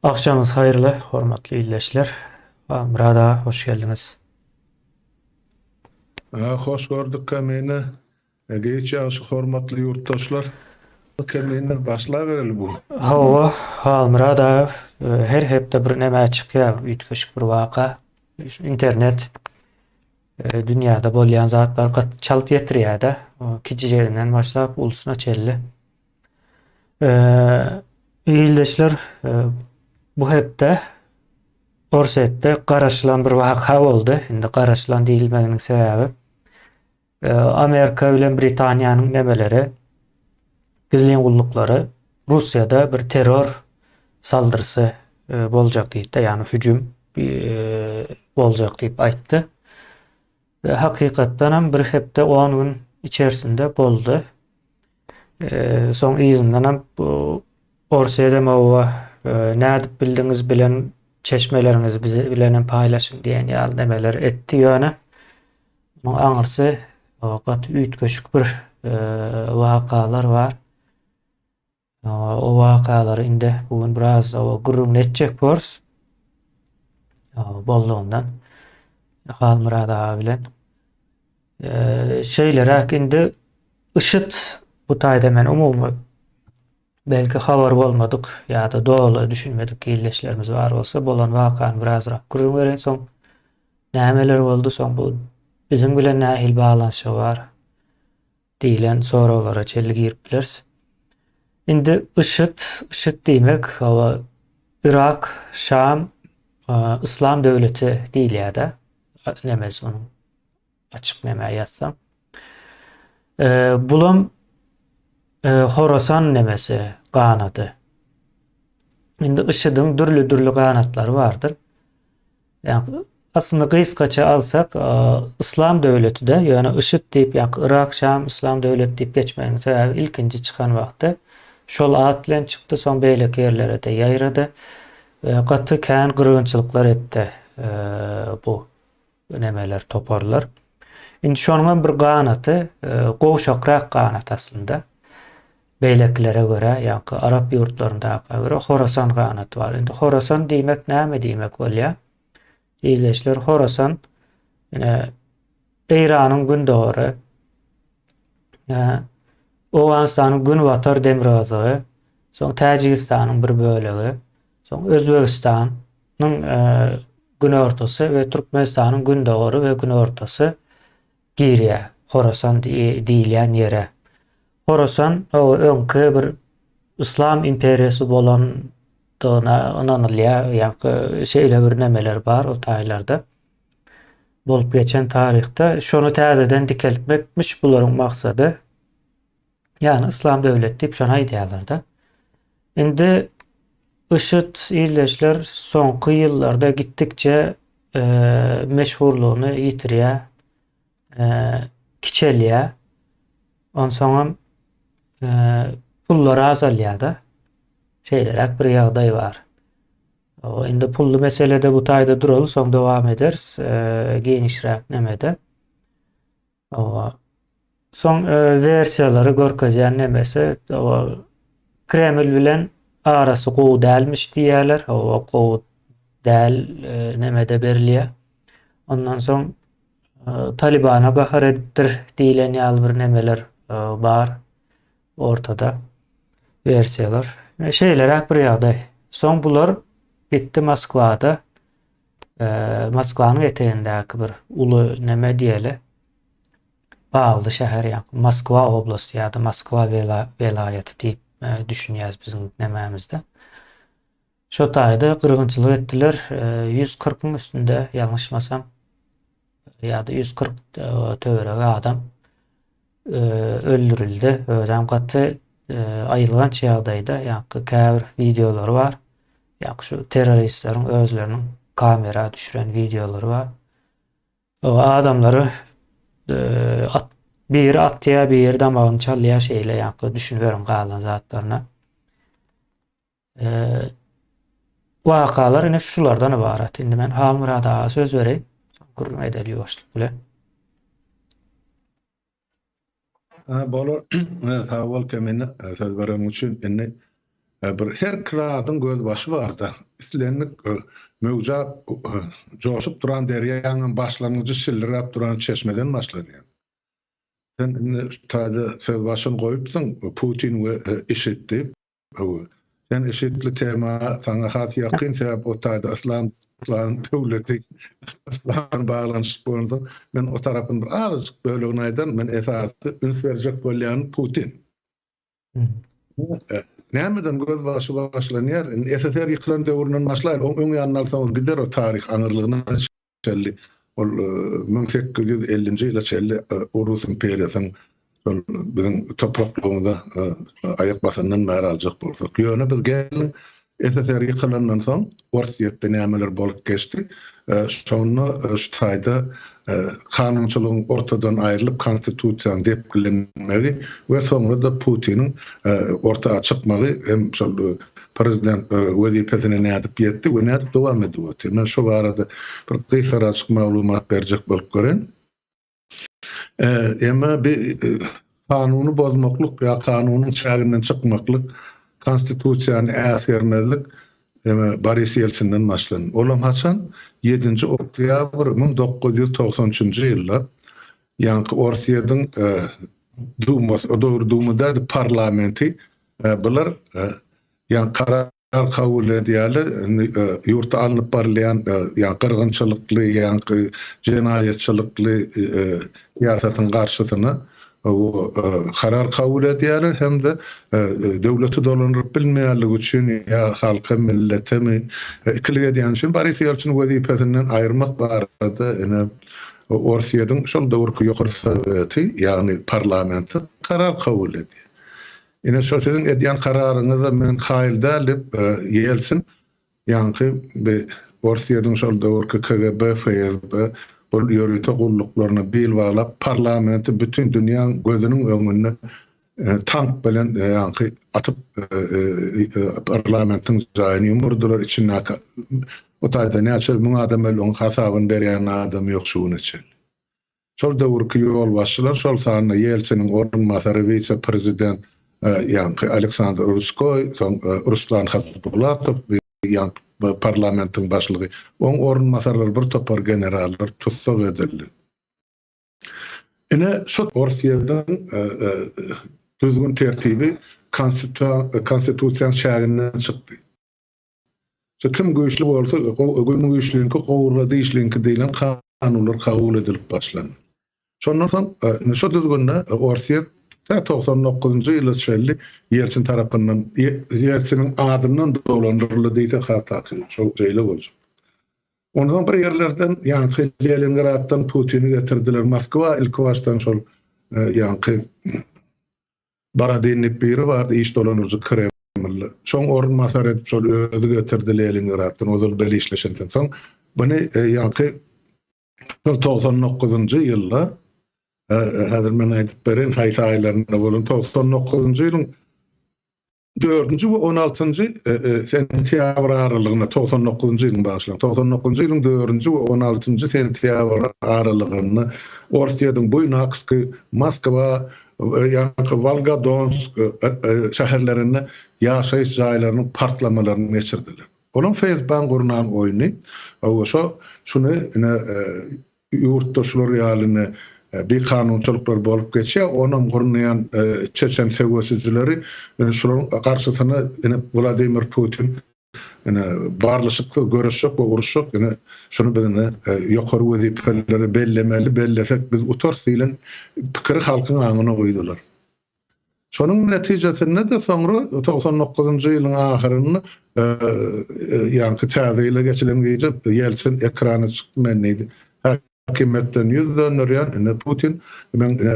Agşamyňyz haýyrly, hormatly ildeşler. Halmyrat aga, hoş geldiňiz. Hoş gördük Kemine. Giç ýagşy hormatly ýurtdaşlar. Kemine başlabereli bu. Hawa, Halmyrat aga, her hepde bir neme çykýar, üýtgeşik bir waka. Şu internet dünýäde bolýan zatlary gaty çalt ýetirýär-de. Kiçijeginden başlap ulusyna çenli. Ildeşler, bu hepde Orsýetde garaşylan bir waka boldy. Indi garaşylan diýilmeginiň sebäbi Amerika bilen Britaniýanyň nemeleri, gizlin gulluklary Russiýada bir terror saldyrysy boljak diýdi, ýagny hüjüm boljak diýip aýtdy. We hakykatdan hem bir hepde 10 gün içerisinde boldy. Soň yzyndan hem bu Orsýedem oba nädip bildiňiz bilen çeşmeleriňizi bize bilen hem paýlaşyň diýen ýaly nemeler etdi ýöne munuň aňyrsy gaty üýtgeşik bir wakalar bar. O wakalary indi bu gün biraz gürrüňini etjek borus. Boldugyndan Halmyrat aga bilen. Şeýleräk indi IŞID bu taýda men umumy belki habar bolmadyk ýa-da doly düşünmedik ildeşlerimiz bar bolsa bolan wakany birazrak gürrüň bereýin soň nämeler boldy soň bu biziň bilen nähili baglanyşygy bar diýlen soraglara çenli girip bileris. Indi IŞID, IŞID diýmek hawa Yrak, Şam, Yslam döwleti diýilýär-de. Nemesi onuň açyk neme ýazsaň. Bulam Horasan nemesi ganady. Indi IŞID-iň dürli-dürli ganatlary bardyr. Ýa aslynda gysgaça alsak, Yslam döwleti-de, ýöne IŞID diýip, ýa Yrak, Şam Yslam döwleti diýip geçmeginiň sebäbi ilkinji çykan wagty şol at bilen çykdy, soň beýleki ýerlere-de ýaýrady. Gaty kän gyrgynçylyklar etdi bu nemeler, toparlar. Indi şonuň hem bir ganaty, gowşakrak ganat aslynda. Beýlekilere görä, ýaňky arap ýurtlaryndaka görä Horasan ganaty bar. Indi Horasan diýmek näme diýmek bolýar? Ildeşler, Horasan ine Eýranyň gündogary, Owganystanyň günbatar demirgazygy, soň Täjigistanyň bir bölegi, soň Özbegistanyň günortasy we Türkmenistanyň gündogary we günortasy girýär Horasan diýilýän ýere. Horasan öňki bir yslam imperiýasy bolandygyna ynanylýar, ýaňky şeýle bir nemeler bar o taýlarda. Bolup geçen taryhda şony täzeden dikeltmekmiş bularyň maksady. Ýagny yslam döwleti diýip şony aýdýarlar-da. Indi IŞID ildeşler soňky ýyllarda gitdikçe meşhurlygyny ýitirýär. kiçelýär. Onsoňam pullar azalýar-da. Şeýleräk bir ýagdaý bar. Indi pully meselede bu taýda duraly, soň dowam ederis giňişräk nemede. Soň wersiýalary görkezýän nemesi Kreml bilen arasy gowy dälmiş diýýärler. Hawa, gowy däl nemede berilýär. Ondan soň Talibana gahar edipdir diýlen ýaly bir nemeler bar ortada wersiýalar. Şeýleräk bir ýagdaý. Soň bular gitdi Moskwada Moskwanyň etegindäki bir uly neme diýeli bagly şäher ýa Moskwa oblasty ýa-da Moskwa welaýaty diýip düşünýäs biziň nemämizde. Şo taýda gyrgynçylyk etdiler. 140-yň üstünde ýalňyşmasam ýa-da 140 töweregi adam öldürildi. Özem gaty aýylganç ýagdaýda, ýaňky käbir wideolary bar. Ýaňky şu terroristleriň özleriniň kamera düşüren wideolary bar. O adamlary at, biri atýar, biri damagyny çalýar, şeýle ýaňky düşüniberiň galan zatlaryna. Wakalar ine şulardan ybarat. Indi men Halmyrat aga söz bereýin. Gürrüň edeli ýuwaşlyk bilen. Ha, bolar. Sag bol Kemine, söz bereniň üçin. Indi. Bir herki zadyň gözbaşy barda. Islendik möwjap joşup duran derýaňam başlangyjy şilliräp duran çeşmeden başlanýar. Sen indi şu taýda söz başyny goýupsyň Putin we IŞİD diýip. Hawa. Sen IŞİD-li tema saňa has ýakyn sebäp o taýda yslam döwleti yslam baglanyşyk bolansoň men o tarapyny bir azajyk bölegini aýdan men esasy üns berjek bolýanym Putin. Nämeden gözbaşy başlanýar? Indi SSR ýykylan döwründen başlaýyn. Oň öň ýanyny alsaň ol gider o taryh aňyrlygyna çenli. Ol 1850-nji ýyla çenli Rus imperiýasynyň şol biziň topraklygymyza aýak basandan bäri aljak bolsak. Ýöne biz geliň SSR ýykylandan soň Orsýetde nämeler bolup geçdi? Şonda şu taýda kanunçylygyň ortadan aýrylyp, konstitusiýanyň depgilenmegi we soňra-da Putiniň orta çykmagy hem şol prezident wezipesine nädip ýetdi we nädip dowam edip otyr. Men şu barada bir gysgaraçyk maglumat berjek bolup göreýin. Emma bi kanuny bozmaklyk ýa kanunyň çäginden çykmaklyk, konstitusiýany äsgermezlik eme Boris Ýeltsinden başlandy. Olam haçan? Ýedinji oktýabr 1993-nji ýylda ýaňky Orsýetiň Dumasy, o dogry Duma däldi, parlamenti bular ýaňky karar kabul edýärler. Indi ýurtda alnyp barylýan ýa gyrgynçylykly, ýa jenaýatçylykly syýasatyň garşysyna karar kabul edýärler hem-de döwleti dolandyryp bilmeýänligi üçin ýa halka, milletemi ikilik edýäni üçin Boris Ýeltsini wezipesinden aýyrmak barada ine Orsýetiň şol döwürki Ýokary Soweti, ýagny parlamenti karar kabul edýär. Ine şo siziň edýän kararyňyza men kaýyl däl diýip, Ýeltsin ýaňky bi Orsýetiň şol döwürki KGB, FSB gul ýörite gulluklaryna bil baglap, parlamenti bütin dünýäň gözüniň öňünde tank bilen ýaňky atyp parlamentiň jaýyny ýumurdylar, içindäki o taýda näçe müň adam öldi, oň hasabyny berýän adam ýok şu güne çenli. Şol döwürki ýolbaşçylar, şol sanda Ýeltsiniň orunbasary wise-prezident ýaňky Aleksandr Rudskoý, soň Ruslan Hasbulatow, ýaňky parlamentiň başlygy, oň orunbasarlary bir topar generallar tussag edildi. Ine, şu Orsýetiň düzgün-tertibi konstitusiýanyň çäginden çykdy. Şu kim güýçli bolsa, kim güýçliňki gowurga dişliňki diýlen kanunlar kabul edilip başlandy. Şondan soň indi şu düzgünde Orsýet tä 99-njy ýyla çenli Ýeltsin tarapyndan Ýeltsiniň adyndan dolandyryldy diýsek has takyk şo şeýle boljak. Onsoň bir ýerlerden ýaňky Leningraddan Putini getirdiler Moskwa ilki başdan şol ýaňky Borodin diýip biri bardy, iş dolandyryjy Kremlde. Şoň orunbasary edip şol özi getirdi Leningraddan, ozal bile işleşensoň. Soň muny ýaňky şol 99-njy ýylda, häzir men aýdyp bereýin haýsy aýlarynda bolan, 99-njy ýylyň dördünji we on altynjy sentýabr aralygynda, 99-njy ýylyň bagyşlaň, 99-njy ýylyň dördünji we on altynjy sentýabr aralygynda Orsýetiň Buýnakskiý, Moskwa, ýaňky Wolgodonsk şäherlerinde ýaşaýyş jaýlarynyň partlamalaryny geçirdiler. Olaň FSB-niň gurnan oýny, şo şuny ine ýurtda şular ýaly ine bikanunçylyklar bolup geçýär, onam gurnaýan çeçen söweşijileri ine şularyň garşysyna ine Wladimir Putin Ine, barlyşyksyz göreşjek we uruşjak, ine, şuny biz ine ýokary wezipelere bellemeli, bellesek biz utarys diýlen pikiri halkyň aňyna guýdular. Şonuň netijesinde-de soňra 99-njy ýylyň ahyrynda ýaňky täze ýyla geçilen gije Ýeltsin ekrana çykdy, men diýdi, häkimiýetden ýüz dönderýän, ine Putin meň ine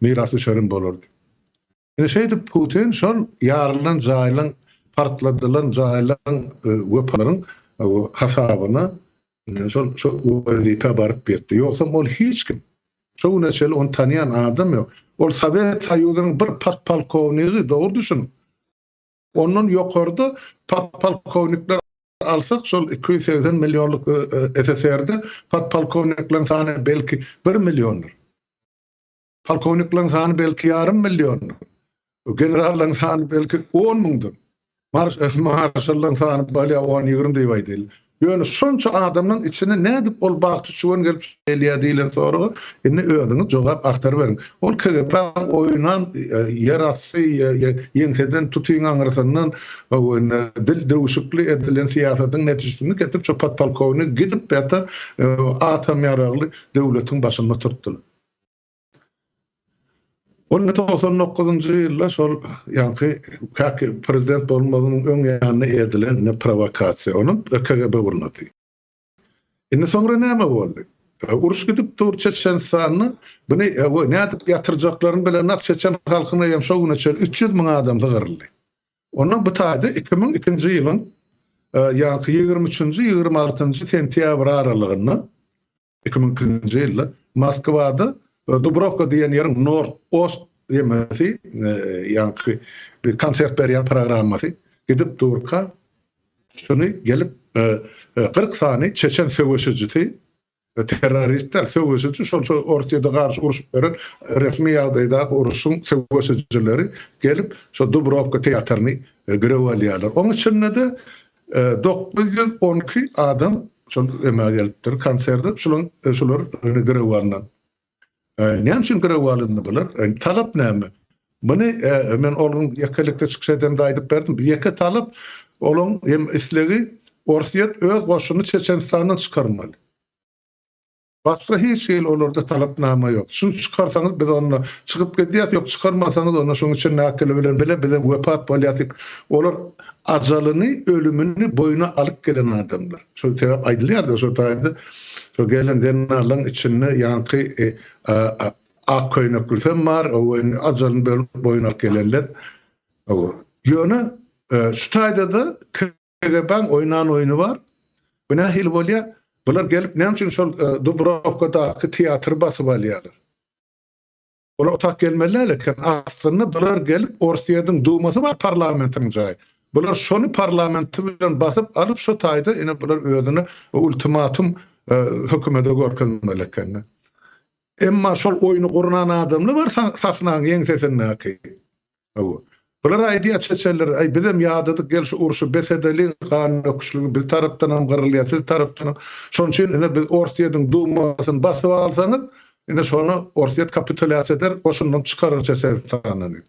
mirasdüşerim bolar diýip. Ine şeýdip Putin şol ýarylan jaýlaň, partladylan jaýlaň wepalaryň hasabyna şol şo wezipä baryp ýetdi. Ýogsam ol hiç kim. Şo güne çenli ony tanýan adam ýok. Ol Sowet Soýuzynyň bir podpolkownigi, dogry düşüniň. Ondan ýokarda podpolkownikler alsak şol 280 millionlyk SSR-de podpolkownikleriň sany belki bir milliondyr. Polkownikleriň sany belki ýarym milliondyr. Generallaryň sany belki on müňdür. Marşallaryň sany bolýar on-ýigrimi diýip aýdaýly. Ýöne şonça adamlaň içine nädip ol bagty çüwen gelip gelýär diýlen soraga indi özüňiz jogap agtaryberiň. Ol KGB-niň oýnan ýer asty ýeňseden tutyň aňyrsyndan dil döwşükli edilen syýasatyň netijesinde getirip şo podpolkownigi gidip ýatan atom ýaragly döwletiň başynda oturtdylar. Ol 99-njy ýylda şol ýaňky käki prezident bolmazynyň öň ýanynda edilen ne prowokasiýa, ony KGB gurnady. Indi soňra näme boldy? Uruş gidip dur Çeçenistanda, buny nädip ýatyrjaklaryny bilenok, çeçen halkyna hem şo güne çenli 300 müň adamsy gyryldy. Ondan bu taýda 2002-nji ýylyň ýaňky 23-nji, 26-njy sentýabr aralygynda 2002-nji ýylda Moskwada Dubrowka diýen ýeriň Nord Ost ýemesi, ýaňky bir konsert berýän programmasy gidip durka, şuny gelip 40 sany çeçen söweşijisi, terrorist däl, söweşiji, şol şol Orsýete garşy urşup beren resmi ýagdaýdaky urşuň söweşijileri gelip şo Dubrowka teatryny girew alýarlar. Oň içinde-de 912 adam şol emä gelipdir konserte, şulaň şular girew alnan. Näme üçin girew alyndy bular? Talap näme? Muny men olaryň ýekelikde çykyş edemde aýdyp berdim. Ýeke talap olaryň hem islegi Orsýet öz goşunyny Çeçenistandan çykarmaly. Başga hiç hili olarda talapnama ýok. Şuny çykarsaňyz biz onda çykyp gidýäs, ýok çykarmasaňyz onda şuň üçin näkile bilen bile bizem wepat bolýas diýip, olar ajalyny, ölümini boýuna alyp gelen adamlar. Şol sebäp aýdylýar-da şo taýda şo gelen zenanlaryň içinde ýaňky ak köýneklisem bar, ajalyny boýuna alyp gelenler. Ýöne şu taýda-da KGB-niň oýnan oýny bar. Bu nähili bolýar? Bular gelip näme üçin şol Dubrowkadaky teatry basyp alýarlar? Olar otak gelmeli däl eken. Aslynda bular gelip Orsýetiň Dumasy bar parlamentiniň jaýy. Bular şony parlamenti bilen basyp alyp şo taýda ine bular özüne ultimatum hökümete görkezmeli ekenler. Emma şol oýny gurnan adamlar bar sahnaň ýeňsesindäki. Hawa. Bular aýdýar çeçenler, aý bizem ýadadyk gel şu urşy bes edeliň, gan döküşligi biz tarapdanam gyrylýar, siz tarapdanam. Şonuň üçin ine biz Orsýetiň Dumasyny basyp alsaňyz, ine şony Orsýet kapitulýasiýa eder, goşundan çykarar Çeçenistandan diýip.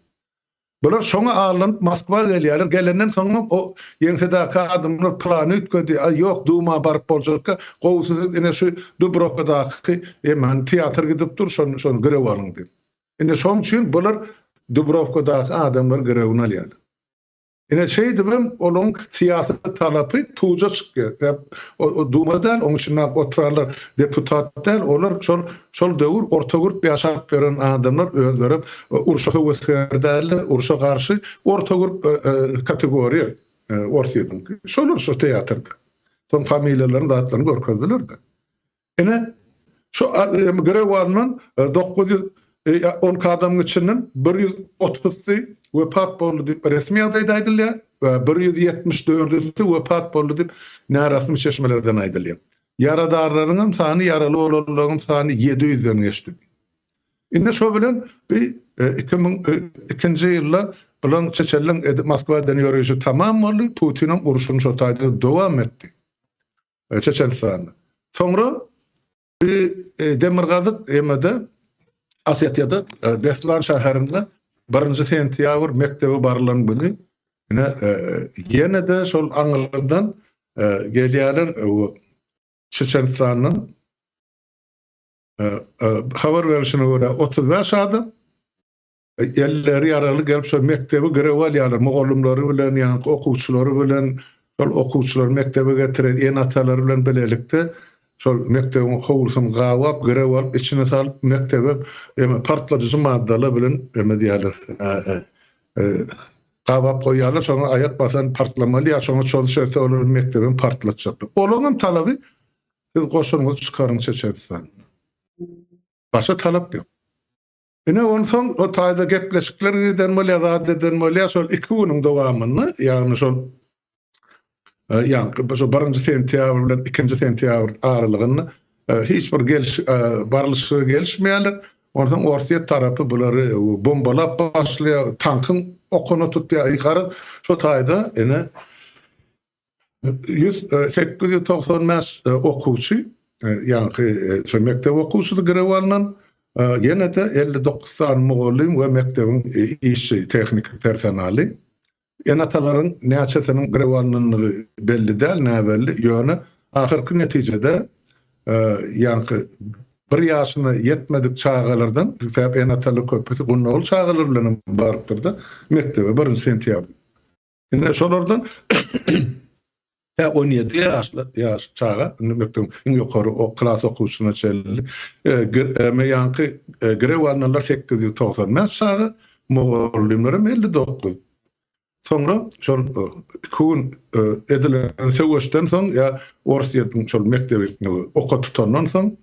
Bular şoňa aldanyp Moskwa gelýärler, gelenden soňam o ýeňsedäki adamlar plany üýtgedi, aý ýok Duma baryp boljakka, gowusy siz ine şu Dubrowkadaky emany teatr gidip dur, şony şony girew alyň diýip. Indi şoň üçin bular Dubrowkadaky adamlar girewini alýarlar. Ine şeýdibem olaryň syýasy talapy puja çykýar. Sebäp o Duma däl, oň içinde oturanlar deputat däl, olar şol şol döwür orta gürp ýaşap ýören adamlar özlerem urşa höwesgär däldi, urşa garşy orta gürp kategoriýa Orsýetiňki. Şolar şo teatrda. Soň familiýalaryny zatlaryny görkezdiler-de. Ine, şu girew alnan 912 adamyň içinden 130-sy wepat boldy diýip resmi ýagdaýda aýdylýar we 174-üsi wepat boldy diýip näresmi çeşmelerden aýdylýar. Ýaradarlaryň hem sany, ýaraly bolanlaryň sany 700-den geçdi. Indi şo bilen bi 2002-nji ýylda bulan çeçenleň Moskwa eden ýörişi tamam boldy, Putiniň urşuny şo taýda dowam etdi. Çeçenistanda. Soňra Demirgazyk ýemede Osetiýada Beslan şäherinde birinji sentýabr mekdebe barylan güni ine ýene-de şol aňyrdan gelýärler Çeçenistandan habar berlişine görä 35 adam Elleri ýaragly gelip şol mekdebi girew alýarlar, mugallymlary bilen, ýaňky okuwçylary bilen, şol okuwçylary mekdebe getiren ene-atalary bilen bilelikde şol mekdebiň howlusyny gabap, girew alyp, içine salyp, mekdebe eme partladyjy maddalar bilen eme diýýärler, gabap goýýarlar, şoňa aýak basan partlamaly ýa şoňa çozuş etse olar mekdebem partlatjaklar. Olaryň hem talaby siz goşunyňyzy çykaryň Çeçenistandan. Başga talap ýok. Ine onsoň o taýda gepleşikler giden bolýar, zat eden bolýar, şol iki günüň dowamynda, ýagny şol ýaňky şo birinji sentýabr bilen ikinji sentýabr aralygynda hiç bir geliş barlyşyga gelişmeýärler. Onsoň Orsýet tarapy bulary bombalap başlaýar, tankyň okuna tutýar. Garaz, şo taýda ine 895 okuwçy, ýaňky şo mekdep okuwçysy girew alnan, ýene-de 59 sany mugallym we mekdebiň işçi, tehniki personaly. Ene-atalaryň näçesiniň girew alnandygy belli däl, näbelli, ýöne ahyrky netijede ýaňky bir ýaşyna ýetmedik çagalardan, sebäp ene-atalar köpüsi gundagly çagalar bilen hem barypdyr-da mekdebe birinji sentýabrda. Indi şolardan tä 17 ýaşly ýaş çaga, indi mekdebiň iň ýokary klas okuwçysyna çenli, ýaňky girew alnanlar 895 çaga, mugallymlar hem 59. Soňra şol iki gün edilen söweşden soň ýa Orsýetiň şol mekdebi oka tutandan soň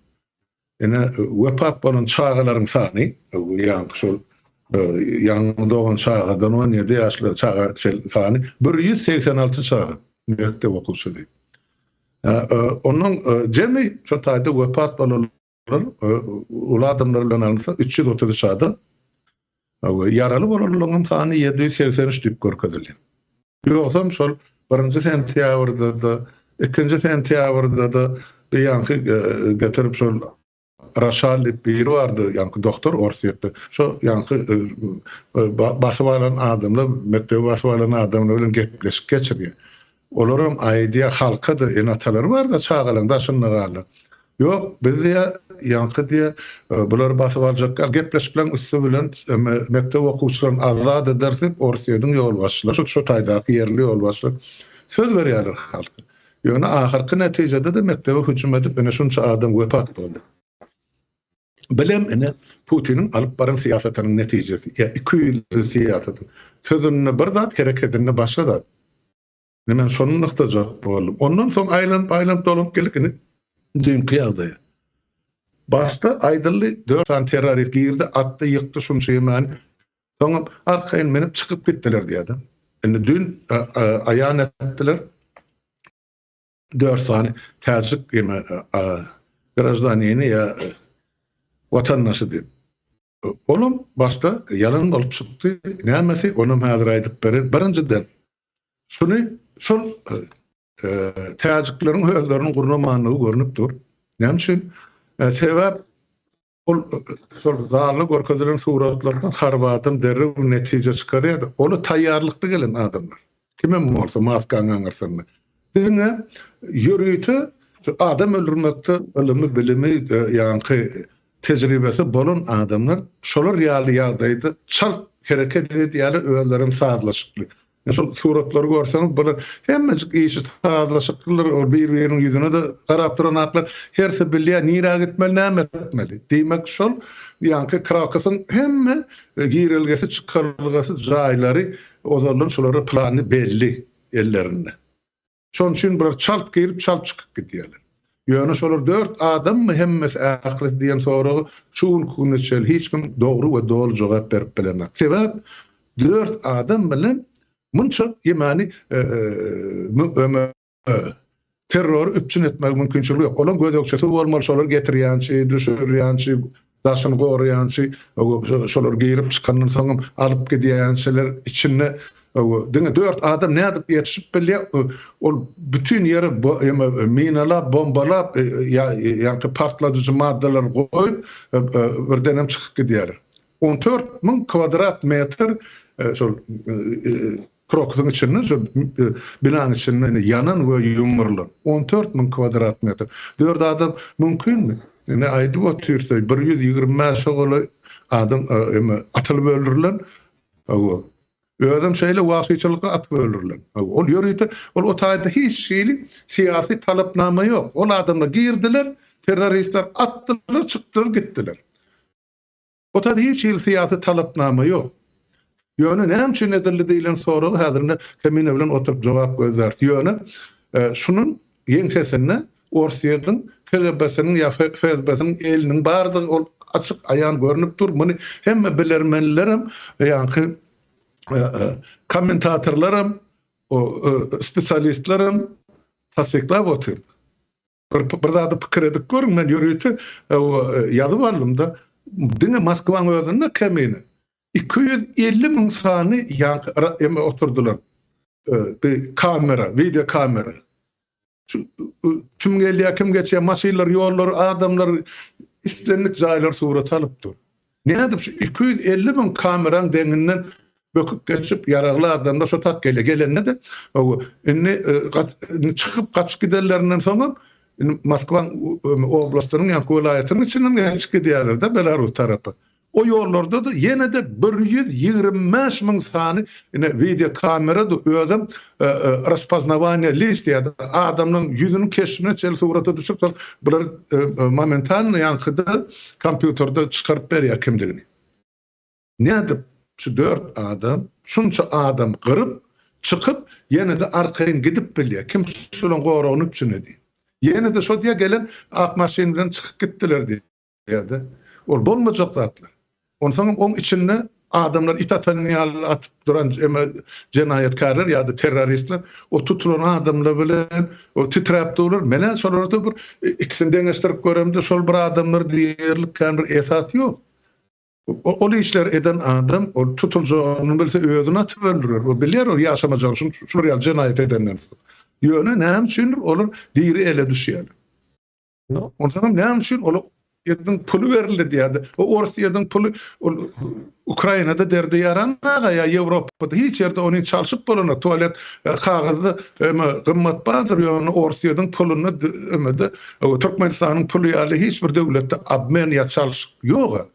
Ine, wepat bolan çagalaryň sany, ýaňky şol ýaňy dogan çagadan 17 ýaşly çaga sany 186 çaga mekdep okuwçysy. Onuň jemi şo taýda wepat bolanlar uly adamlar bilen alynsa 333 adam. Ýaraly bolanlaryň sany 783 diýip görkezilýär. Ýogsam şol birinji sentýabrda-da, ikinji sentýabrda-da bir ýaňky getirip şol Raşal diýip biri bardy, ýaňky doktor Orsýetde. Şo ýaňky basyp alan adamlar, mekdebi basyp alan adamlar bilen gepleşik geçirýär. Olaram aýdýar, halka-da ene-atalary bar-da çagalaryň daşynda galan. Ýok, biz diýýär, ýaňky diýýär, bulary basyp aljak ýaly gepleşikleriň üsti bilen mekdep okuwçylaryny azat ederis diýip, Orsýetiň ýolbaşçylary, şo taýdaky ýerli ýolbaşçylar söz berýärler halka. Ýöne ahyrky netijede-de mekdebe hüjüm edip, ine şunça adam wepat boldy. Bilem ine Putiniň alyp baran syýasatynyň netijesi, ýa ikiýüzli syýasatyň. Sözünde bir zat, hereketinde başga zat. Indi men şony nygtajak boldum. Ondan soň aýlanyp-aýlanyp dolanyp geldik indi düýnki ýagdaýa. Başda aýdyldy, dört sany terrorist girdi, atdy, ýykdy şunça ýemäni. Soňam arkaýyn münüp çykyp gitdiler diýýär-de. Indi düýn aýan etdiler. Dört sany täjik ýeme graždanini ýa watandaşy diýip. Olam başda ýalan bolup çykdy. Nämesi, onam häzir aýdyp bereýin. Birinjiden, şuny şol täjikleriň özleriniň gurnamandygy görnüp dur. Näme üçin? Sebäp ol şol zalda görkezilen suratlardan harby adam derrew netije çykarýardy. Ola taýýarlykly gelen adamlar. Kimem bolsa maskanyň aňyrsynda. Diňe ýörite adam öldürmekde ylymy, bilimi, ýaňky tejribesi bolan adamlar şolar ýaly ýagdaýda çalt hereket edýärler, özlerem sazlaşykly. Şol suratlary görseňiz, bular hemmejik işi sazlaşyklydyr, ol bir-biriniň ýüzüne-de garap duranaklar, hersi bilýär nirä gitmeli, näme etmeli. Diýmek, şol ýaňky Krakosyň hemme girelgesi, çykalgasy, jaýlary ozaldan şolara plany belli ellerinde. Şonuň üçin bular çalt girip, çalt çykyp gidýärler. Ýöne şolar dört adammy hemmesi ählisi diýen soraga şu günki güne çenli hiç kim dogry we doly jogap berip bilenok. Sebäp dört adam bilen munça ýemany terrory üpjün etmäge mümkinçiligi ýok. Olaň gözegçisi bolmaly, şolary getirýänçi, düşürýänçi, daşyny goraýançy, şolar girip çykandan soňam alyp gidýänçiler içinde diňe dört adam nädip ýetişip bilýär? Ol bütin ýeri minalap, bombalap, ýaňky partladyjy maddalary goýup, birdenem çykyp gidýär. 14 müň kwadrat metr şol Krokusyň içinde, şu binanyň içinde indi ýanan we ýumrulan 14 müň kwadrat metr. Dört adam mümkinmi? Indi aýdyp otyrsa, 125-e golaý adam eme atylyp öldürilen. Hawa. Özem şeýle wagşyçylykly atyp öldürilen. Hawa, ol ýörite, ol o taýda hiç hili syýasy talapnama ýok. Ol adamlar girdiler, terroristler atdylar, çykdylar, gitdiler. O taýda hiç hili syýasy talapnama ýok. Ýöne näme üçin edildi diýlen soraga häzir indi Kemine bilen oturyp jogap gözläris. Ýöne şunuň ýeňsesinde Orsýetiň KGB-siniň ýa FSB-siniň eliniň bardygy ol açyk aýan görnüp dur. Muny hemme bilermenlerem, ýaňky kommentatorlaram, spesialistlerem tassyklap otyrdy. Bir, bir zady pikir edip görüň, men ýörite ýazyp aldym-da. Diňe Moskwaň özünde kemine 250 müň sany ýaňky eme oturdylar. Bir kamera, wideo kamera. Şu kim gelýär, kim geçýär, maşynlar, ýollar, adamlar islendik jaýlar surat alyp dur. Nädip şu 250 müň kameraň deňinden böküp geçip ýaragly adamlar şo tak gelýär. Gelende-de indi indi çykyp gaçyp gidenlerinden soňam indi Moskwaň oblastynyň ýa welaýatynyň içinden geçip gidýärler-de Belarus tarapa. O ýollarda-da ýene-de 125 müň sany ine wideo kamera-da özem raspoznawaniýe list ýa-da adamlaryň ýüzüniň keşbine çenli surata düşürip soň bular momentalno ýaňkyda kompýuterde çykaryp berýär kimdigini. Nädip şu dört adam şunça adam gyryp çykyp ýene-de arkaýyn gidip bilýär? Kim şolaň goragyny üpjün edýär? Ýene-de şo diýýär gelen ak maşyn bilen çykyp gitdiler diýýär. Ýa-da ol bolmajak zatlar. Onsoňam oň içinde adamlar it atan ýaly atyp duran eme jenaýatkärler ýa-da terroristler o tutulan adamlar bilen o titräp durlar. Men-ä şolarda bir ikisini deňeşdirip göremde şol bir adamlar diýerlik kän bir esas ýok. Ol işleri eden adam ol tutuljagyny bilse özüni atyp öldürer. O bilýär ol ýaşamajagyny şular ýaly jenaýat edenden soň. Ýöne näme üçindir olar diri ele düşýärler. Onsoňam näme üçin ol Orsýetiň puly berildi diýýärdi. O Orsýetiň puly ol Ukrainada derde ýaran aga ýa Ýewropada hiç ýerde ony çalşyp bolanok. Tualet e, kagyzda eme gymmat bardyr ýöne Orsýetiň puluny emede Türkmenistanyň puly ýaly hiç bir döwletde obmen ýa çalşyk ýok.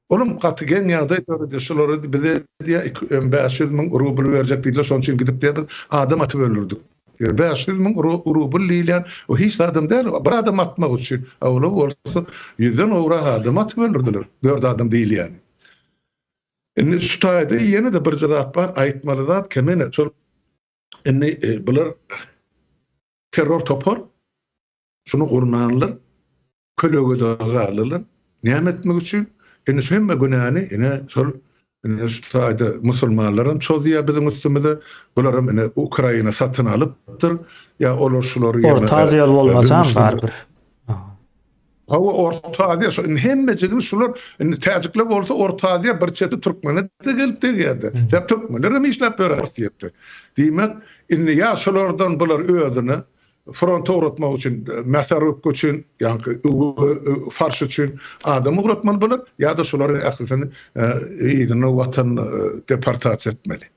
Olam gaty geň ýagdaý döredi. Şulary bize diýýär, 500 müň rubl berjek diýdiler, şonuň üçin gidip diýýär, biz adam atyp öldürdik. 500 müň rubl diýilýän, o hiç zadam däl, bir adam atmak üçin. A olar bolsa ýüzden gowrak adam atyp öldürdiler, dört adam diýilýän. Indi şu taýda ýene-de birje zat bar, aýtmaly zat kemene, şol indi e, bular terror topar, Şuny gurnanlar kölegede galdylar. Näme etmek üçin? Indi şu hemme günäni ine şol ine şu taýda musulmanlaram çozýar biziň üstümize. Bularam ine Ukraina satyn alypdyr. Ýa olar şulary Orta Aziýaly bolmasam barybir. Hawa Orta Aziýa şu indi hemmejigini şular indi täjikler bolsa Orta Aziýa bir çeti türkmene-de gelip degýärdi. Sebäp türkmenler hem işläp ýör Orsýetde. Diýmek, indi ýa şulardan bular özüne Fronta ugratmak üçin, mäsarubka üçin, ýaňky farş üçin adam ugratmaly bolar ýa-da şularyň ählisini yzyna watanyna deportasiýa etmeli.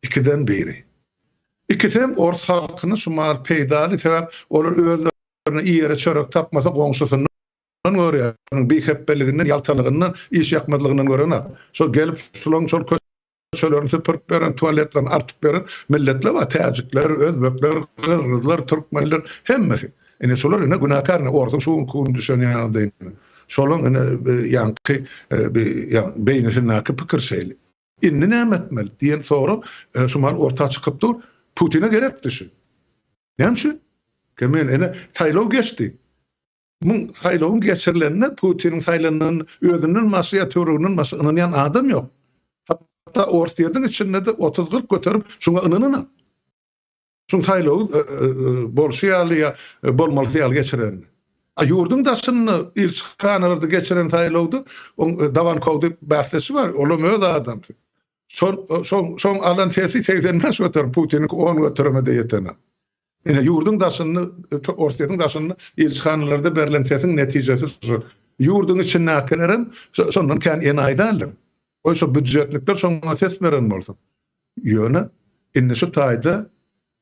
Ikiden biri. Ikisi hem ors halkyna şu mahal peýdaly, sebäp olar özlerine iýere çörek tapmasa goňşusyndan görýär, onuň bihepbeliginden, ýaltalygyndan, iş ýakmazlygyndan görenok. Şol gelip şularyň şol köçelerini süpürip beren, tualetlerini artyp beren milletler bar, täjikler, özbekler, gyrgyzlar, türkmenler, hemmesi. Ine şolar ine günäkär ine orsuň şu günki gün düşen ýagdaýyna. Şolaň ine ýaňky beýnisindäki pikir şeýle. Indi näme etmeli diýen sorag şu mahal orta çykyp dur. Putine gerekdi şu. Näme üçin? Kemen ine saýlaw geçdi. Muň saýlawyň geçirilenine Putiniň saýlananyna özünden başga ýa töwereginden başga ynanýan adam ýok. Hatda Orsýetiň içinde-de 30-40 göterim şuňa ynananok. Şuň saýlawy e, e, e, bolşy ýaly ýa bolmalysy ýaly geçirenini. A ýurduň daşynda ilçihanalarda geçiren saýlawda oň Dawankow diýip bäsdeşi bar, olam öz adamsy. Şol şoň şoň alan sesi 85 göterim, Putiniňki 10 göterime-de ýetenok. Ine, ýurduň daşynda, Orsýetiň daşynda ilçihanalarda berlen sesiň netijesi şu. Ýurduň içindäkilerem şondan kän enaýy däldir. Goý şo býudjetnikler şoňa ses beren bolsa. Ýöne indi şu taýda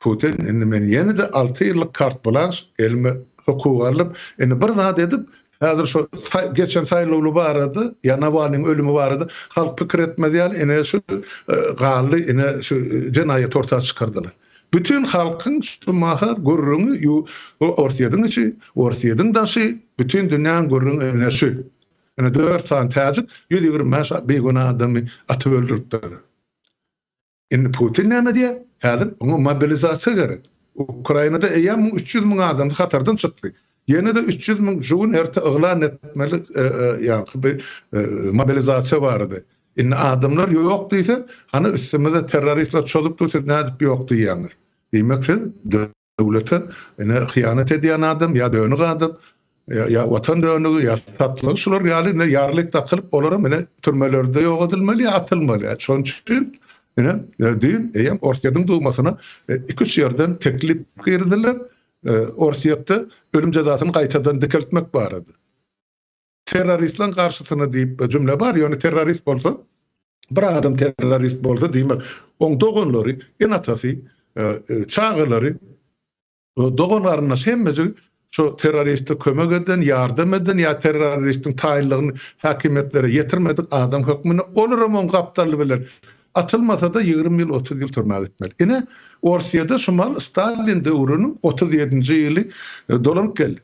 Putin indi men ýene-de 6 ýyllyk kart blanş elime hukuk aldyp, indi bir zat edip, häzir şo geçen saýlawly barada ýa Nawalnyň ölümi barada halk pikir etmez ýaly ine şu galdy, ine şu jenaýaty orta çykardylar. Bütin halkyň şu mahal gürrüňi Orsýetiň içi, Orsýetiň daşy, bütin dünýäň gürrüňi ine şu. Ine dört sany täjik 125 bigünä adamy atyp öldüripdir. Indi Putin näme diýýär? Häzir oňa mobilizasiýa gerek. Ukrainada eýýäm 300 müň adamsy hatardan çykdy. Ýene-de 300 müň şu gün erte yglan etmeli ýaňky bir mobilizasiýa barada. Indi adamlar ýok diýse, hany üstümize terroristler çozup dur, siz nädip ýok diýýäňiz? Diýmek siz döwlete ine hyýanat edýän adam ýa dönük adam. Ýa watan dönügi, ýa satlygy şular ýaly ine ýarlyk dakylyp olaram ine türmelerde ýok edilmeli ýa atylmaly. Şonuň üçin ine düýn eýýäm Orsýetiň dumasyna iki-üç ýerden teklip girizdiler. Orsýetde ölüm jezasyny gaýtadan dikeltmek barada. Terroristleriň garşysyna diýip jümle bar, ýöne terrorist bolsa bir adam terrorist bolsa diýmek oň doganlary, ene-atasy, çagalary Dogan-garyndaş hemmejik şo terroriste kömek eden, ýardam eden ýa terroristiň taýynlygyny häkimiýetlere ýetirmedik adam hökmünde olaram oň gapdaly bilen atylmasa-da 20 ýyl, 30 ýyl türmä gitmeli. Ine, Orsýede şu mal Stalin döwrüniň 37-nji ýyly dolanyp geldi.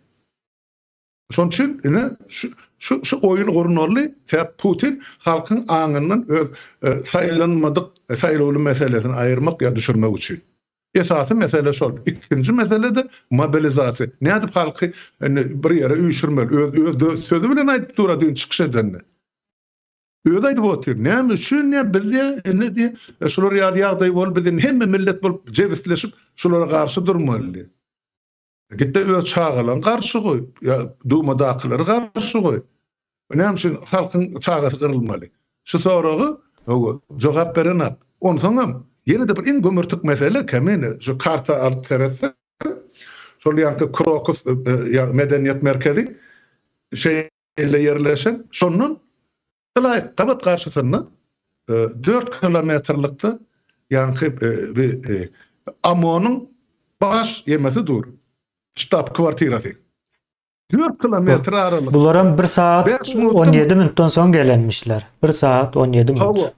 Şonuň üçin ine şu şu şu oýun gurnaldy. Sebäp Putin halkyň aňyndan öz saýlanmadyk saýlawly meselesini aýyrmak ýa düşürmek üçin. Esasy mesele şol. Ikinji mesele-de mobilizasiýa. Nädip halky indi bir ýere üýşürmeli? Öz öz sözi bilen aýdyp dur-a düýn çykyş edende. Özi aýdyp otyr. Näme üçin diýýär, biz diýýär, indi diýýär, şular ýaly ýagdaý bolup, biz indi hemme millet bolup jebisleşip şulara garşy durmaly diýýär. Git-de öz çagalaryňy garşy goý, ýa Dumadakylary garşy goý. Näme üçin halkyň çagasy gyrylmaly? Şu soraga hawa, jogap berenok. Onsoňam ýene-de bir iň gümürtik mesele Kemine, şu karta alyp seretse, şol ýaňky Krokus ýa medeniýet merkezi şeýle ýerleşen, şondan ylaýyk gabat garşysynda 4 kilometrlikde ýaňky bir OMON-yň baş ýemesi dur. Ştab kwartirasy. 4 kilometr aralyk. Bularam 1 saat 17 minutdan soň gelenmişler. 1 saat 17 minut. Hawa.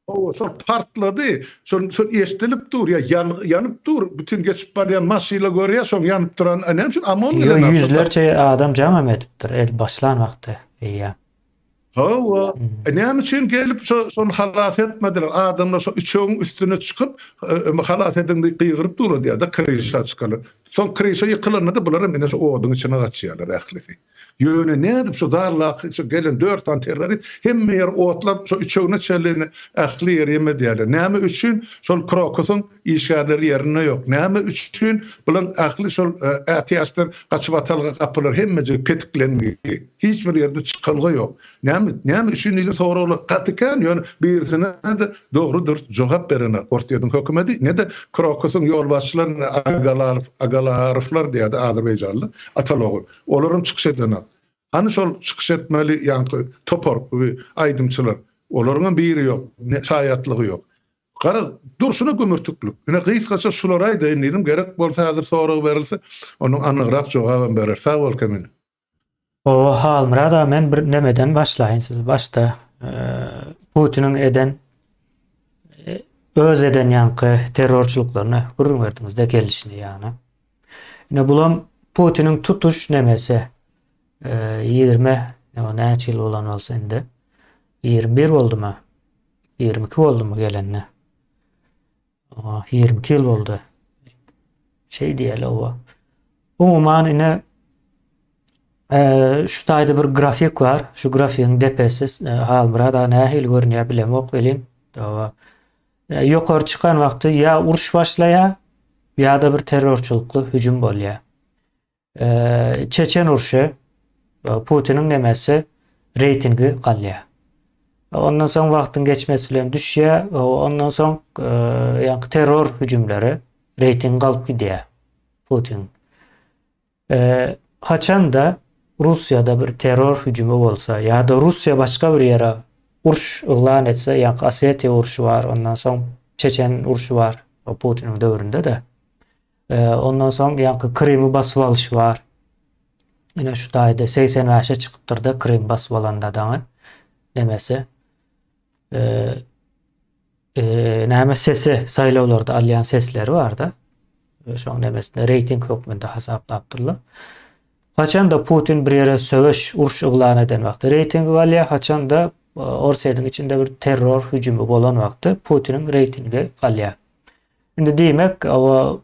Hawa, şol partlady. Şol şol eşdilip dur ýa ýanyp dur. Bütün geçip barýan maşyla görýär, şoň ýanyp duran. Näme üçin OMON gelen? Ýüzlerçe adam jaňam edipdir el başlan wagty eýýäm. Hawa. Näme üçin gelip şo şony halas etmediler? Adamlar şo üçegiň üstüne çykyp, halas ediň diýip gygyryp dur diýýär-de, kryşa çykalar. Soň kryşa ýykylanda-da bular hem ine şo oduň içine gaçýarlar ählisi. Ýöne nädip şo zaldaky şo gelen dört sany terrorist hemme ýeri otlap şo üçegine çenli ine ähli ýeri ýem edýärler. Näme üçin şol Krokusyň işgärleri ýerinde ýok? Näme üçin bulaň ähli şol ätiýaçlar gaçyp atalga gapylar hemmejigi petiklengi? Hiç bir ýerde çykalga ýok. Näme näme üçin diýlen soraglar gaty kän, ýöne birisine-de dogry dürs jogap berenok Orsýetiň hökümeti, ne-de Krokusyň ýolbaşçylary ne Agalarow Agalarowlar diýýärdi azerbaýjanly ataly-ogul. Olaram çykyş edenok. Hany şol çykyş etmeli ýaňky topar aýdymçylar? Olaryňam biri ýok, ne şaýatlygy ýok. Garaz, durşuna gümürtiklik. Ine gysgaça şulary aýdaýyn diýdim, gerek bolsa häzir sorag berilse, onuň anygrak jogabam berer. Sag bol Kemine. Hawa Halmyrat aga men bir nemeden başlaýyn siz başda Putiniň eden öz eden ýaňky terrorçylyklaryny gürrüň berdiňizde gelişini ýagny. Ine bulam Putiniň tutuş nemesi 20 näçe ýyl bolan bolsa indi 21 boldumy? 22 boldumy gelende? 22 ýyl boldy. Şeý diýeli owa. Umuman ine şu taýda bir grafik bar. Şu grafigiň depesi Halmyrat aga nähili görünýär bilemok welin. Owa. Ýokary çykan wagty ýa uruş başlaýar ýa-da bir terrorçylykly hüjüm bolýar. Çeçen urşy Putiniň nemesi reýtingi galýar. Ondan soň wagtyň geçmesi bilen düşýär. Ondan soň ýaňky terror hüjümleri reýting galyp gidýär Putin. Haçanda Russiýada bir terror hüjümi bolsa ýa-da Russiýa başga bir ýere uruş yglan etse, ýaňky Osetiýa urşy bar, ondan soň Çeçen urşy bar Putiniň döwründe-de. Ondan soň ýaňky Krymy basyp alyş bar. Ine şu taýda 85-e çykypdyr-da Krym basyp alanda daňy nemesi. Eee näme sesi saýlawlarda alýan sesleri barda. Şoň nemesinde reýting hökmünde hasaplapdyrlar. Haçanda Putin bir ýere söweş, uruş yglan eden wagty reýtingi galýar, haçanda Orsýetiň içinde bir terror hüjümi bolan wagty Putiniň reýtingi galýar. Indi diýmek, owa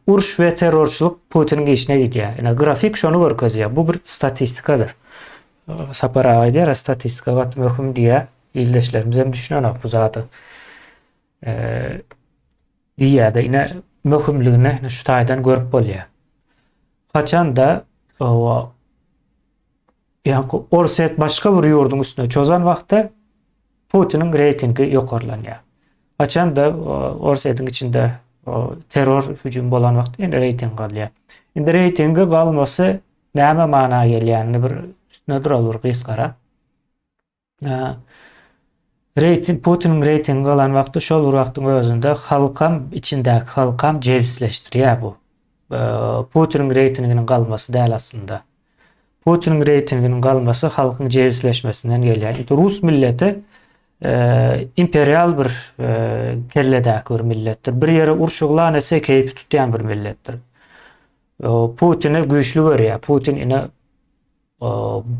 uruş we terrorçylyk Putiniň işine gidýär. Ine grafik şony görkezýär. Bu bir statistikadyr. Sapar aga aýdýar, statistika gaty möhüm diýýär. Ildeşlerimiz hem düşünenok bu zada. Diýýär-de, ine möhümligini şu taýdan görüp bolýar. Haçanda. Owa ýaňky Orsýet başga bir ýurduň üstüne çozan wagty Putiniň reýtingi ýokarlanýar. Haçanda Orsýetiň içinde terror hüjüm bolan wagty ýene reýting galýar. Indi reýtingi galmasy näme mana gelýänini bir üstüne duraly bir gysgara. Reýting Putiniň reýtingi galan wagty şol bir wagtyň özünde halkam içindäki halkam jebisleşdirýär bu. Putiniň reýtinginiň galmasy däl aslynda. Putiniň reýtinginiň galmasy halkyň jebisleşmesinden gelýär. Indi rus milleti imperial bir kelledäki bir milletdir. Bir ýere uruş yglan etse keýpi tutýan bir milletdir. Putini güýçli görýär. Putin ine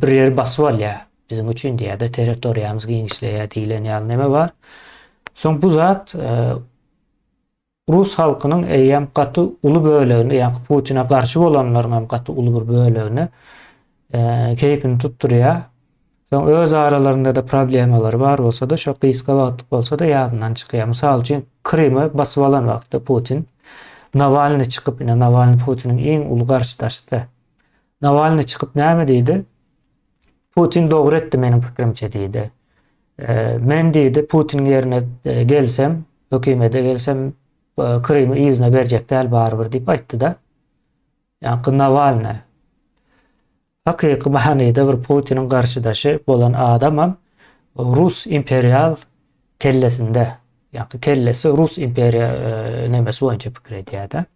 bir ýeri basyp alýar biziň üçin diýýär-de, territoriýamyz giňişleýär diýlen ýaly neme bar. Soň bu zat e, rus halkynyň eýýäm gaty uly bölegini, ýagny Putine garşy bolanlaryň hem gaty uly bir bölegini e, keýpini tutdurýar. Soň öz aralarynda da problemalary bar bolsa-da, şo gysga wagtlyk bolsa-da ýadyndan çykýar. Mysal üçin, Krymy basyp alan wagtda Putin Nawalny çykyp, ine Nawalny Putiniň iň uly garşydaşysy. Nawalny çykyp näme diýdi? Putin dogry etdi meniň pikirimçe diýdi. Men diýdi Putiniň ýerine e, gelsem, hökümete gelsem e, Krymy yzyna berjek däl barybir diýip aýtdy-da. Ýaňky Nawalny hakyky manyda bir Putiniň garşydaşy bolan adamam rus imperial kellesinde, ýaňky kellesi rus imperiýa e, nemesi boýunça pikir edýär-de.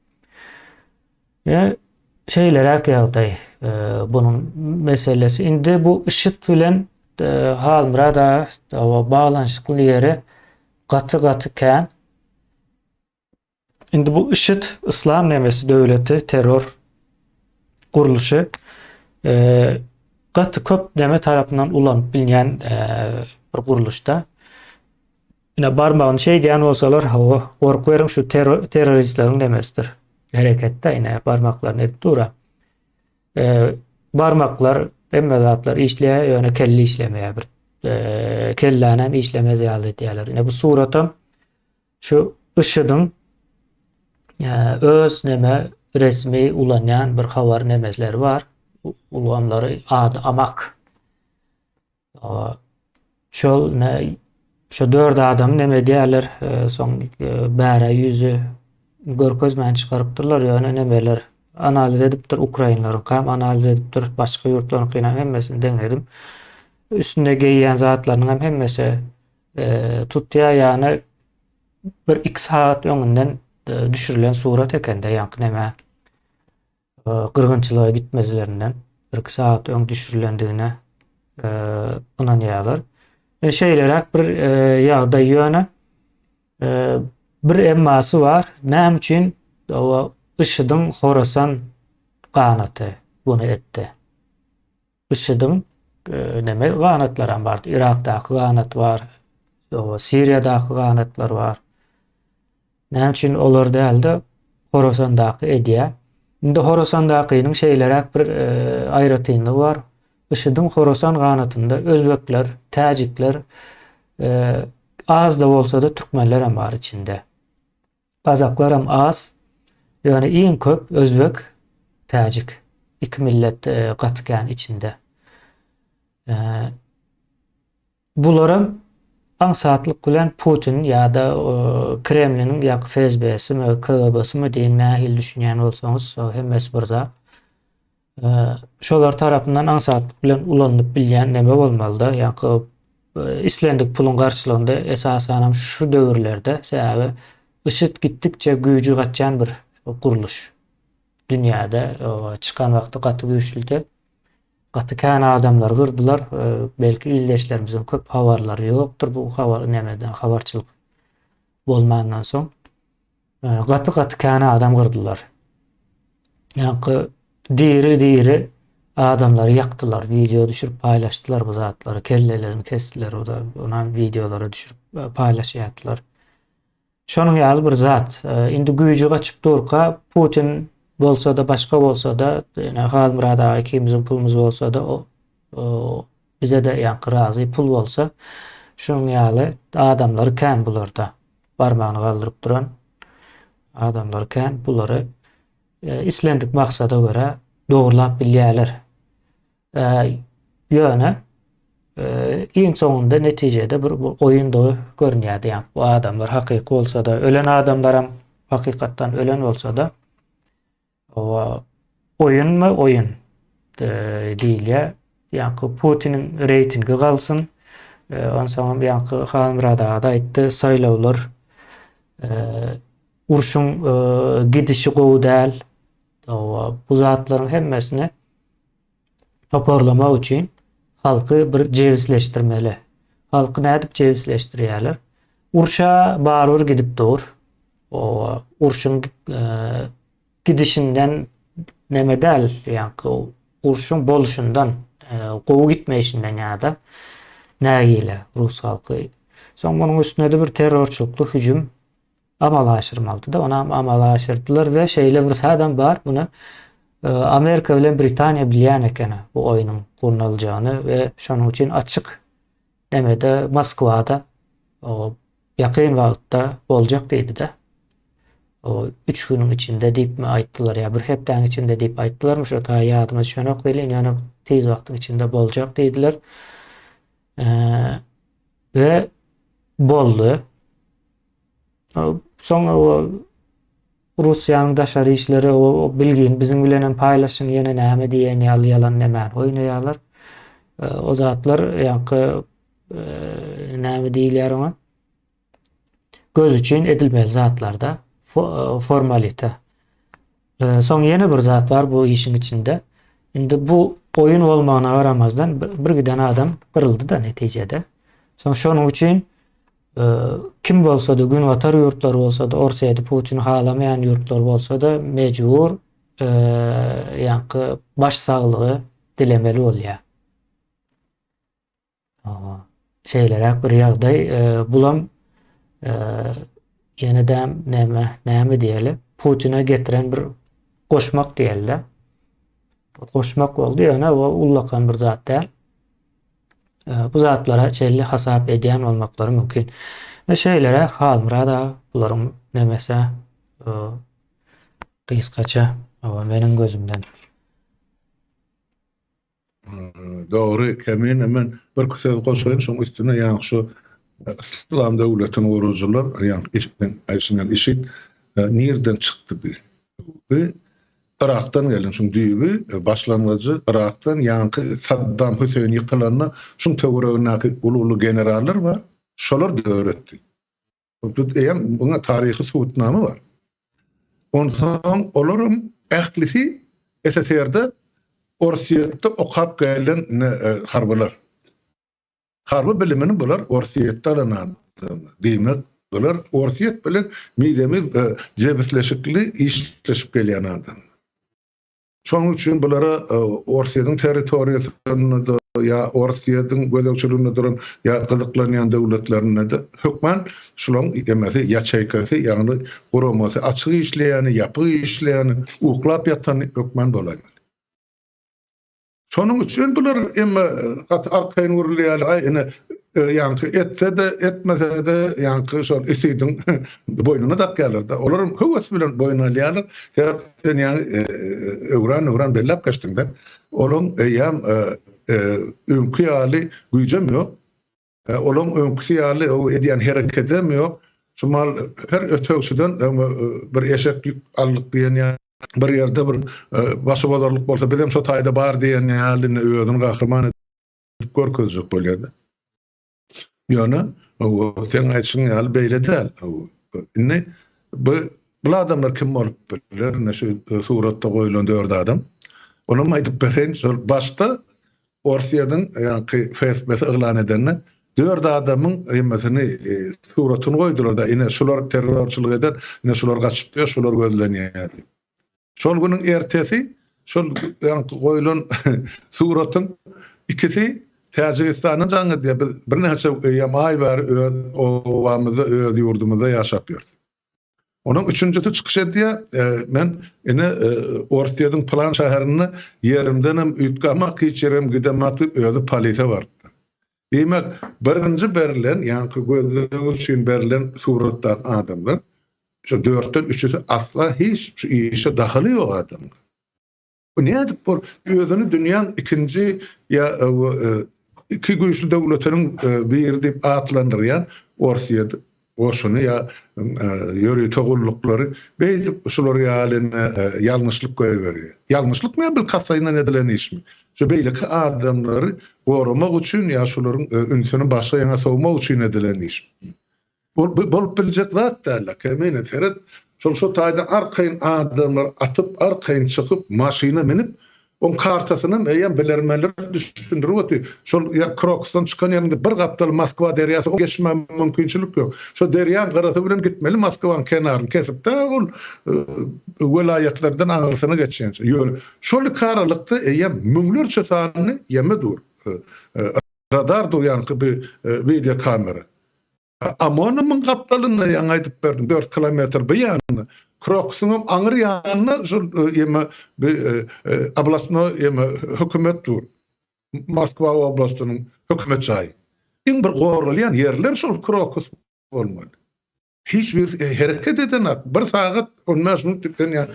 Ýa şeýleräk ýagdaý bunuň meselesi. Indi bu IŞID bilen Halmyrat aga baglanyşykly ýeri gaty-gaty kän. Indi bu IŞID yslam nemesi döwleti terror gurluşy gaty köp neme tarapyndan ulanyp bilýän bir gurluşda. Ine barmagyny şeýdýän bolsalar, hawa, gorkuberiň şu terroristleriň nemesidir. Hereketde ine barmaklaryny edip dura. E, barmaklar hemme zatlar işleýär, ýöne kelle işlemeýär bir. E, kelläni hem işlemez ýaly edýärler. Ine bu suratam şu IŞİD-iň e, öz neme resmi ulanýan bir habar nemesleri bar. Ulgamlary ady Amak. Şol ne şo dört adam neme edýärler, e, soň e, bärä ýüzi görkezmän çykarypdyrlar, ýöne nemeler analiz edipdir, ukrainleriňkam analiz edipdir, başga ýurtlaryňkynam hemmesini deňedim. Üstünde geýýän zatlarynyň hem hemmesi e, tutýar, ýagny bir iki sagat öňünden düşürilen surat ekende ýaňky neme gyrgynçylyga gitmezlerinden birki sagat öň düşürilendigine ynanýarlar. E, şeýleräk bir e, ýagdaý ýöne e, bir emmasy bar. Näme üçin o IŞİD-iň Horasan ganaty bunu etdi? IŞİD-iň neme ganatlaram bardy. Irakdaky ganat bar, Siriýadaky ganatlar bar. Näme üçin olar däl-de Horasandaky edýär? Indi Horasandakynyň şeýleräk bir e, aýratynlygy bar. IŞİD-iň Horasan ganatynda özbekler, täjikler, e, az-da bolsa-da türkmenler hem bar içinde. Gazaklaram az. Ýöne iň köp özbek, täjik. Iki millet e, gaty kän içinde. E, Bularam aňsatlyk bilen Putin ýa-da Kremliniň ýa FSB-simi, KGB-simi diýiň nähili düşünýän bolsaňyz, hemmesi bir zat. Şolar tarapyndan aňsatlyk bilen ulanylyp bilýän neme bolmalyda, ýa-da islendik puluň garşylygynda esasanam şu döwürlerde, sebäbi IŞİD gitdikçe güýji gaçýan bir gurluş. Dünýäde çykan wagty gaty güýçlüdi. Gaty kän adamlary gyrdylar. Belki ildeşlerimiziň köp habarlary ýokdur bu habar nämeden habarçylyk bolmandan soň. Gaty gaty kän adam gyrdylar. Ýaňky diri diri adamlary ýakdylar, wideo düşürip paýlaşdylar bu zatlary, kellelerini kesdiler, o da ona wideolara düşürip paýlaşýardylar. Şonuň ýaly bir zat. Indi güýji gaçyp durka Putin bolsa-da başga bolsa-da, ine Halmyrat aga ikimiziň pulumyz bolsa-da o bize-de ýaňky razy pul bolsa şunuň ýaly adamlar kän bularda. Barmagyny galdyryp duran adamlar kän. Bulary islendik maksada görä. dogrulap bilýärler. Ýöne iň soňunda netijede bir oýundygy görünýärdi. Ýa bu adamlar hakyky bolsa-da, ölen adamlaram hakykatdan ölen bolsa-da, oýunmy oýun diýilýär. Ýaňky Putiniň reýtingi galsyn. Onsoňam ýaňky Halmyrat aga-da aýtdy, saýlawlar urşuň gidişi gowy däl. Bu zatlaryň hemmesini toparlamak üçin halky bir jebisleşdirmeli. Halky nädip jebisleşdirýärler? Urşa barybir gidip dur. O urşuň e, gidişinden neme däl, ýaňky urşuň bolşundan, e, gowy gitmeýşinden ýa-da nägile rus halky. Soň munuň üstüne-de bir terrorçylykly hüjüm amala aşyrmalydy-da, onam amala aşyrdylar we şeýle bir zadam bar, muny e, Amerika bilen Britaniýa bilýän ekeni bu oýnuň gurnaljagyny we şonuň üçin açyk nemede Moskwada o ýakyn wagtda boljak diýdi-de. O üç günüň içinde diýipmi aýtdylar ýa bir hepdäň içinde diýip aýtdylarmy şo taý ýadyma düşenok welin ýöne tiz wagtyň içinde boljak diýdiler. E, we boldy. Soň o Russiýanyň daşary işleri o bilgini biziň bilen hem paýlaşyň ýene näme diýen ýaly ýalan nämäni oýnaýarlar. O zatlar ýaňky näme diýilýär oňa? Göz üçin edilmeli zatlarda formalite. Soň ýene bir zat bar bu işiň içinde. Indi bu oýun bolmagyna garamazdan bir giden adam gyryldy-da netijede. Soň şonuň üçin Kim bolsa-da, günbatar ýurtlary bolsa-da, Orsýeti, Putini halamaýan ýurtlar bolsa-da, mejbur ýaňky baş saglygy dilemeli bolýar. Şeýleräk bir ýagdaý. Bulam ýene-de näme, näme diýeli, Putine getiren bir goşmak diýeli-de. Goşmak boldy, ýöne o ullakan bir zat däl. Bu zatlara çenli hasap edýän bolmaklary mümkin. We şeýleräk Halmyrat aga bularyň nemesi gysgaça meniň gözümden. Dogry Kemine men bir söz goşaýyn şoň üstüne ýaňky şu Yslam döwletini gurujylar ýaňky işden aýşyňdan işit nirden çykdy bi? Bu Yrakdan gelen şuň düýbi başlangyjy Yrakdan ýaňky Saddam Hüseýin ýykylanda şuň töweregindäki uly-uly generallar bar şolar döretdi. Bu eýýäm muňa taryhy subutnama bar. Onsoň olaram ählisi SSR-de Orsýetde okap gelen harbylar. Harby bilimini bular Orsýetde alan adamlar. Diýmek, bular Orsýet bilen mizemiz jebisleşikli işleşip gelýän adamlar. Şonuň üçin bulara Orsýetiň territoriýasynda-da ýa Orsýetiň gözegçiliginde duran ýa gyzyklanýan döwletlerinde-de hökman şularyň emesi, ýaçeýkasy, ýagny guramasy açyk işleýäni, ýapyk işleýäni, uklap ýatany hökman bolaýmaly. Şonuň üçin bular emma gaty arkaýyn gürleýärler. Aý ine ýaňky etse-de, etmese-de ýaňky şol ISID-iň boýnuna dakýarlar-da. Olaram höwes bilen boýun alýarlar. Sebäp sen ýaňy öwran-öwran belläp geçdiň-de. Olaň eýýäm öňki ýaly güýjem ýok. Olaň öňküsi ýaly edýän herekedem ýok. Şu mal her ötegçiden bir eşek ýük aldyk diýen ýaly, bir ýerde bir başybozarlyk bolsa bizem şo taýda bar diýen ýaly indi özüni gahryman edip görkezjek bolýar-da. Ýöne seň aýdyşyň ýaly beýle däl. Indi bu bul adamlar kim bolup biler? Indi şu suratda goýlan dört adam. Onam aýdyp bereýin, şol başda Orsýetiň ýaňky FSB-si yglan edende dört adamyň hemmesini suratyny goýdular-da, ine şular terrorçylyk eden, ine şular gaçyp ýör, şular gözlenýär diýip. Şol günüň ertesi şol ýaňky goýlan suratyň ikisi Täjigistandan jaň edýär, biz birnäçe eýýäm aý bäri öz obamyzda, öz ýurdumyzda ýaşap ýörüs. Onuň üçünjisi çykyş edýär, Men ine Orsýetiň pylan şäherinde ýerimdenem üýtgämok, hiç ýerem gidemok diýip, özi polise barypdyr. Diýmek, birinji berlen, ýaňky gözleg üçin berlen suratdaky adamlar, şu dörtden üçüsi asla hiç şu işe dahyly ýok adamlar. Bu nädip bol özüni dünýäň ikinji ýa iki güýçli döwletiniň biri diýip atlandyrýan Orsýet goşuny ýa ýörite gulluklary beýdip şular ýaly ýalňyşlyk goýberýär. Ýalňyşlykmy ýa bilkastlaýyndan edilen işmi? Şu beýleki adamlary goramak üçin ýa şularyň ünsüni başga ýaňa sowmak üçin edilen işmi? Bu bolup biljek zat däl-le, Kemine, seret, şol şo taýdan arkaýyn adamlar atyp, arkaýyn çykyp, maşyna münüp, oň kartasynam eýýäm bilermenler düşündirip otyr. Şol ýa Krokusdan çykan ýeriňde bir gapdal Moskwa derýasy, oň geçmäge mümkinçilik ýok. Şo derýaň gyrasy bilen gitmeli Moskwaň kenaryny kesip, tä ol welaýatlardan aňyrsyna geçýänçä. Ýöne şol iki aralykda eýýäm müňlerçe sany ýeme dur. Radar dur ýaňky bi wideo kamera. Amonymyň gapdalynda ýaňy aýdyp berdim, 4 kilometr bu ýanynda. Krokusyňam aňyr ýanynda şol ýeme bi oblastnoý ýeme hökümet dur. Moskwa oblastynyň hökümet jaýy. Iň bir goralýan ýerler şol Krokus bolmaly. Hiç bir hereket edenak. Bir sagat 15 minut diýip sen ýa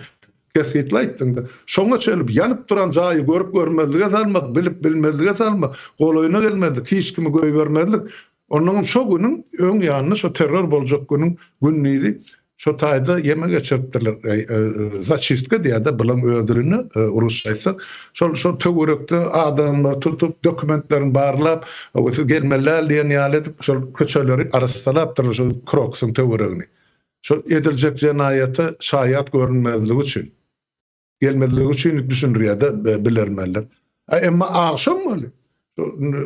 kesgitli aýtdyň-da. Şoňa çenli ýanyp duran jaýy görüp görmezlige salmak, bilip bilmezlige salmak, golaýyna gelmezlik, hiç kimi goýbermezlik. Onnoňam şo günüň öň ýanynda şo terror boljak günüň gündizi şo taýda ýeme geçiripdirler. Zaçistka diýýär-de bulaň öz dilinde rusça aýtsak. Şol şol töwerekde adamlary tutup, dokumentlerini barlap, siz gelmeli däl diýen ýaly edip, şol köçeleri arassalapdyrlar şol Krokusyň töweregini. Şol ediljek jenaýata şaýat görünmezligi üçin. Gelmezligi üçin düşündirýär-de bilermenler. A emma agşam boldy.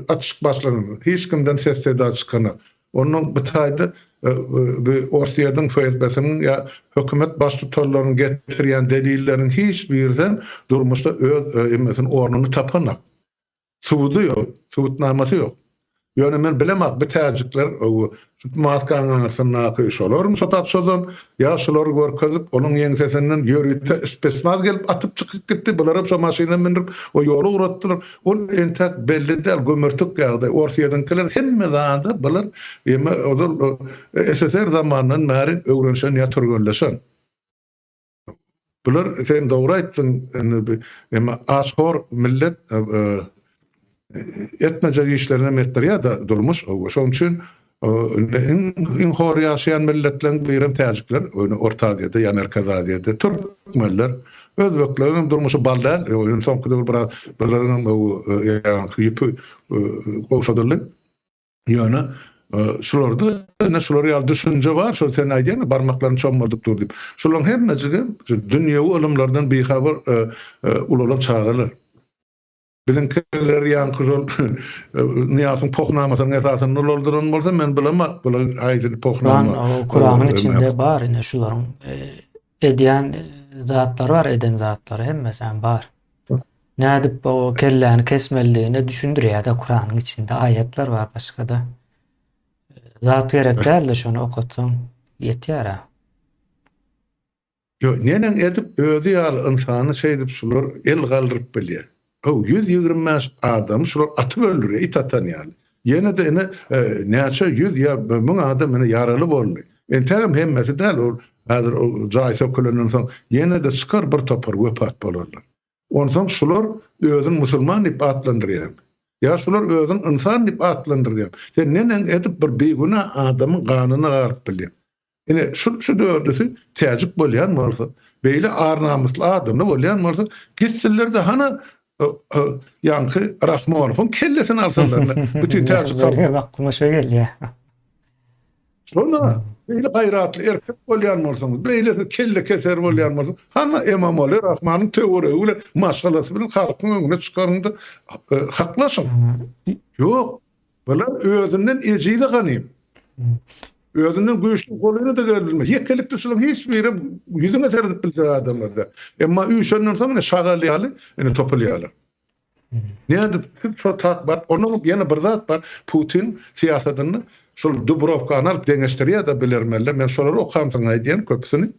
Atyşyk başlananda hiç kimden ses-seda çykanok. Onnoň bu taýda bu Orsýetiň FSB-siniň ýa hökümet baştutanlarynyň getirýän delilleriniň hiç birisem durmuşda öz emesini ornuny tapanok. Subudy ýok, subutnamasy ýok. Ýöne men bilemok bu täjikler şu maskanyň aňyrsyndaky şolarmy şo tapşadan ýa şulary görkezip onuň ýeňsesinden ýörite spesnaz gelip atyp çykyp gitdi bularam şo maşyna mündürip o ýola ugratdylar. Ol entäk belli däl gömürtik ýagdaý. Orsýetiňkiler hemme zada bular eme ozal SSR zamanyndan bäri öwrenişen ýa türgenleşen. Bular sen dogry aýtdyň indi emma aç-hor millet etmejek işlerini hem etdirýär-de durmuş. Şonuň üçin indi iň iň hor ýaşaýan milletleriň birem täjikler, ýöne Orta Aziýada ýa Merkezi Aziýada türkmenler, özbekleriň hem durmuşy bal däl. Ýöne soňky döwür biraz bularyň hem ýaňky ýüpi gowşadyldy. Ýöne şularda ine şular ýaly düşünje bar, şol sen aýdýaň barmaklaryny çommaldyp dur diýip. Şularyň hemmejigi dünýewi ylymlardan bihabar ulalan çagalar. Biziňkiler ýaňky şol Nyýazyň pohnamasynyň esasynda ulaldyran bolsa men bilemok bular haýsy pohnama. Kuranyň içinde bar ine şularyň edýän zatlary bar, eden zatlary hemmesi hem bar. Nädip o kelläni kesmelidigini düşündirýär-de Kuranyň içinde aýatlar bar başga-da. Zat gerek däl-de şony okatsaň ýetýär-ä. Ýok, neneň edip özi ýaly ynsany şeýdip şular el galdyryp bilýär. How, 125 adamy şular atyp öldürýär, it atan ýaly. Ýene-de ine näçe ýüz ýa müň adam ine ýaraly boldy. Entägem hemmesi däl, ol häzir ol jaý sökülenden soň ýene-de çykar bir topar wepat bolanlar. Onsoň şular özüni musulman diýip atlandyrýarmy? Ýa şular özüni ynsan diýip atlandyrýarmy? Sen neneň edip bir bigünä adamyň ganyna garyp bilýäň? Ine, şu şu dördüsi täjik bolýan bolsa, beýle ar-namysly adamlar bolýan bolsa, gitsinler-de hana ýaňky Rahmonowyň kellesini alsynlar. Bütin täjik halky. Benim aklyma şo gelýär. Şonda beýle gaýratly erkek bolýan bolsaňyz, beýle kelle keser bolýan bolsaňyz, hana Emomali Rahmanyň töweregi bilen, maşgalasy bilen halkyň öňüne çykaryň-da, haklaşyň. Ýok, bular özünden ejize ganym. Özünden güýçli golaýyna-da gelbilmez. Ýekelikde şularyň hiç biri ýüzüňe seredip biljek adamlar däl. Emma üýşenden soň ine şagal ýaly ine topulýarlar. Nädip siz şo tak bar, onuň ýene bir zat bar, Putin syýasatynda şol Dubrowkany alyp deňeşdirýär-de bilermenler, men şolary okamsoň aýdýan köpüsini.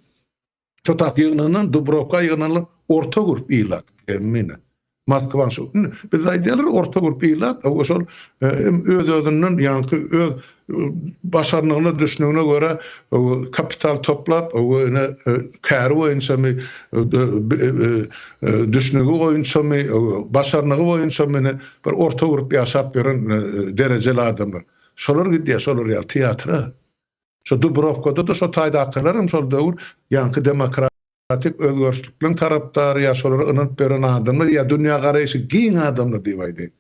Şo tak ýygnanan Dubrowka ýygnanan orta gürp ilat, kemine. Moskwaň şu biz aýdýarlar orta grup ilat o şol öz-özünden ýaňky öz başarnygyna düşnügine görä kapital toplap o ine käri boýunçamy düşnügi boýunçamy başarnygy boýunçamy ine bir orta grup ýaşap ýören derejeli adamlar. Şolar gidýär şolar ýaly teatra. Şo Dubrowkada-da şo taýdakylar hem şol döwür ýaňky demokrat Demokratik özgerişlikleň tarapdary ýa şolara ynanyp ýören adamlar ýa dünýä garaýşy giň adamlar diýip aýdaýyn.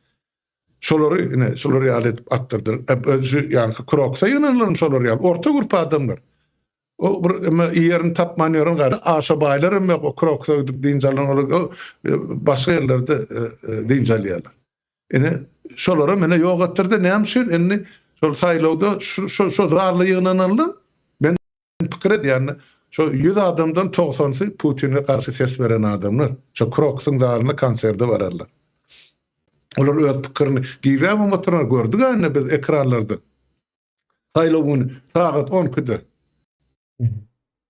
Şolary ine şular ýaly edip atdyrdylar. Şu ýaňky Kroksa ýygnanlaram şolar ýaly orta gürp adamlar. O bir eme ýerini tapman ýören gaýry aşa baýlar hem ýok o Kroksa gidip dynç alan olar başga ýerlerde dynç alýarlar. Ine şolaram ine ýok etdirdi. Näme üçin indi şol saýlawda şu şu zalda ýygnananlar men pikir edýän, şo 100 adamdan togsansy Putine garşy ses beren adamlar. Şo Kroksyň zalyna konserde bararlar. Olar öz pikirini gizläbem oturanlar gördük-ä indi biz ekranlarda. Saýlaw güni sagat 12-de.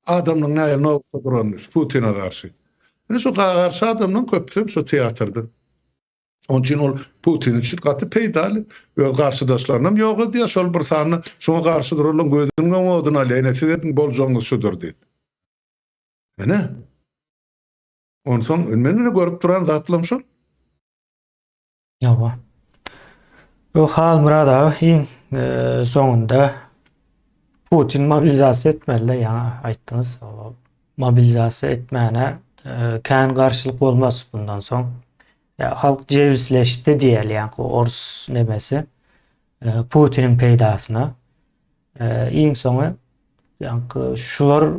Adamlaryň nähili nobata duranyny Putine garşy. Indi şo garşy adamlaryň köpüsem şo teatrda. Onuň üçin ol Putin üçin gaty peýdaly. Öz garşydaşlarynam ýok edýär, şol bir sanda şoňa garşy duranlaryň gözüniň öňi oduny alýar. Ine siz ediň boljagyňyz şudur diýip. Ine. Onsoň men ine görüp duran zatlarym şol. Hawa. Bu Halmyrat aga iň e, soňunda Putin mobilizasiýa etmeli ýaňy aýtdyňyz. Mobilizasiýa etmäne e, kän garşylyk bolmaz bundan soň. Ýa halk jebisleşdi diýeli ýaňky orus nemesi e, Putiniň peýdasyna. E, iň soňy ýaňky şular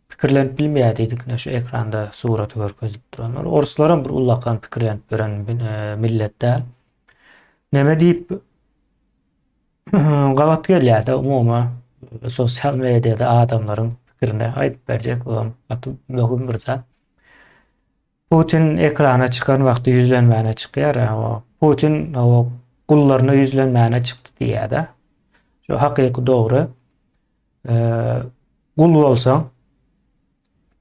pikirlenip bilmeýär diýdik ine şu ekranda suraty görkezip duranlar. Oruslaram bir ullakan pikirlenip ýören e, millet däl. Neme diýip gabat gelýär-de umumy sosial mediada adamlaryň pikirini aýdyp berjek bolam gaty möhüm bir zat. Putin ekrana çykan wagty ýüzlenmäne çykýar. Putin o gullaryna ýüzlenmäne çykdy diýýär-de. Şu hakyky dogry. Gul bolsaň,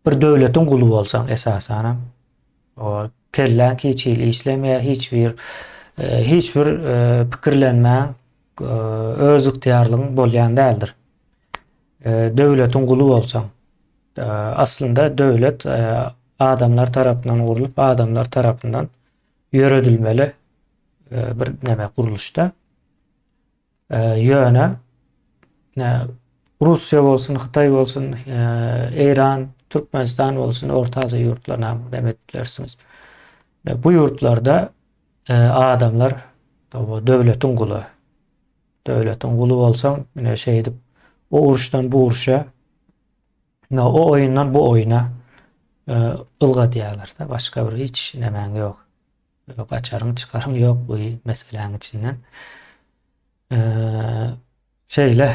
bir döwletiň guly bolsaň esasanam, o kelläň hiç hili işlemeýär, hiç bir hiç bir pikirlenmäň, öz ygtyýarlygyň bolýan däldir. Döwletiň guly bolsaň, aslynda döwlet adamlar tarapyndan gurlup, adamlar tarapyndan ýöredilmeli bir neme gurluşda. Ýöne Russiýa bolsun, Hytaý bolsun, Eýran, Türkmenistan bolsun, Orta Aziýa ýurtlaryna neme edip bilersiňiz. Bu ýurtlarda adamlar döwletiň guly. Döwletiň guly bolsaň, ine şeýdip o uruşdan bu uruşa, o oýundan bu oýuna ylgadýarlar-da. Başga bir hiç nemäň ýok. Gaçaryň çykaryň ýok bu meseläň içinden. Şeýle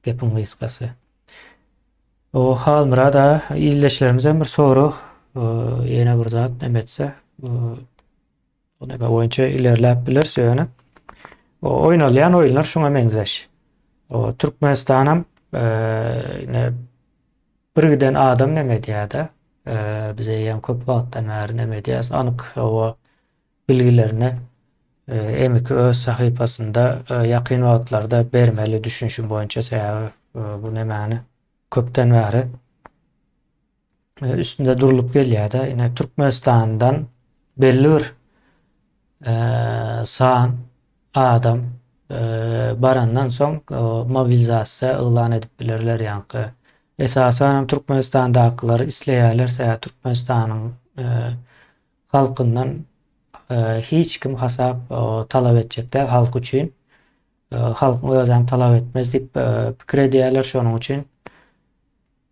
gepiň gysgasy. O Halmyrat aga ildeşlerimizden bir sorag ýene bir zat näme etse o näme boýunça ilerläp bileris ýöne. O oýnalýan oýunlar şuňa meňzeş. O Türkmenistanam ine Bir giden adam neme edýärde? Biz eýýäm köp wagtdan bäri neme edýäs? Anyk hawa bilgilerini M2 öz sahypasynda ýakyn wagtlarda bermeli düşünişim boýunça sebäbi bu nemäni köpden bäri üstünde durlup gelýärde. Ine Türkmenistandan belli bir san adam barandan soň mobilizasiýa yglan edip bilerler ýaňky. Esasan hem Türkmenistandakylar isleýärler, sebäbi Türkmenistanyň halkyndan hiç kim hasap talap etjek däl halk üçin. Halkyň özem talap etmez diýip pikir edýärler, şonuň üçin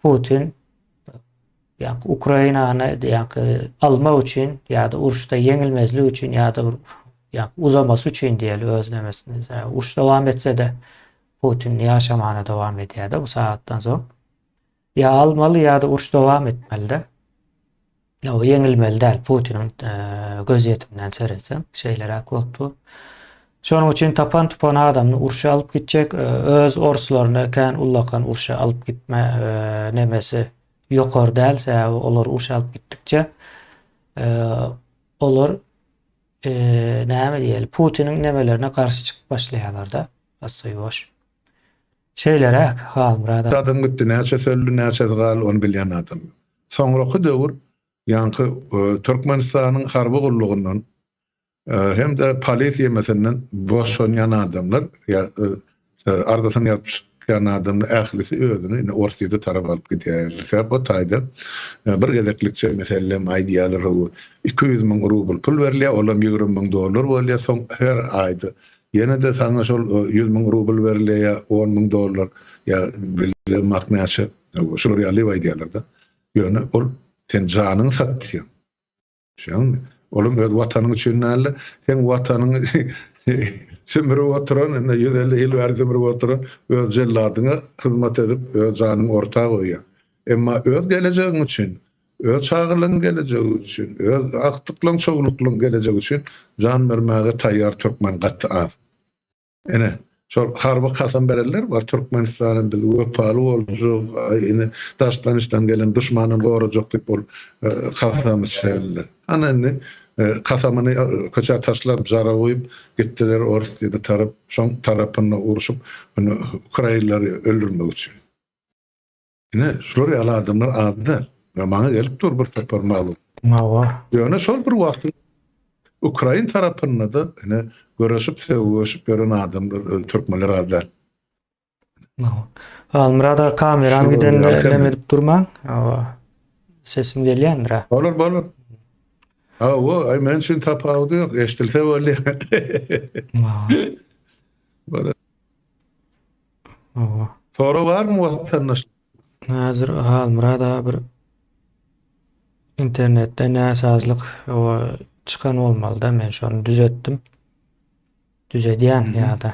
Putin ýa-da Ukrainany ýa-da almak üçin ýa-da uruşda ýeňilmezlik üçin ýa-da bir ýa uzamasy üçin diýeli öz nemesini. Uruş dowam etse-de Putin ýaşamana dowam edýär-de bu sagatdan soň. Ýa almaly ýa-da uruş dowam etmeli-de. Ýa ýeňilmeli däl Putiniň gözýetiminden seretseň, şeýleräk bolup dur. Şonuň üçin tapan tupan adamyny urşa alyp gitjek, öz orslaryny kän ullakan urşa alyp gitme nemesi ýokary däl, sebäbi olar urşa alyp gitdikçe. Olar näme diýeli, Putiniň nemelerine garşy çykyp başlaýarlar-da, assa-ýuwaş. Şeýleräk, Halmyrat aga. Adam gitdi, näçesi öldi, näçesi galdy, ony bilýän adam ýok. Soňraky döwür ýaňky Türkmenistanyň harby gullugyndan hem-de polis ýemesinden boşanýan adamlar ýa arzasyny ýazyp çykýan adamlar ählisi özüni indi Orsýete tarap alyp gidýärler. Sebäp o taýda bir gezeklikçe meselem aýdýarlar hawa 200 müň rubl pul berilýär, olam 20 müň dollar bolýar, soň her aýda ýene-de saňa şol 100 müň rubl berilýär ýa 10 müň dollar ýa bilemok näçe şular ýaly aýdýarlar-da. Ýöne ol sen janyňy satýaň. Düşýäňmi? Olam öz watanyň üçin dälde, seň watanyňy sömürip oturan, indi 150 ýyl bäri sömürip oturan öz jelladyňa hyzmat edip, öz janyňy orta goýýaň. Emma öz gelejegiň üçin, öz çagalaryň gelejegi üçin, öz agtyklaň, çowluklaň gelejegi üçin jan bermäge taýýar türkmen gaty az. Ine, şol harby kasam berenler bar, Türkmenistana biz wepaly boljak, ine, daşdan içden gelen duşmandan gorajak diýip ol kasam içenler. Ana indi kasamyny köçä taşlap, jara guýup gitdiler Orsýete tarap, şoň tarapynda urşup, ine, ukrainlary öldürmek üçin. Ine, şular ýaly adamlar az däl. We maňa gelip dur bir topar maglumat. Hawa. Ýöne şol bir wagtyň ukrain tarapynda-da ine göreşip, söweşip ýören adamlar, türkmenler az däl. Hawa. Halmyrat aga kameram gidende neme edip durmaň. Hawa. Sesim gelýändir-ä. Bolar, bolar. Hawa, aý men üçin tapawudy ýok, eşidilse bolýar. Hawa. Bolar. Hawa. Sorag barmy watandaş? Häzir Halmyrat aga bir internetde näsazlyk çykan bolmalyda men şony düzetdim. Düzedýän ýa-da.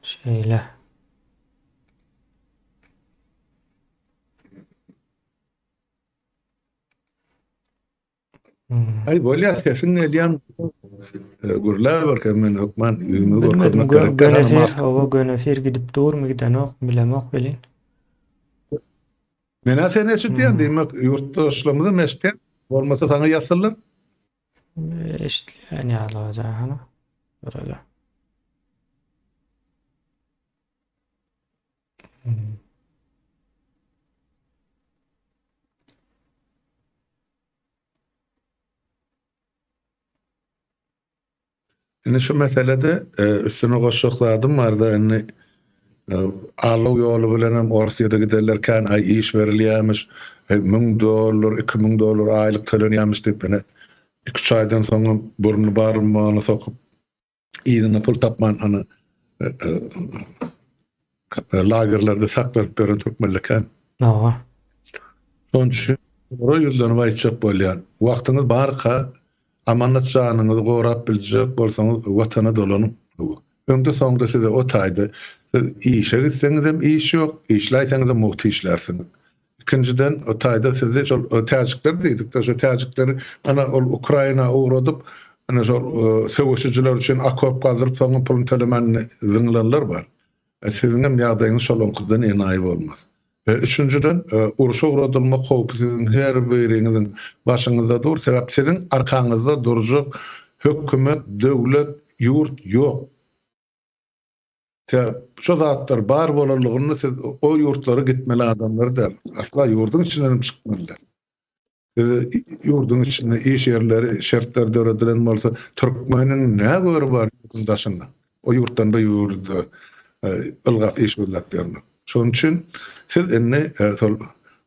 Şeýle. Hmm. Aý bolýar sesiň gelýän gürläber men hökman ýüzüňi görkezmek gerek. Gönefir, hawa gönefir gidip durmy gidenok bilemok welin. Menä seni eşidýän diýmek ýurtdaşlarymyzam eşidýän. Bolmasa saňa ýazsynlar. Eşidilýän ýaly bolýar hany. Göreli. Hmm. Indi şu meselede üstüne goşjak zadym barda indi allow ýoly bilen hem Orsýete gidenler kän aý iş berilýärmiş, 1000 dollar, 2000 dollar aýlyk tölenýärmiş diýip ine 2-3 aýdan soňam burnuny barmagyna sokup yzyna pul tapman ana lagerlerde saklanyp ýören türkmenler kän. Hawa. Şonuň üçin olara ýüzlenip aýtjak bolýan. Wagtyňyz barka amanat janyňyzy gorap biljek bolsaňyz watana dolanyň. Öňde soňda size o taýda siz işe gitseňizem iş ýok, işläýseňizem mugt işlärsiňiz. Ikinjiden o taýda sizi şol täjikler diýdik-de şo täjikleri ana ol Ukraina ugradyp ana şol söweşijiler üçin okop gazdyryp soňra puluny tölemän zyňylanlar bar. Siziňem ýagdaýyňyz şolaňkydan enaýy bolmaz. Üçünjiden, urşa ugradylmak howpy siziň her biriňiziň başyňyzda dur, sebäp siziň arkaňyzda durjak hökümet, döwlet, ýurt ýok. Sebäp şo zatlar bar bolanlygynda siz o ýurtlara gitmeli adamlar däl. Asla ýurduň içinden hem çykmaly däl. Size ýurduň içinde iş ýerleri, şertler döredilen bolsa, türkmeniň nä göri bar ýurduň daşynda? O ýurtdan bu ýurda ylgap iş gözläp ýörmek. Şonuň üçin siz indi şol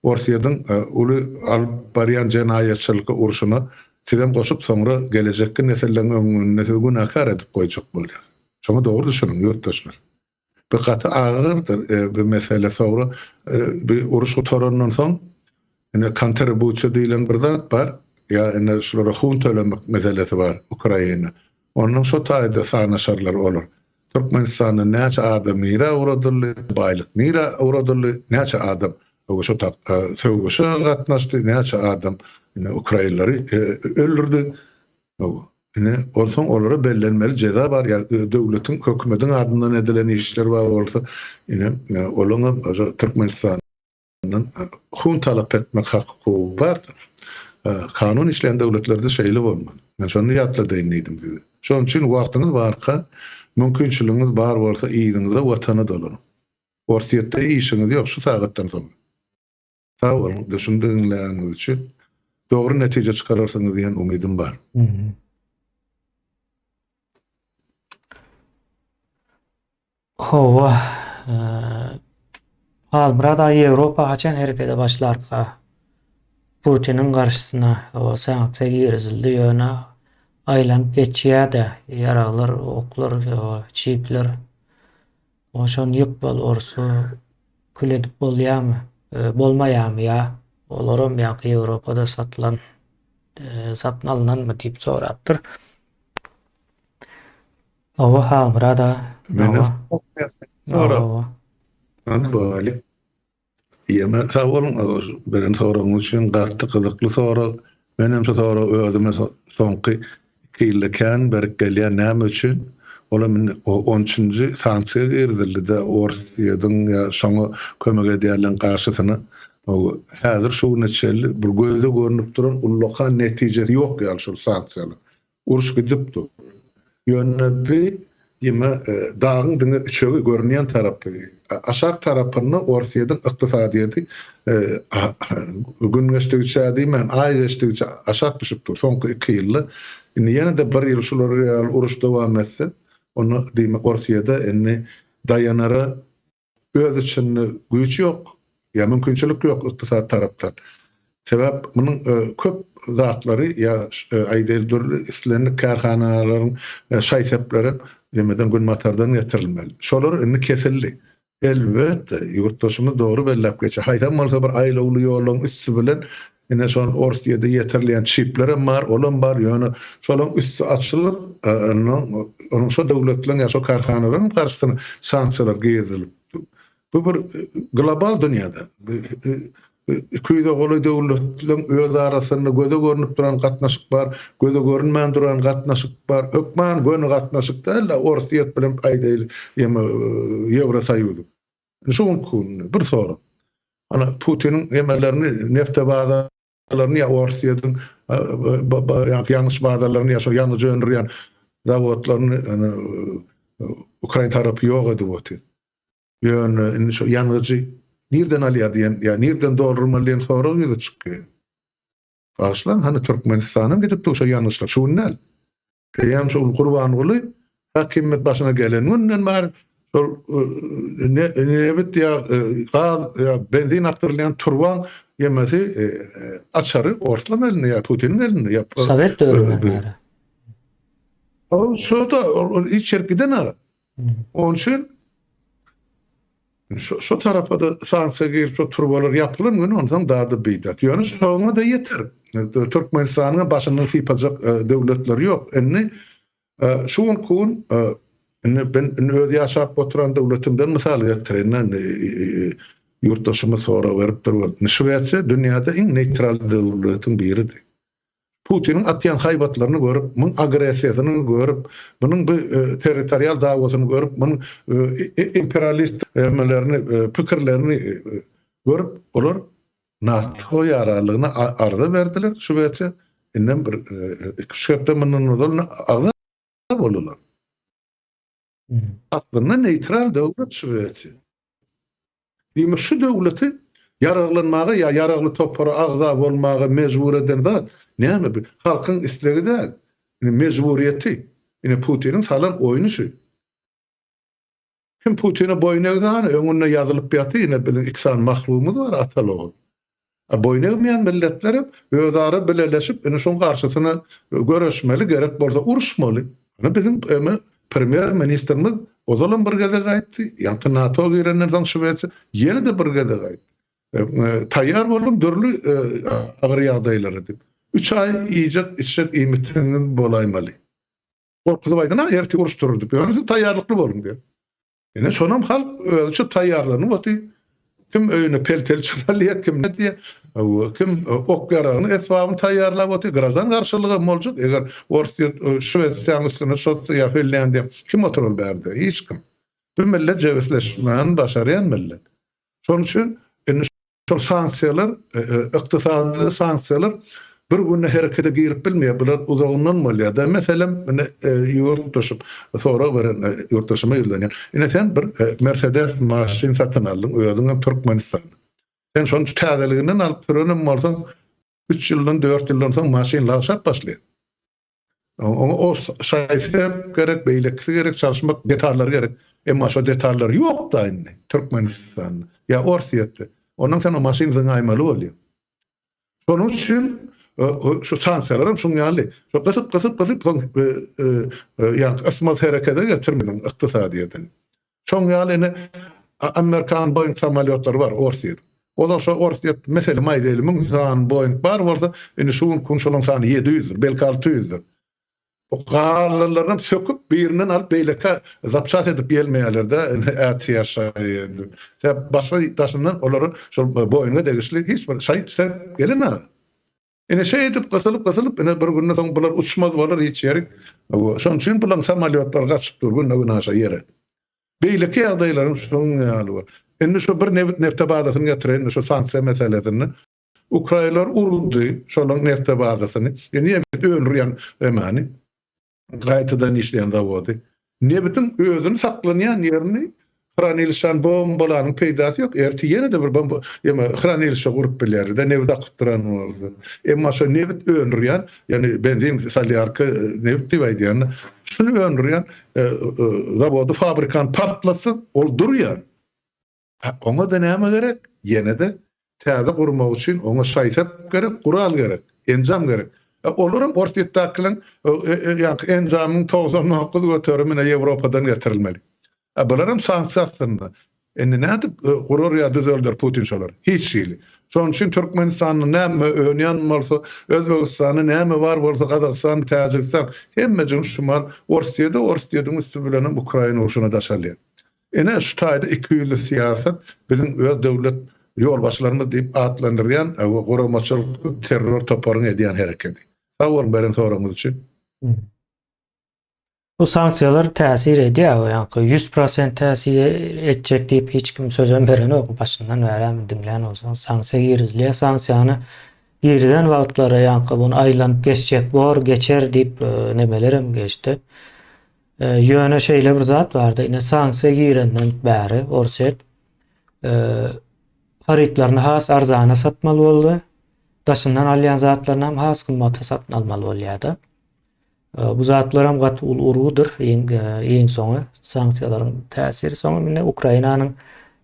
Orsýetiň uly alyp barýan jenaýatçylykly urşuna sizem goşup soňra gelejekki nesilleriň öňünde sizi günäkär edip goýjak bolýar. Şoňa dogry düşüniň ýurtdaşlar. Bu gaty agyrdyr bu mesele soňra bu uruş gutarandan soň ine kontribusiýa diýlen bir zat bar ýa ine şulara hun tölemek meselesi bar Ukraina. Ondan şo taýda sanaşarlar olar. Türkmenistanda näçe adam nirä ugradyldy, baýlyk nirä ugradyldy, näçe adam şo söweşe gatnaşdy, näçe adam ine ukrainlary öldürdi. Ine, onsoň olara bellenmeli jeza bar, ýa döwletiň, hökümetiň adyndan edilen işler bar bolsa, ine, olaňam Türkmenistandan hun talap etmek hak-hukugy bardyr. Kanun işleýän döwletlerde şeýle bolmaly. Men şony ýatladaýyn diýdim size. Şonuň üçin wagtyňyz barka, mümkinçiligiňiz bar bolsa yzyňyza, Watana dolanyň. Orsýetde işiňiz ýok şu sagatdan soň. Sag boluň, şuny diňläniňiz üçin. Dogry netije çykararsyňyz diýen umydym bar. Hawa. Halmyrat aga Ýewropa haçan herekete başlarka? Putiniň garşysyna hawa sanksiýa girizildi ýöne aýlanyp geçýä-de ýaraglar, oklar, çipler. Şony ýykmaly orsy kül edip bolýamy, bolmaýamy ýa olaram ýaňky Ýewropada satylan satyn alynanmy diýip sorapdyr. Hawa Halmyrat aga. Menden sorap. Ýene sag boluň beren soragyňyz üçin gaty gyzykly sorag. Men hem şu soragy özüme soňky iki ýylda kän berip gelýän näme üçin? Olam indi on üçünji sanksiýa girizildi-de Orsýetiň ýa şoňa kömek edýänleň garşysyna. Häzir şu güne çenli bir göze görnüp duran ullakan netijesi ýok ýaly şol sanksiýalaryň. Uruş gidip dur. Ýöne bi ýeme dagyň diňe üçegi görünýän tarapy. Aşak tarapynda Orsýetiň ykdysadyýeti gün geçdigiçe diýmän, aý geçdigiçe aşak düşüp dur. Soňky iki ýylda. Indi ýene-de bir ýyl şular ýaly uruş dowam etse, onda diýmek Orsýede indi daýanara Öz içinde güýç ýok, ýa mümkinçilik ýok ykdysady tarapdan. Sebäp munuň köp zatlary ýa aýdaýly dürli islendik kärhanalaryň şaý-sepleri nemeden günbatardan getirilmeli. Şolar indi kesildi. Elbetde, ýurtdaşymyz dogry belläp geçýär. Haýsam bolsa bir aýlawly ýollaryň üsti bilen ine şol Orsýede ýetirilýän çiplerem bar, olam bar, ýöne şolaryň üsti açylyp, onuň şo döwletleriň ýa şo kärhanalaryň garşysyna sanksiýalar girizilip, bu bir global dünýäde 200-e golaý döwletleriň öz arasynda göze görnüp duran gatnaşyk bar, göze görünmän duran gatnaşyk bar. Hökman göni gatnaşyk däl-de, Orsýet bilen aýdaýly, Ýewrosoýuzyň. Şu günki günde bir sorag. Ana Putiniň emelerini nefte bazarlaryny ýa Orsýetiň ýangyç bazarlaryny ýa şol ýangyjy öndürýän zawodlaryny Ukraina tarapy ýok edip otyr. Ýöne indi şo ýangyjy nirden alýar diýen ýa nirden doldurmaly diýen sorag ýüze çykýar. Bagyşlaň, hany Türkmenistanam gidip dur şo ýangyçlar şu gün däl. Eýýäm şol Gurbanguly häkimiýet başyna gelen günden bäri şol nebit ýa gaz ýa benzin akdyrylýan turbaň ýemesi açary orslaň elinde ýa Putiniň elinde ýa Sowet döwründen bäri. Ol şo-da ol hiç ýerik giden aga. Onuň üçin Şo tarapa-da sanksiýa girip, şo turbalar ýapylan güni onsoň dady bidat. Ýöne şoňa-da ýeter. Türkmenistanyň başyndan sypajak döwletleri ýok. Indi şu günki gün indi ben indi öz ýaşap oturan döwletimden mysal getireýin. Indi ýurtdaşymyz sorag beripdir. Şwesiýa dünýäde iň neýtral döwletiň biridi. Putiniň atýan haýbatlaryny görüp, muň agressiýasyny görüp, munuň bu territorial dawasyny görüp, munuň imperialist emelerini, pikirlerini görüp, olar NATO ýaranlygyna arza berdiler Şwesiýa. Indem bir iki-üç hepde mundan ozal agza boldular. Aslynda neýtral döwlet Şwesiýa. Diýmek, şu döwleti ýaraglanmaga ýa ýaragly topara agza bolmaga mejbur eden zat näme? Bu halkyň islegi däl. Ine mejburyýeti. Ine Putiniň salan oýny şu. Kim Putine boýun egse hany öňünde ýazylyp ýaty ine biziň iki sany mahlugymyz bar ataly ogul. A boýun egmeýän milletlerem özara bileleşip ine şoň garşysyna göreşmeli, gerek bolsa uruşmaly. Ine biziň eme premýer ministrimiz ozalam bir gezek aýtdy, ýaňky NATO girenden soň Şwesiýa ýene-de bir gezek aýtdy. Taýýar boluň dürli agyr ýagdaýlara diýip. Üç aý iýjek, içjek iýmitiňiz bolaýmaly. Gorkuzyp aýdan, a ertir uruş turar diýip. Ýöne siz taýýarlykly boluň diýip. Ine şonam halk özüçe taýýarlanyp otyr. Kim öýüne pelteli çyra alýar, kim ne diýýär, kim ok-ýaragyny, esbabyny taýýarlap otyr. Graždan garşylygam boljak. Eger Orsýet Şwesiýanyň üstüne çozsa ýa Finlýandiýa, kim oturar bärde? Hiç kim. Bu millet jebisleşmäni başarýan millet. Şonuň üçin indi şol sanksiýalar, ykdysady sanksiýalar bir günde herekete girip bilmeýär. Bular uzagyndan bolýar-da. Meselem, indi ýurtdaşym sorag beren ýurtdaşyma ýüzlenýän. Ine sen bir Mersedes maşyn satyn aldyň, özüňem Türkmenistanda. Sen şony täzeliginden alyp sürenem bolsaň, üç ýyldan, dört ýyldan soň maşyn lagşap başlaýar. Oňa o şaý-sep gerek, beýlekisi gerek, çalyşmak detallary gerek. Emma şo detallar ýok-da indi Türkmenistanda ýa Orsýetde. Ondan sen o maşyny zyňaýmaly bolýaň. Şonuň üçin şu sanksiýalar hem şuň ýaly. Şo gysyp, gysyp, gysyp soň ýa ysmaz herekete getirmediň ykdysadyýetini. Şoň ýaly ine Amerikan Boeing samolýotlary bar Orsýetiň. Ozal şo Orsýet meselem aýdaýly 1000 sany Boeing bar bolsa, indi şu günki gün şolaň sany 700-dir, belki 600-dir. Bu galanlaryny söküp birinden alyp beýlekä zapças edip gelmeýärler-de, ätiýaç şaýy edip. Sebäp başga daşyndan olara şol Boeinge degişli hiç bir şaý söküp gelenok. Ine şeýdip gysylyp gysylyp ine bir günden soň bular uçmaz bolar hiç ýerik. Şonuň üçin bulaň samolýotlary gaçyp dur günde günaşa ýere. Beýleki ýagdaýlaryň şonuň ýaly bor. Indi şu bir nebit nefte bazasyny getireýin şu sanksiýa meselesinde. Ukraýlar urdy şolaň nefte bazasyny. Indi nebit öndürýän emani. gaýtadan işleýän zawody. Nebitiň özüni saklanýan ýerini hranilişan bombalanyň peýdasy ýok. Ertir ýene-de bir bomba, ýa hranilişe gurup bilýärler-de, nebit akyp duran bolsa. Emma şo nebit öndürýän, ýagny benzin, solýarka, nebit diýip aýdýan, şuny öndürýän zawody, fabrikany partlatsa, ol durýar. Oňa-da näme gerek? Ýene-de täze gurmak üçin oňa şaý-sep gerek, gural gerek, enjam gerek. E, olaram Orsýetdäkileriň ýaňky enjamyň 99 göterimine Ýewropadan getirilmeli. E, bularam sanksiýa astynda. Indi nädip gurar ýa düzelder Putin şolary? Hiç hili. Şonuň üçin Türkmenistanda näme önýän bolsa, Özbegistanda näme bar bolsa, Gazagystan, Täjigistan, hemmejigini şu mal Orsýede, Orsýediň üsti bilenem Ukraina urşuna daşalýar. Ine, şu taýda ikiýüzli syýasat biziň öz döwlet ýolbaşçylarymyz diýip atlandyrýan we guramaçylykly terror toparyň edýän herekedi. Sag boluň beren soragyňyz üçin. Bu sanksiýalar täsir edýär, ýaňky 100% täsir etjek diýip hiç kim sözem berenok, başyndan bäri diňlän bolsaňyz sanksiýa girizilýär, sanksiýany girizen wagtlary ýaňky muny aýlanyp geçjek bor, geçer diýip nemelerem geçdi. Ýöne şeýle bir zat bardy, ine sanksiýa girenden bäri Orsýet harytlaryny has arzana satmaly boldy. Daşyndan alýan zatlaryny hem has gymmata satyn almaly bolýardy. Bu zatlar hem gaty uly urgudyr. Iň iň soňy sanksiýalaryň täsiri soňy indi Ukrainanyň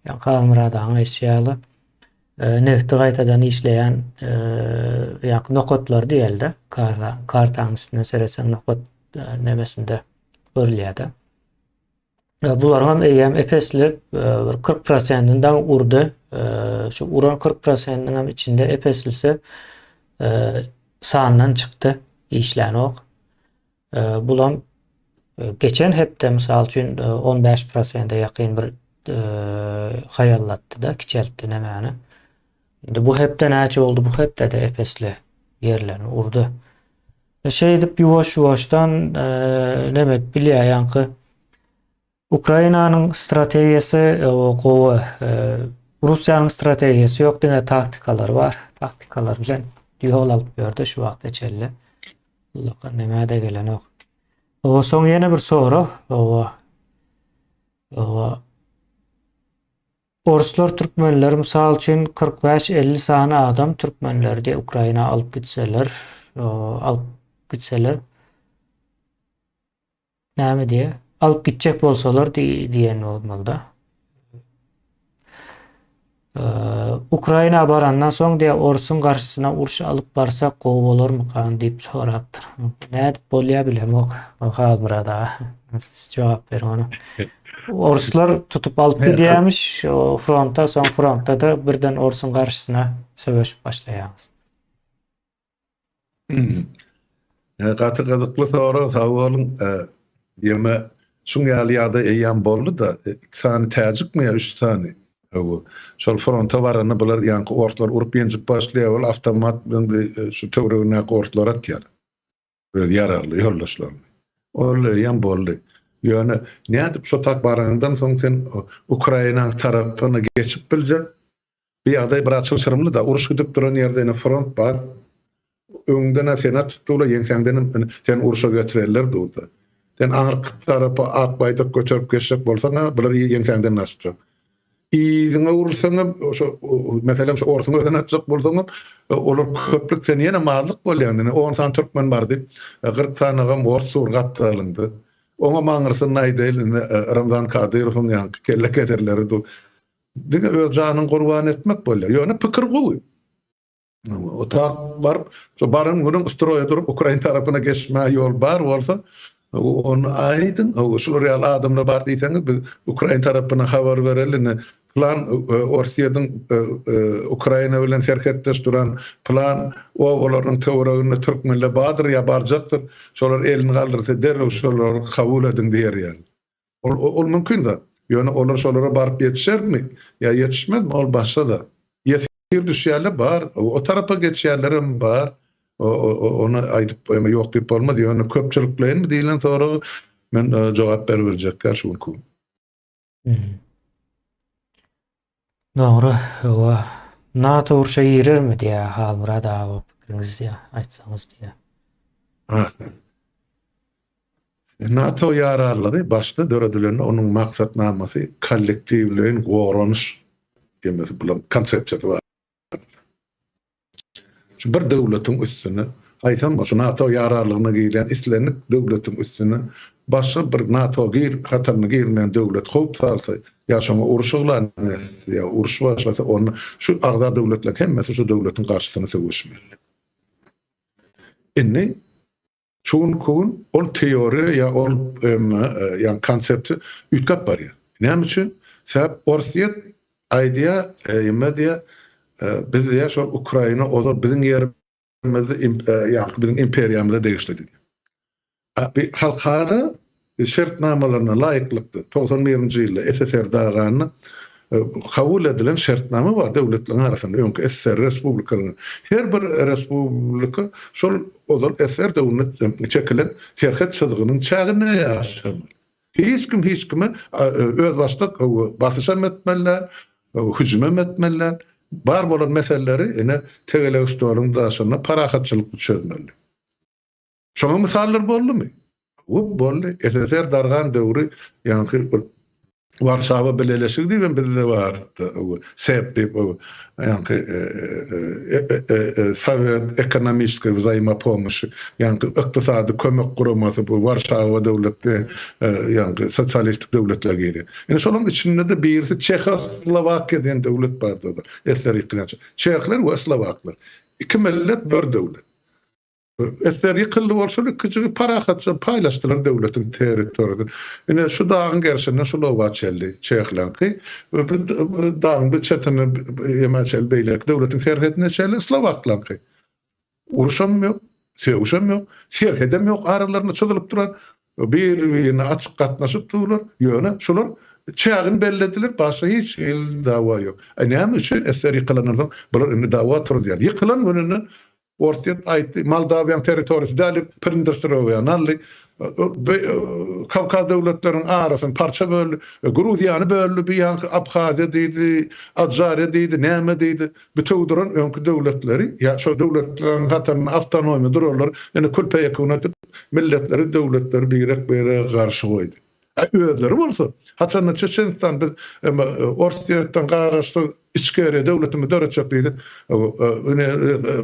ýa Halmyrat agaň aýdyşy ýaly nebti gaýtadan işleýän ýa nokatlar diýeli-de, kartanyň üstünden seretseň nokat nemesinde görülýär-de. Bularyň hem eýýäm epesli bir 40 prosentini daň urdy. Şu uran 40 prosentiniň hem içinde epeslisi sandan çykdy, işlänok. Bulam geçen hepde mysal üçin 15 prosente ýakyn bir haýallatdy-da, kiçeltdi nemäni. Indi bu hepde näçe boldy? Bu hepde-de epesli ýerlerini urdy. Şeýdip ýuwaş-ýuwaşdan neme edip bilýär ýaňky Ukrainanyň strategiýasy gowy. Russiýanyň strategiýasy ýok, diňe taktikalary bar. Taktikalar bilen ýol alyp ýördi şu wagta çenli. Ullakan nämä-de gelenok. O soň ýene bir sorag. Owa. Owa. Orslar türkmenleri mysal üçin 45-50 sany adam türkmenleri de Ukraina alyp gitseler, alyp gitseler näme diýe? Alyp gitjek bolsalar diýen bolmalyda. Ukraina barandan soň diýe orsuň garşysyna uruş alyp barsak gowy bolarmykan diýip sorapdyr. Nädip bolýar bilemok. Halmyrat aga. Siz jogap beriň ona. Orslar tutup alyp gidýärmiş o fronta, soň frontda-da birden orsuň garşysyna söweşip başlaýaňyz. Gaty gyzykly sorag, sag boluň. Ýöne şuň ýaly ýagdaý eýýäm boldy-da, iki sany täjikmi ýa üç sany? Hawa. Şol fronta baranda bular ýaňky orslar urup ýenjip başlaýar, ol awtomat bilen şu töweregindäki orslar atýar. Öz ýaragly ýoldaşlaryny. Ol eýýäm boldy. Ýöne nädip şo tak baranyňdan soň sen Ukrainanyň tarapyna geçip biljek? Bu ýagdaý biraz çylşyrymly-da. Uruş gidip duran ýerde ine front bar. Öňüňden-ä seni atyp durlar, ýeňsäňdenem seni urşa getirerler durda. Sen aňyrky tarapa ak baýdak göterip geçjek bolsaň-a, bular ýeňsäňden açjak. Yzyňa öwrülseňem, şo, meselem, şo orsuň özüne atjak bolsaňam, olar köplük, sen ýene mazlyk bolýaň. Ine, on sany türkmen bardy, 40 sanagam ors dur gapdalynda. Oňam aňyrsyny aýdaýyn, ine, Ramzan Kadyrowyň ýaňky kelle keserleri dur. Diňe öz janyňy gurban etmek bolýar. Ýöne pikir gowy. Otag baryp, şo baran günüň stroýa durup ukrain tarapyna geçmäge ýol bar bolsa, ony aýdyň, şular ýaly adamlar bar diýseňiz, biz ukrain tarapyna habar bereli, ine, plan Orsýetiň Ukraina bilen serhetdeş duran plan obalarynyň töwereginde türkmenler bardyr ýa barjakdyr, şolar elini galdyrsa derrew şolary kabul ediň diýer ýaly. Ol ol mümkin zat. Ýöne olar şolara baryp ýetişermi ýa ýetişmezmi ol başga zat. Ýesir düşýänler bar, o tarapa geçýänlerem bar. Ony aýdyp ýok diýip bolmaz. Ýöne köpçülikleýinmi diýlen soraga men jogap beribiljek däl şu günki gün. Dogry, hawa. NATO urşa girermi diýýär Halmyrat aga pikiriňizi diýýär, aýtsaňyz diýýär. NATO ýararlygy başda döredilende onuň maksatnamasy kollektiwleýin goranyş diýmesi bulan konsepsiýasy bar. Şu bir döwletiň üstüne, haýsam bolsa NATO ýararlygyna girýän islendik döwletiň üstüne başga bir NATO gir hataryna girmeýän döwlet howp salsa ýa şoňa uruş yglan etse ýa uruş başlasa onda şu agza döwletleriň hemmesi şu döwletiň garşysyna söweşmeli. Indi Şu günki gün ol teoriýa ýa ol ýa konsepsiýa üýtgäp barýar. Näme üçin? Sebäp Orsýet aýdýar, ýa diýýär, biz diýýär şol Ukraina ozal biziň ýerimizde ýa biziň imperiýamyza degişlidi diýýär. Bir halkara şertnamalaryna laýyklykda 91-nji ýylda SSR daganda kabul edilen şertnama bar döwletleriň arasynda öňki SSR respublikalarynyň. Her bir respublika şol ozal SSR döwründe çekilen serhet çyzygynyň çäginde ýaşamaly. Hiç kim hiç kime özbaşdak basyşam etmeli däl, hüjümem etmeli däl. Bar bolan meseleleri ine tegelek stoluň daşynda parahatçylykly çözmeli. Şoňa mysallar boldumy? Hop boldy. SSR dargan döwri ýaňky bir Warşawa bileleşigi diýip hem bizde bardy. SEP diýip ýaňky Sowet ekonomiçeskiý wzaýmopomuşi ýaňky ykdysady kömek guramasy bu Warşawa döwletli ýaňky sosialistik döwletler girýär. Indi şolaryň içinde-de birisi Çehoslowakiýa diýen döwlet bardy. SSR ýykylýança. Çehler we slowaklar. Iki millet bir döwlet. Esger ýykyldy bolşuly ikijigi parahatja paýlaşdylar döwletiň territoriýasyny. Ine şu dagyň gerşinden şul oba çenli çehlaňky, bu dagyň bir çetine ýemä çenli beýleki döwletiň serhedine çenli slowaklaňky. Uruşam ýok, sögüşem ýok, serhedem ýok aralarynda çyzylyp duran. Bir-birine açyk gatnaşyp durlar. Ýöne şular çägini bellediler, başga hiç hili dawa ýok. A näme üçin esger ýykylandan soň bular indi dawa turuzýar? Ýykylan gününden Orsýet aýtdy, Moldawiýanyň territoriýasy däl diýip, Prindestrowýany aldy. Kawkaz döwletleriniň arasyny parça böldi. Gruziýany böldi, bir ýanky Abhaziýa diýdi, Adžariýa diýdi, näme diýdi. Bütewi duran öňki döwletleri, ýa şo döwletleriň hatarynda awtonomiýa duranlary indi kül-peýekun edip, milletleri, döwletleri birek-birege garşy goýdy. Özleri bolsa, haçanda Çeçenistan biz Orsýetden garaşsyz içkeriýa döwletimizi döretjek diýdi, ine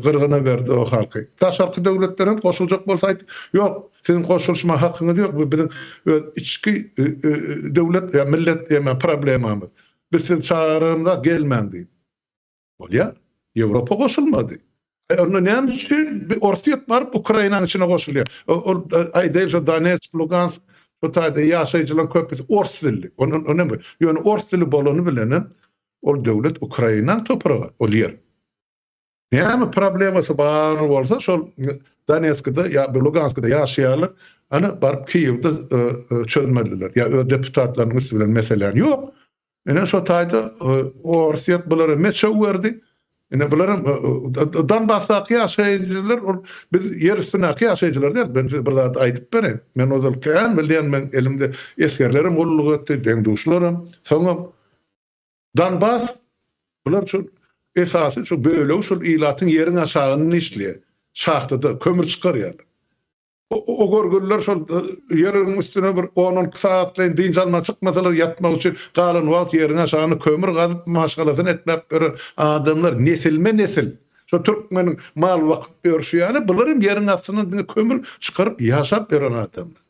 gyrgyna berdi o halky. Daşarky döwletler hem goşuljak bolsa aýtdy, ýok, siziň goşulyşma hakyňyz ýok, bu biziň öz içki döwlet ýa millet ýa problemamyz. Biz sizi çagyranymyzda gelmäň diýip. Bolýar. Ýewropa goşulmady. Aý onda näme üçin bir Orsýet baryp Ukrainanyň içine goşulýar? Ol aýdaýyl şo Donetsk, Lugansk şo taýda ýaşaýjylaryň köpüsi ors dilli. Ondan onem ýöne ors dili bolany bilenem ol döwlet Ukrainanyň topragy ol ýer. Näme problemasy bar bolsa şol Donetskde ýa Luganskda ýaşaýarlar ana baryp Kiýewde çözmeliler ýa öz deputatlarynyň üsti bilen meseläni. Ýok. Ine şo taýda Orsýet bulara meçew berdi. Ine bularam Donbasdaky ýaşaýjylar ol biz ýer üstündäki ýaşaýjylar däl. Men size bir zat aýdyp bereýin. Men ozal kän bilýän men elimde esgerlerem gulluk etdi, deň-duşlaram. Soňam Donbas bular şu esasy şu bölegi şol ilatyň ýeriň aşagynda işleýär. Şahtada kömür çykarýarlar. O görgüliler şol ýeriň üstüne bir on-on iki sagatlaýyn dynç alma çykmasalar ýatmak üçin galan wagt ýeriň aşagyna kömür gazyp maşgalasyny ekläp ýören adamlar nesilme-nesil şo türkmeniň mal bakyp ýörşi ýaly bular hem ýeriň astyndan diňe kömür çykaryp ýaşap ýören adamlar.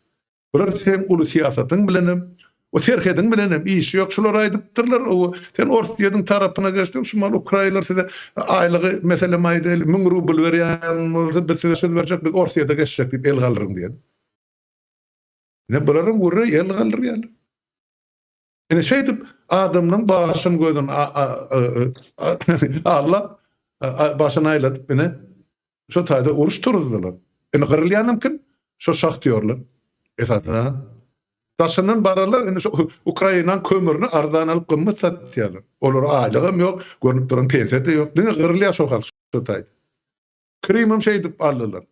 Bular seň uly syýasatyň bilenem, o serhediň bilenem işi ýok. Şular aýdypdyrlar, o sen Orsýetiň tarapyna geçseň, şu mal ukrainler size aýlygy, meselem aýdaýly, 1000 rubl berýän bolsa, biz size söz berjek, biz Orsýete geçjek diýip el galdyryň diýen. Ine bularam gürre el galdyrýarlar. Ine şeýdip adamlaryň başyn gözün allap başyny aýladyp ine şo taýda uruş turuzdylar. Ine gyrylýanam kim? Şo şahtýorlar. Esasan. Daşyndan bararlar indi şo Ukrainanyň kömürini arzan alyp gymmat satýarlar. Olara aýlygam ýok, görnüp duran pensiýa-da ýok. Diňe gyrylýar şo halk şo taýda. Krymam şeýdip aldylar.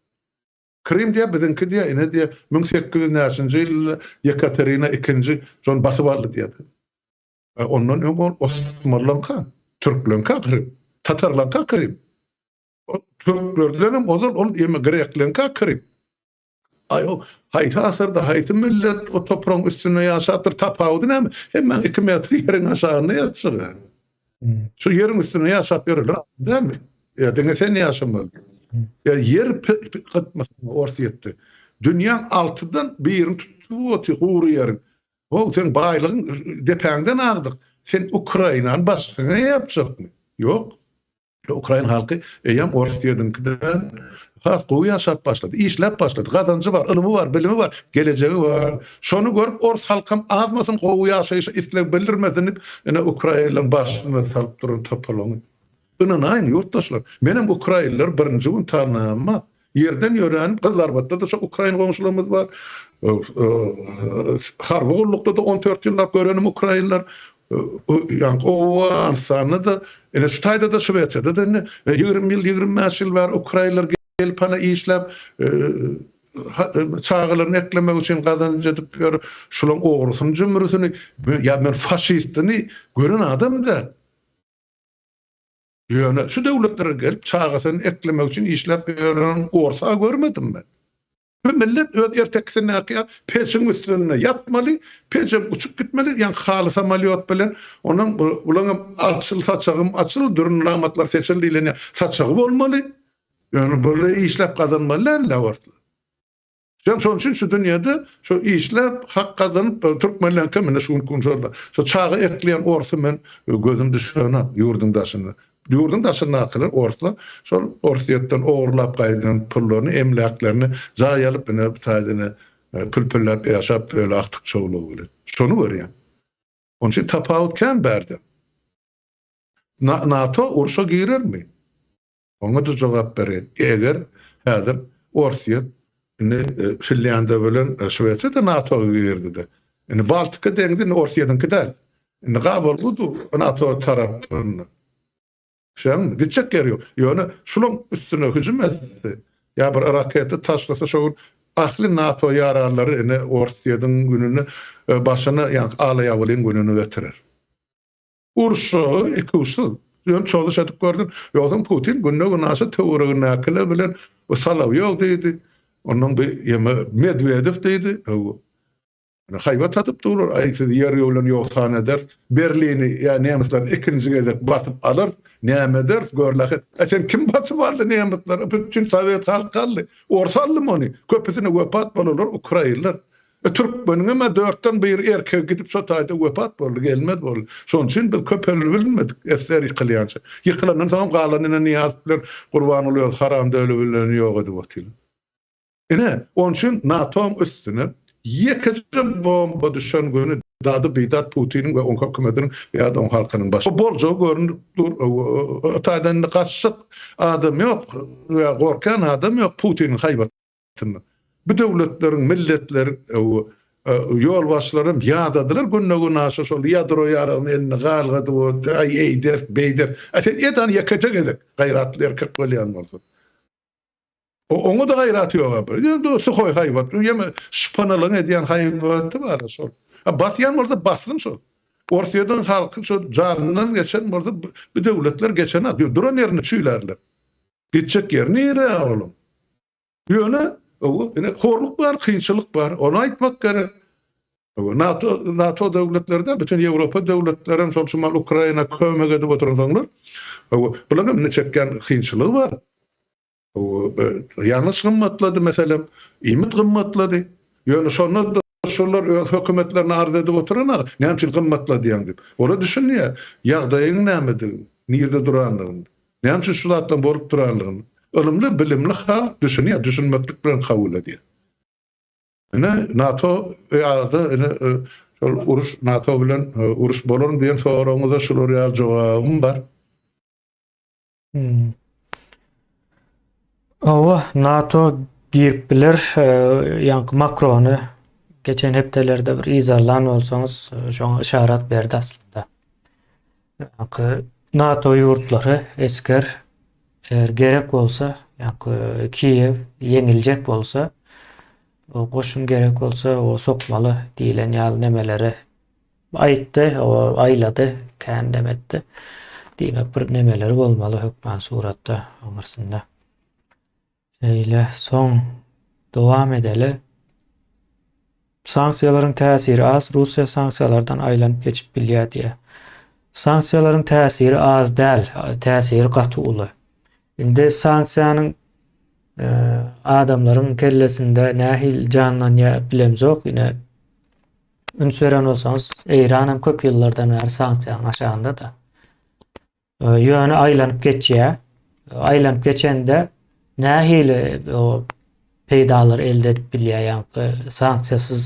Krym diýýär, biziňki diýýär, ine diýýär, 1800 näçinji ýylda Ýekaterina ikinji şony basyp aldy diýýär. E, ondan öň ol Osmanlyňka, türkleňka Krym, tatarlaňka Krym. O türklerden hem ozal ol ýeme grekleňka Krym. Aý o haýsy asyrda haýsy millet o topragyň üstünde ýaşapdyr, tapawudy näme? Hemmäň 2 metr ýeriň aşagynda ýatjak. Şu ýeriň üstünde ýaşap ýörerler dälmi? Ýa diňe sen ýaşamaly. Ýa ýer gytmasyny Orsýetde. Dünýäň altydan birini tutup otyr gury ýeriň. How seň baýlygyň depäňden agdyk. Sen Ukrainany başyňa ýapjakmy? Ýok. Ukrain halky eýýäm Orsýetiňkiden has gowy ýaşap başlady, işläp başlady, gazanjy bar, ylymy bar, bilimi bar, gelejegi bar. Şony görüp ors halkam azmasyn gowy ýaşaýşa isleg bildirmesin diýip, ine ukrainlaryň başyna salyp duran topalaňy. Ynanaýyň ýurtdaşlar, menem ukrainlary birinji gün tanamok. Ýerden ýörän Gyzylarbatda-da şo ukrain goňşularymyz bar. Harby gullukda-da 14 ýyllap görenim ukrainler. Ýaňky Owganystanda-da, ine şu taýda-da Şwesiýada-da indi 20 ýyl, 25 ýyl bäri ukrainler gelip hana işläp, çagalaryny eklemek üçin gazanç edip ýör. Şulaň ogrusyny, jümrüsini, ýa men faşistini gören adam däl. Ýöne şu döwletlere gelip çagasyny eklemek üçin işläp ýören orsa görmedim men. Bu millet öz ertekisindäki ýaly pejiň üstünde ýatmaly, pejem uçup gitmeli, ýaňky haly samolýot bilen, ondan bulaňam açyl saçagym açyl, dürün namatlar seçil diýlen ýaly saçagy bolmaly. Ýöne bular işläp gazanmaly däl-le orslar. Sen şonuň üçin şu dünýede şu işläp hak gazanyp türkmenleňkem ine şu günki gün şol şu çaga ekleýän orsy men gözüm düşenok ýurduň daşynda. Ýurduň daşyndakylar orslar şol Orsýetden ogurlap gaýdan pullaryny emläklerini jaý alyp ine bu taýda ine pülpülläp ýaşap öli agtyk çowlugy bilen. Şony görýän. Onuň üçin tapawut kän bärde. NATO urşa girermi? Oňa-da jogap bereýin. Eger häzir Orsýet indi Finlýandiýa bilen Şwesiýa-da NATO-ga girdi-de. Indi Baltika deňzi indi Orsýetiňki däl. Indi gabalgy dur NATO tarapynda. Şeýdip gitjek ýeri ýok. Ýöne şulaň üstüne hüjüm etse, ýa bir raketa taşlasa şo gün ähli NATO ýaranlary ine Orsýetiň gününi başyna ýa-ni Alaýawalyň gününi getirer. Urşa ikuçsuz. Ýöne çozuş edip gördüm. Ýogsam Putin günde-günaşa töweregindäkiler bilen bu Solowýow diýdi. Ondan bir ýeme Medwedew diýdi. Haýbat atyp durlar. Aý sizi ýer bilen ýogsan ederis. Berlini ýa nemisler ikinji gezek basyp alarys. Näme ederis görlähe. A sen kim basyp aldy nemisleri? Bütin sowet halky aldy. Ors aldymy ony? Köpüsine wepat bolanlar ukrainler. E türkmeniňem-ä dörtden biri erkegi gidip şo taýda wepat boldy, gelmez boldy. Şonuň üçin biz köpelibilmedik SSR ýykylýança. Ýykylandan soňam galan ine Nyýazow bilen Gurbanguly öz haram döli bilen ýok edip otyrlar. Ine, onuň üçin NATO-nyň üstüne ýekeje bomba düşen güni dady bidat Putiniň we oň hökümetiniň ýa-da oň halkynyň başy. Boljagy görünip dur. O taýdan indi gaçjak adam ýok, ýa gorkýan adam ýok Putiniň haýbaty. Bu döwletleriň, milletleriň. Ýolbaşçylaram ýadadylar günde-günaşa şol ýadro ýaragyny elinde galgadyp, aý eýderis, beýderis. A sen et ony ýekeje gezek, gaýratly erkek bolýan bolsaň. Oňa-da gaýraty ýok-a bir. Ýöne suhoý haýbat, ýa şypanalygyň edýän haýbaty bar-a şol. A basýan bolsa bassyn şol. Orsýetiň halky şol janyndan geçen bolsa bu döwletler geçenok. Duran ýerinde çüýlärler. Gitjek ýeri nire onuň? Ýöne, ine, horluk bar, kynçylyk bar. Ony aýtmak gerek. NATO, NATO döwletleri de, bütün Ýewropa döwletleri hem şol şumal Ukraina kömek edip oturansoňlar, bularyň hem indi çekýän kynçylygy bar. Ýangyç gymmatlady, meselem, iýmit gymmatlady. Ýöne şonda-da şolar öz hökümetlerine arz edip oturanok, näme üçin gymmatladýaň diýip. Olar düşünýär, ýagdaýyň nämedigini, nirde durandygyny. Näme üçin şu zatlaryň bolup duranlygyny ylymly, bilimli halk düşünýär, düşünmeklik bilen kabul edýär. Ine, NATO ýa-da ine şol uruş NATO bilen uruş bolarmy diýen soragyňyza şular ýaly jogabym bar. Hmm. Hawa, NATO girip biler. Ýaňky Makrony geçen hepdelerde bir yzarlan bolsaňyz, şoňa yşarat berdi aslynda. Ýaňky NATO ýurtlary esger eger gerek bolsa, ýaňky Kiýew ýeňiljek bolsa, goşun gerek bolsa, o sokmaly diýlen ýaly nemeleri aýtdy, o aýlady, kän dem etdi. Diýmek bir nemeleri bolmaly hökman suratda aňyrsynda. Şeýle, soň dowam edeli. Sanksiýalaryň täsiri az, Russiýa sanksiýalardan aýlanyp geçip bilýär diýýär. Sanksiýalaryň täsiri az däl, täsiri gaty uly. Indi sanksiýanyň e, adamlaryň kellesinde nähili janlanýar bilemzok. Ine üns beren bolsaňyz, Eýran hem köp ýyllardan bäri sanksiýanyň aşagynda-da. Ýöne aýlanyp geçýär. Aýlanyp geçende nähili o peýdalar elde edip bilýär, ýaňky sanksiýasyz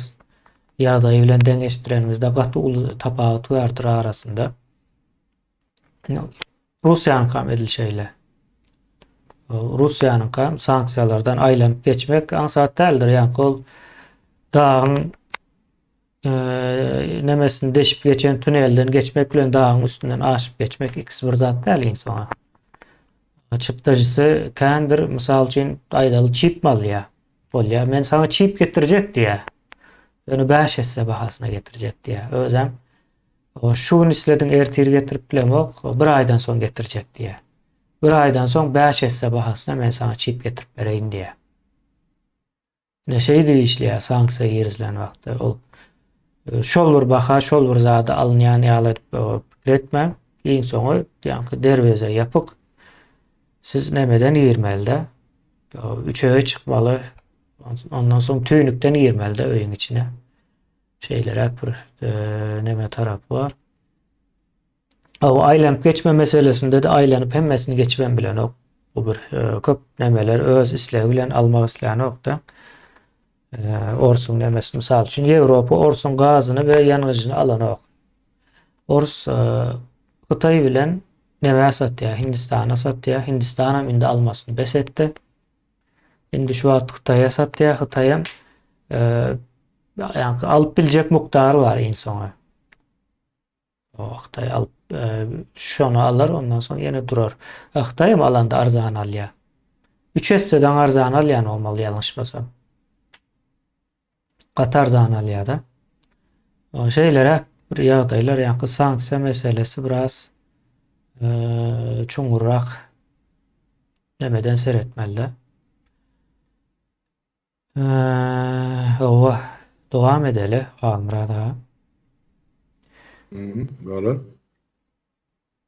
ýagdaýy bilen deňeşdireniňizde gaty uly tapawut bardyr arasynda. Russiýanyňkam edil şeýle. Russiýanyňkam sanksiýalardan aýlanyp geçmek aňsat däldir. Ýaňky ol dagyň nemesini deşip geçen tunelden geçmek bilen dagyň üstünden aşyp geçmek ikisi bir zat däl iň soňy. Çykdajysy kändir. Mysal üçin aýdaly çip alýar. Bolýar. Men saňa çip getirjek diýýär. Ýöne 5 esse bahasyna getirjek diýýär. Özem şu gün islediň ertir getirip bilemok, bir aýdan soň getirjek diýýär. Bir aýdan soň 5 esse bahasyna men saňa çip getirip bereýin diýýär. Ine şeýdip işleýär sanksiýa girizilen wagtda. Ol e, şol bir baha, şol bir zady alynýan ýaly edip e, pikir etmäň. Iň soňy ýaňky derweze ýapyk. Siz nemeden girmeli-de? Üçege çykmaly. Ondan soň tüýnükden girmeli-de öýüň içine. Şeýleräk bir e, neme tarapy bar. O aýlanyp geçme meselesinde de aýlanyp hemmesini geçibem bilenok. Bu bir e, köp nemeler öz islegi bilen almak islänok-da. E, Orsuň nemesi mysal üçin Ýewropa Orsuň gazyny we ýangyjyny alanok. Ors e, Hytaý bilen neme satýar? Hindistana satýar. Hindistan hem indi almasyny bes etdi. Indi şu wagt Hytaýa satýar. Hytaýam e, ýa-ni alyp biljek mukdary bar iň soňy. Hytaý alyp şony alar, ondan soň ýene durar. Hytaý hem alanda arzan alýar. 3 esseden arzan alýan bolmaly ýalňyşmasam. Gaty arzan alýar-da. Şeýleräk bir ýagdaýlar, ýa-ni sanksiýa meselesi biraz çuňňurrak nemeden seretmeli. Hawa, dowam edeli Halmyrat aga. Bolar.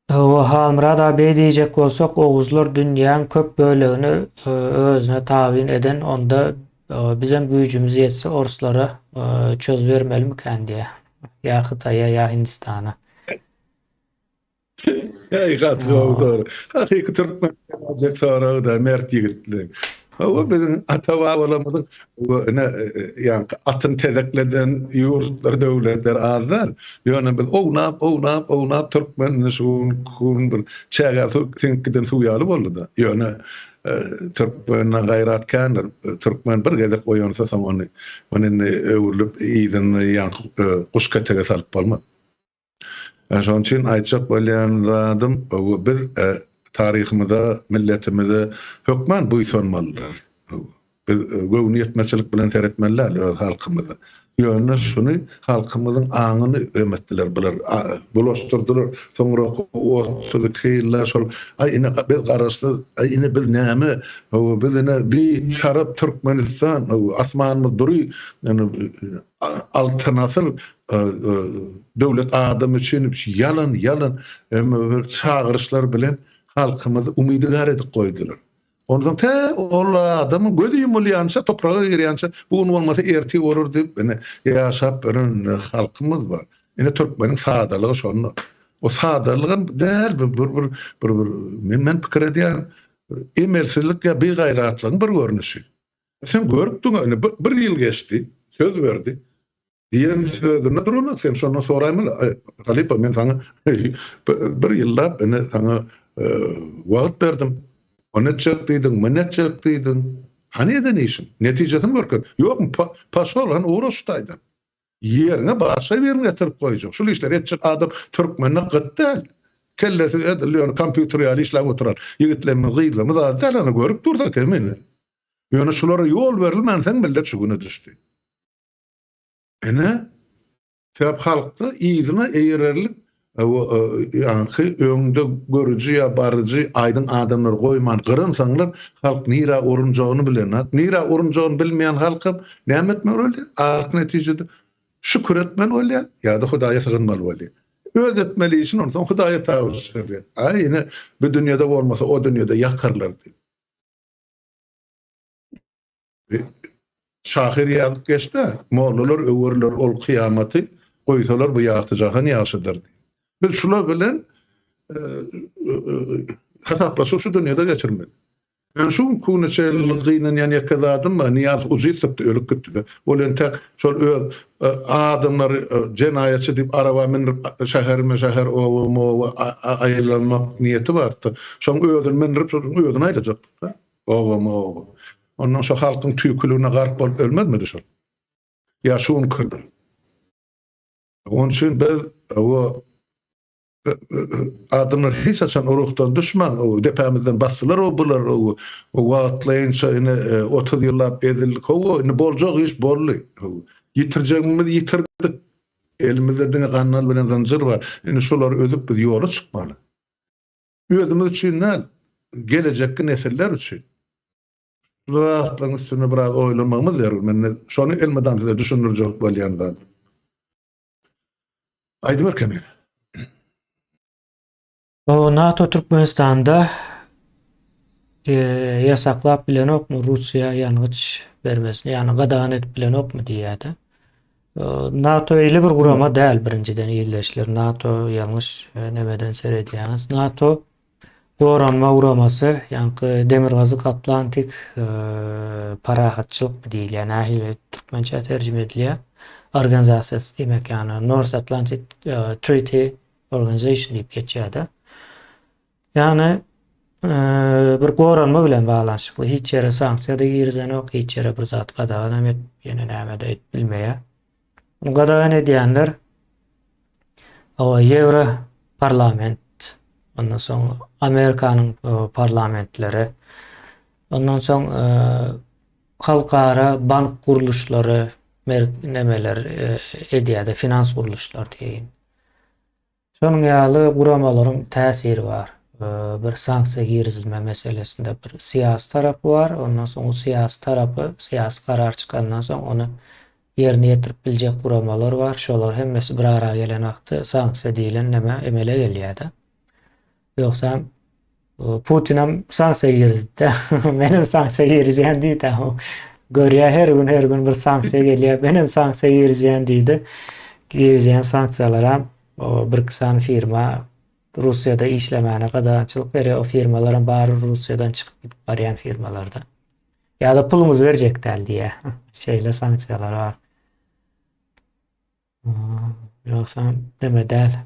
Hawa, Halmyrat aga beý diýjek bolsak, oguzlar dünýäň köp bölegini özüne tabyn eden, onda bizem güýjümiz ýetse orslara çözübermelimikän diýýär. Ýa Hytaýa, ýa Hindistana. Eý gaty gowy soru. Hakyky türkmen geljek soragy-da mert ýigitli. Hawa biziň ata babalarymyzyň ine ýaňky atyny tezekleden ýurtlar döwletler az däl. Ýöne biz ownap ownap ownap türkmen ine şu gün bir çägä siňip giden suw ýaly boldy-da. Ýöne. Türkmende gaýrat kändir. Türkmen bir gezek oýansa soň ony ony indi öwrülip yzyny ýaňky guş ketege salyp bolmaz. Şonuň üçin aýtjak bolýan zadym biz taryhymyza, milletimize hökman buýsanmalydyrys. Biz göwnüýetmezçilik bilen seretmeli däl öz halkymyza. Ýöne şuny halkymyzyň aňyny ömetdiler bular, bulaşdyrdylar. Soňraky 32 ýylda şol aý ine biz garaşsyz, aý ine biz näme, biz ine bitarap Türkmenistan, asmanymyz dury, Altyn asyr döwlet adam üçin ýalan ýalan bir çagyryşlar bilen halkymyzy umydygär edip goýdular. Onsoň tä ol adamyň gözi ýumulýança, topraga girýänçä bu gün bolmasa ertir bolar diýip ine ýaşap ýören halkymyz bar. Ine türkmeniň sadalygy şonda. O sadalygam däl bir bir bir bir men men pikir edýän emelsizlik ýa bigaýratlygyň bir görnüşi. Sen görüpdiň indi bir ýyl geçdi, söz berdi. Diýen sözünde duranok, sen şondan soraýmaly. Halypa men saňa bir ýyllap ine saňa e, wagt berdim. Ony etjek diýdiň, muny etjek diýdiň. Hany eden işiň? Netijesini görkez. Ýok, paşol, hany ugraş şu taýdan. Ýeriňe başga birini getirip goýjak. Şul işleri etjek adam türkmende gyt däl. Kellesi edil ýöne kompýuter ýaly işläp oturan ýigitlerimiz, gyzlarymyz az däl, ana görüp dursak hem indi. Ýöne şulara ýol berilmänsoň millet şu güne düşdi. Ine, sebäp halkda yzyna eýererlik ýaňky öňde görüji ýa baryjy aýdyň adamlary goýman gyransaňlar halk nirä urunjagyny bilenok. Nirä urunjagyny bilmeýän halkam näme etmeli bolýar? Ahyrky netijede şükür etmeli bolýar ýa-da Hudaýa sygynmaly bolýar. Öz etmeli işini onsoň Hudaýa tabşyrýar. Aý ine bu dünýede bolmasa o dünýede ýakarlar diýip. Şahyr ýazyp geçdi, mollalar öwerler ol kyýamaty, goýsalar bu ýagty jahan ýagşydyr diýip. Biz şular bilen e, e, hasaplaşyk şu dünýede geçirmeli. Men şu güne çenli gynanýan ýeke zadym bar, Nyýaz ujyz sypdy, ölüp gitdi. Ol entek şol öz e, adamlary jenaýatçy diýip araba mindirip şäherme şäher, obama oba aýlanmak niýeti bardy. Şoň özüni mindirip, şoň özüni aýlajakdy. Obama oba. Ondan şo halkyň tüýküligine gark bolup ölmezmidi şol? Ýa şu günki. Onuň üçin biz o adamlar hiç haçan ruhdan düşmäň, o depämizden basdylar o bular o wagtlaýynça ine 30 ýyllap ezildik. Hawa, indi boljak iş boldy. Ýitirjegimizi ýitirdik. Elimizde diňe gandal bilen zynjyr bar. Indi şolary üzüp biz ýola çykmaly. Özümiz üçin däl, gelejekki nesiller üçin. Şu zatlaryň üstünde biraz oýlanmagymyz zerur. Men şony elmydam size düşündirjek bolýan zat. Aýdyber Kemil. O NATO Türkmenistanda e, ýasaklap bilenokmy Russiýa ýangyç bermesini, ýagny gadagan edip bilenokmy diýýärdi. NATO eýle bir gurama däl birinjiden ildeşler. NATO ýalňyş e, nemeden seredýäňiz. NATO goranma guramasy, ýaňky Demirgazyk Atlantik e, parahatçylyk diýilýär. Nähili türkmençä terjime edilýär? Organizasiýasy diýmek, ýagny North Atlantic e, Treaty Organization diýip geçýär-de. Ýagny bir goranma bilen baglanyşykly hiç ýere sanksiýa-da girizenok, hiç ýere bir zat gadagan hem et, ýene näme-de edip bilmeýär. Muny gadagan edýänler o Ýewro parlament, ondan soň Amerikanyň parlamentleri, ondan soň halkara bank gurluşlary, nemeler edýär-de, finans gurluşlary diýeýin. Şonuň ýaly guramalaryň täsiri bar. Bir sanksiýa girizilme meselesinde bir syýasy tarapy bar. Ondan soň o syýasy tarapy, syýasy karar çykandan soň ony ýerine ýetirip biljek guramalar bar. Şolar hemmesi bir ara gelen wagty sanksiýa diýlen neme emele gelýär-de. Ýogsam Putinem sanksiýa girizdi. Menem sanksiýa girizýän diýdi. Görýär her gün her gün bir sanksiýa gelýär. Menem sanksiýa girizýän diýdi. Girizýän sanksiýalaram o bir iki sany firma Russiýada işlemäne gadagançylyk berýär. O firmalaram bary Russiýadan çykyp gidip barýan firmalarda. Ýa-da puluňyzy berjek däl diýýär. Şeýle sanksiýalar bar. Ýogsa deme däl.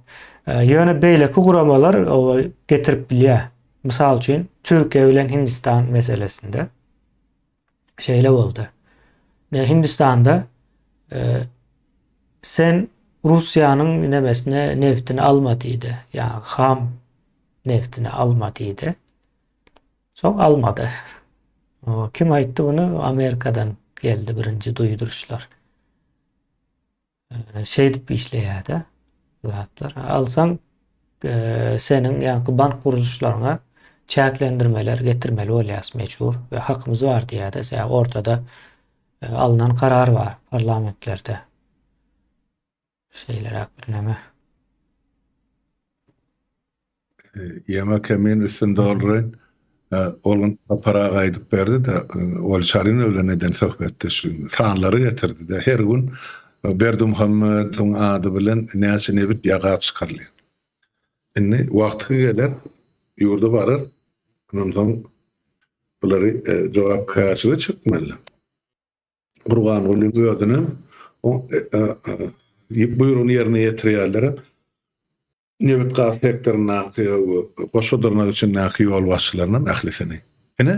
Ýöne beýleki guramalar getirip bilýär. Mysal üçin, Türkiýe bilen Hindistan meselesinde şeýle boldy. Hindistanda e, sen Russiýanyň nemesine neftini alma diýdi. Ýa ham neftini alma diýdi. Soň almady. Kim aýtdy bunu? Amerikadan geldi birinji duýduryşlar. Şeýdip işleýär-de zatlar. Alsaň seniň ýaňky bank gurluşlaryňa çäklendirmeler getirmeli bolýas mejbur we hakymyz bar diýýär-de. Sebäbi ortada alnan karar bar parlamentlerde. Şeýleräk bir näme. Ýeme kemin üstünde olry. Ol gün Sapar aga aýdyp berdi-de, Weli Çarynow bilen eden söhbetdeşliginde sanlary getirdi-de, her gün Berdimuhamedowyň ady bilen näçe nebit ýa gaz çykarylýar. Indi wagty geler, ýurda barar, ondan soň bulary jogapkärçilige çekmeli. Gurbangulyň özünem buýrugyny ýerine ýetirýärlerem. Nebit-gaz sektoryndaky we goşa dyrnak içindäki ýolbaşçylarynyň ählisini. Ine,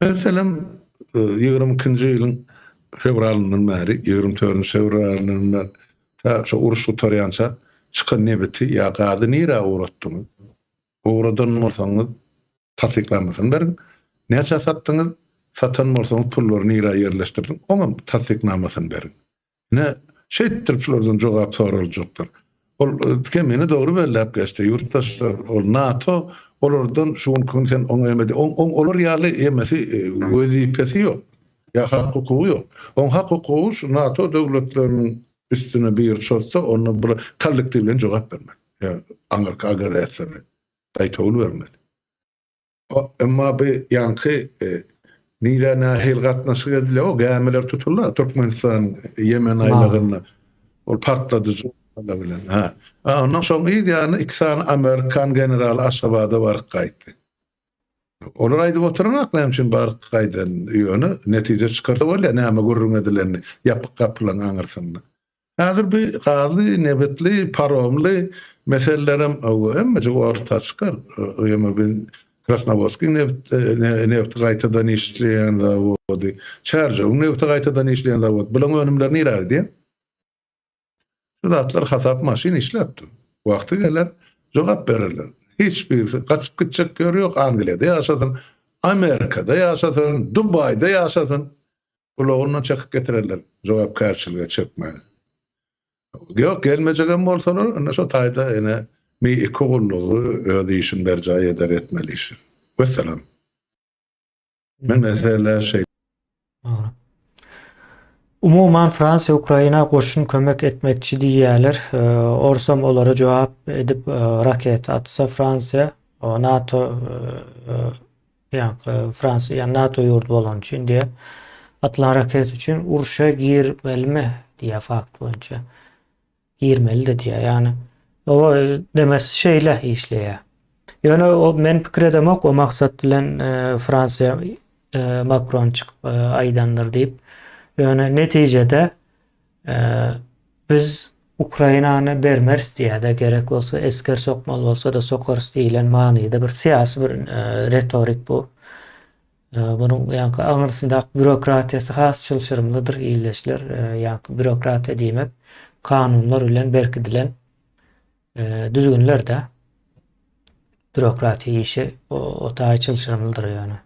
meselem, 22-nji ýylyň fewralyndan bäri, 24-nji fewralyndan bäri tä şu uruş gutarýança çykan nebiti ýa gazy nirä ugratdyňyz? Ugradan bolsaňyz, tassyklamasyny beriň. Näçä satdyňyz? Satan bolsaňyz, pullary nirä ýerleşdirdiň? Oňam tassyknamasyny beriň. Ine, şeýtdirip şulardan jogap soraljakdyr. Ol Kemine dogry belläp geçdi. Ýurtdaşlar, ol NATO olardan şu günki gün sen oňa eme oň oň olar ýaly emesi wezipesi ýok. Ýa hak hukugy ýok. Oň hak hukugy şu NATO döwletleriniň üstüne biri çozsa, onda bir kollektiwleýin jogap bermek. Ýa aňyrky agressora gaýtawul bermeli. Emma bu ýaňky nirä nähili gatnaşyk edilýär, o gämiler tutuldy Türkmenistan Ýemen aýlagynda. Ol partladyjy bilen. Ha. Ondan soň yz ýany iki sany amerikan generaly Aşgabada baryp gaýtdy. Olar aýdyp oturanok näme üçin baryp gaýdan, ýöne netije çykarsa bolýar näme gürrüň edilenini ýapyk gapylaryň aňyrsynda. Häzir bu gazly, nebitli, paromly meselelerem hemmejik orta çykar. Ýöne bu Krasnowodskiň nebit nebti gaýtadan işleýän zawody, Çärjewiň nebti gaýtadan işleýän zawody. Bularyň önümleri nirä gidýär? Şu zatlar hasap maşyn işläp dur. Wagty geler, jogap bererler. Hiç birisi gaçyp gitjek ýeri ýok. Angliýada ýaşasyn, Amerikada ýaşasyn, Dubaýda ýaşasyn. Gulagyndan çekip getirerler jogapkärçilige çekmäge. Ýok, gelmejegem bolsalar, indi şo taýda ine Mi iki gullugy öz işini berjaý eder etmeli işi. Wessalam. Men mesele şeý. Dogry. Umuman Fransiýa Ukraina goşun kömek etmekçi diýýärler. Orsam olara jogap edip raketa atsa Fransiýa NATO Ýaňky Fransiýa ýa NATO ýurdy bolany üçin diýe atylan raket üçin urşa girmelimi diýe fakt boýunça. Girmeli-de diýe. Ýagny o demesi şeýle işleýär. Ýöne o men pikir edemok o maksat bilen e, Fransiýa e, Makron çykyp e, aýdandyr diýip. Ýöne netijede Biz Ukrainany bermeris diýýär-de, gerek bolsa esger sokmaly bolsa-da sokarys diýlen manyda bir syýasy bir retorik bu. Munuň ýaňky aňyrsyndaky býurokratiýasy has çylşyrymlydyr ildeşler. Ýaňky býurokratiýa diýmek kanunlar bilen berkidilen düzgünler-de. Býurokratiýa işi o taýy çylşyrymlydyr ýöne.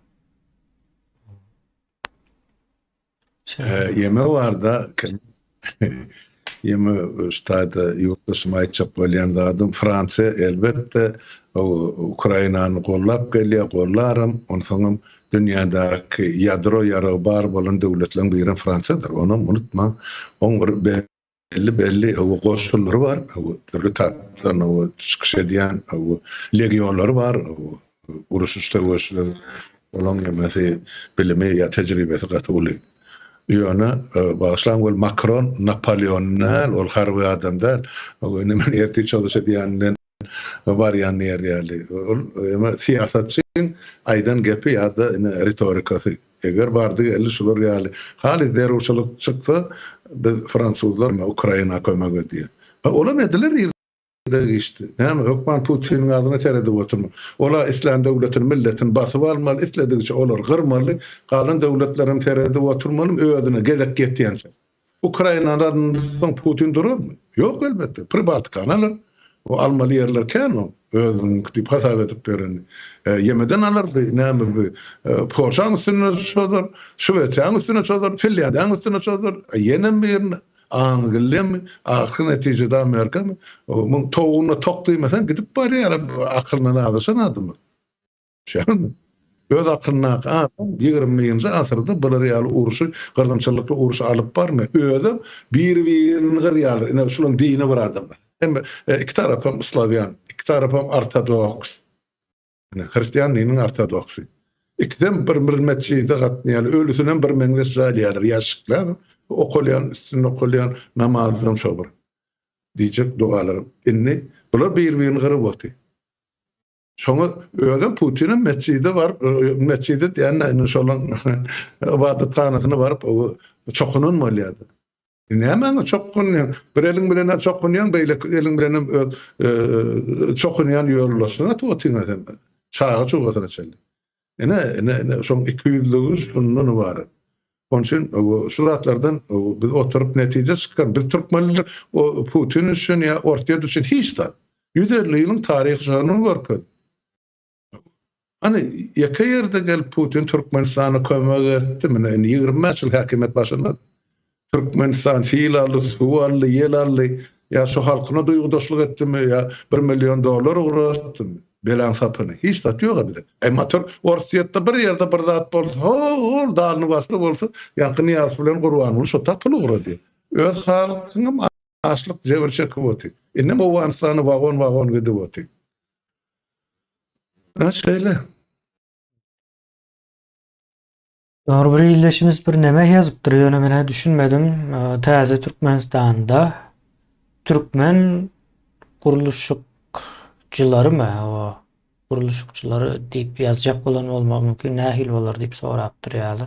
Ýeme barda ýeme şu taýda ýurtdaşyma aýtjak bolýan zadym Fransiýa elbetde Ukrainany gollap gelýär, gollaram, onsoňam dünýädäki ýadro ýaragy bar bolan döwletleriň birem Fransiýadyr, onam unutmaň. Oň bir Belli-belli hawa goşunlary bar, hawa dürli tarapdan hawa çykyş edýän hawa legionlary bar, hawa uruşyş söweşler olaň ýemesi bilimi ýa tejribesi gaty uly. Ýöne bagyşlaň ol Makron Napoleon däl, ol harby adam däl. Hawa indi men ertir çozuş edýäninden barýan diýer ýaly. Ol eme syýasatçyň aýdan gepi ýa-da ine ritorikasy. Eger bardy geldi şular ýaly haly zerurçylyk çyksa biz fransuzlar Ukraina kömek edýär. Olam ediler. Degişdi. Näme, hökman Putiniň agzyna seredip oturma. Ol-a islän döwletini, milletini basyp almaly, isledigiçe olary gyrmaly, galan döwletlerem seredip oturmalymy özüne gezek ýetýänçä. Ukrainany alynsoň Putin durarmy? Ýok elbetde. Pribaltikany alar. O almaly ýerler kän oň, özüniňki diýip hasap edip ýöreni. Ýemeden alar bi, näme bi, Polşaň üstüne çozar, Şwesiýaň üstüne çozar, Finlýandiýaň üstüne çozar, ýenem birine. Angliýamy, ahyrky netijede Amerikamy, muň towugyna tok diýmeseň gidip barýar akylyndan azaşan adamlar. Şeýlemi? Öz akylyndaky adam 21-nji asyrda bular ýaly urşy, gyrgynçylykly urşy alyp barmaýar. Özem biri-birini gyrýarlar. Ine şularyň dini bir adamlar. Hem iki tarapam slawýan, iki tarapam ortodoks. Ine, hristian dininiň ortodoksy. Ikisem bir bir metjide gatnaýarlar, ölüsinem bir meňzeş jaýlaýarlar, ýaşşyklar okalýan, üstünde okalýan namazdan şo bir diýjek dogalar. Indi bular bir-birini gyryp otyr. Şoňa özem Putinem metjide baryp, metjide diýende indi şolaň ybadathanasyna baryp çokunan bolýardy. Nämäňe çokunýaň? Bir eliň bilen-ä çokunýaň, beýleki eliň bilenem öz çokunýan ýoldaşyňa atyp otyň-a sen. Çaga-çugasyna çenli. Ine, ine, ine, şoň ikiýüzlügi şundan ybarat. Onuň üçin şu zatlardan biz oturyp netije çykar. Biz türkmenler o Putin üçin ýa Orsýet üçin hiç zat. 150 ýylyň taryhy şony görkezdi. Hany ýeke ýerde gelip Putin Türkmenistana kömek etdi, mine indi 25 ýyl häkimiýet başynda. Türkmenistan sil aldy, suw aldy, ýel aldy. Ýa şu halkyna duýgudaşlyk etdimi, ýa 1 million dollar ugratdymy? Belaň sapyny. Hiç zat ýok bizde. Emma Türk Orsýetde bir ýerde bir zat bolsa, ho-ol dalny basly bolsa, ýaňky Nyýazow bilen Gurbanguly şo tapyl ugradýar. Öz halkyňam açlyk jebir çekip otyr. Indem Owganystana wagon-wagon gidip otyr. Ha şeýle. Dogry bir ildeşimiz bir neme ýazypdyr ýöne men düşünmedim. Täze Türkmenistanda türkmen gurluşykçylarymy o gurluşykçylary diýip ýazjak bolan bolmagy mümkin nähili bolar diýip sorapdyr ýaly.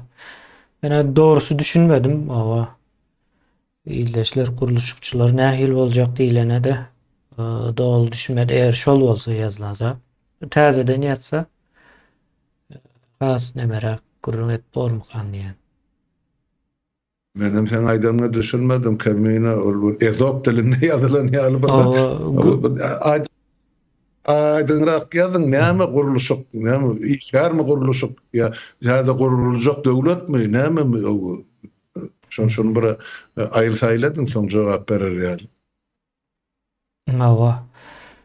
Men dogrusy düşünmedim. Owa. Ildeşler gurluşykçylar nähili boljak diýlene-de doly düşünmedi. Eger şol bolsa ýazylan zat. Täzeden ýazsa has nemeräk gürrüň edip bormykan diýen. Menem seň aýdanyňa düşünmedim Kemine ol bir ezop dilinde ýazylan ýaly bir zat. Aýdyňrak ýazyň näme gurluşyk näme işgärmi gurluşyk ýa täze guruljak döwletmi nämemi Şony şony bir aýyl saýyl ediň soň jogap berer ýaly. Hawa.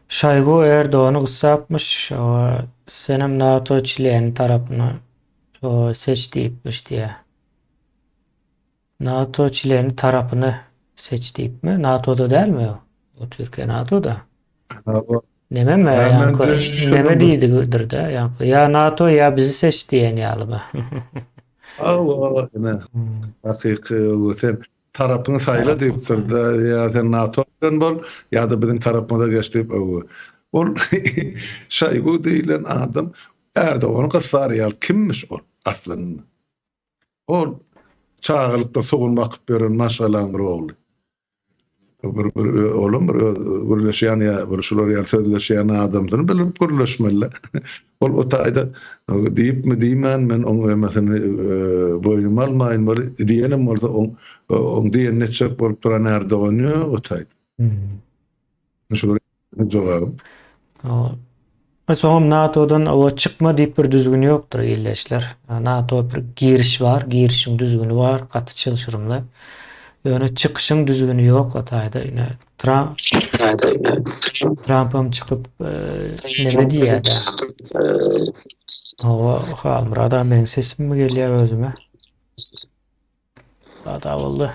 Şoýgu Erdogany gyssapmyş, hawa, senem NATO çleni tarapyny seç diýipmiş diýýär. NATO çleni tarapyny seç diýipmi? NATO-da dälmi o? O Türkiýe NATO-da. Hawa. Nememi ýaňky neme diýdigidir-de ýaňky ýa NATO ýa bizi seç diýen ýalymy? Hawa, ine. Hakyky sen tarapyňy saýla diýipdir-de, ýa sen NATO bilen bol, ýa-da biziň tarapymyza geç diýip, hawa. Ol Şoýgu diýlen adam Erdogany gysar ýaly kimmiş ol aslynda? Ol çagalykda sugun bakyp ýören maşgalaň bir ogly. Bir bir olam bir öz gürleşýän ýa bir şular ýaly sözleşýän adamsyny bilip gürleşmeli. Ol o taýda diýipmi diýmän men oň emesini boýnuma almaýyn bol diýenem bolsa oň oň diýenini etjek bolup duran Erdogan ýok o taýda. Şular Jogabym. Soňam NATO-dan owa çykma diýip bir düzgün ýokdur ildeşler. NATO bir giriş bar, girişiň düzgüni bar, gaty çylşyrymly. Ýöne çykyşyň düzgüni ýok o taýda. Ine Tramp Trampam çykyp neme diýýär-de. Hawa, Halmyrat aga meň sesimmi gelýär özüme? Hata boldy.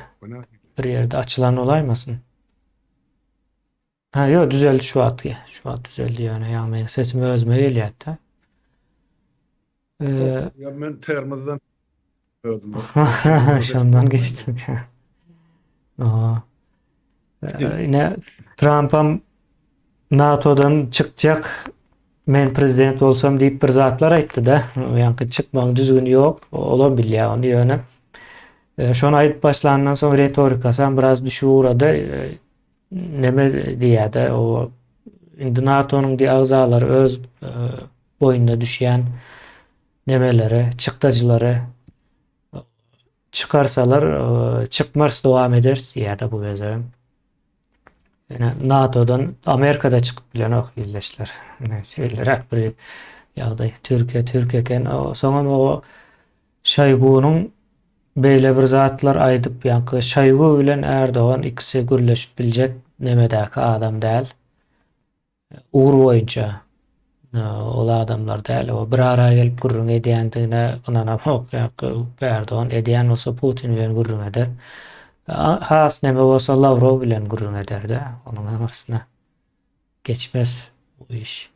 Bir ýerde açylan bolaýmasyn? Ha ýok düzeldi şu wagtky. Şu wagt düzeldi ýöne ýa meniň sesim özüme gelýärdi. Ee, ya men termizden özüm. Şondan geçdim. Aha. Ine Trumpam NATO'dan çykjak men prezident bolsam diýip bir zatlar aýtdy-da. Ýaňky çykmagyň düzgüni ýok. Olam bilýär ony ýöne. Şony aýdyp başlandan soň retorikasy hem biraz düşüp ugrady. Neme diýýär-de o. Indi NATO-nyň diýe agzalary öz boýnuna düşýän nemeleri, çykdajylary çykarsalar, çykmarys dowam ederis diýýär-de bu gezegem. Ýöne NATO-dan Amerika-da çykyp bilenok ildeşler. Şeýleräk bir ýagdaý. Türkiýe türk eken. Soňam o Şoýgunyň beýle bir zatlar aýdyp, ýaňky Şoýgu bilen Ärdogan ikisi gürleşip biljek nemedäki adam däl. Ugur boýunça ol adamlar däl. O bir ara gelip gürrüň edýändigine ynanamok. Ýaňky Ärdogan edýän bolsa Putin bilen gürrüň eder. Has neme bolsa Lawrow bilen gürrüň eder-de. Onuň aňyrsyna geçmez bu iş.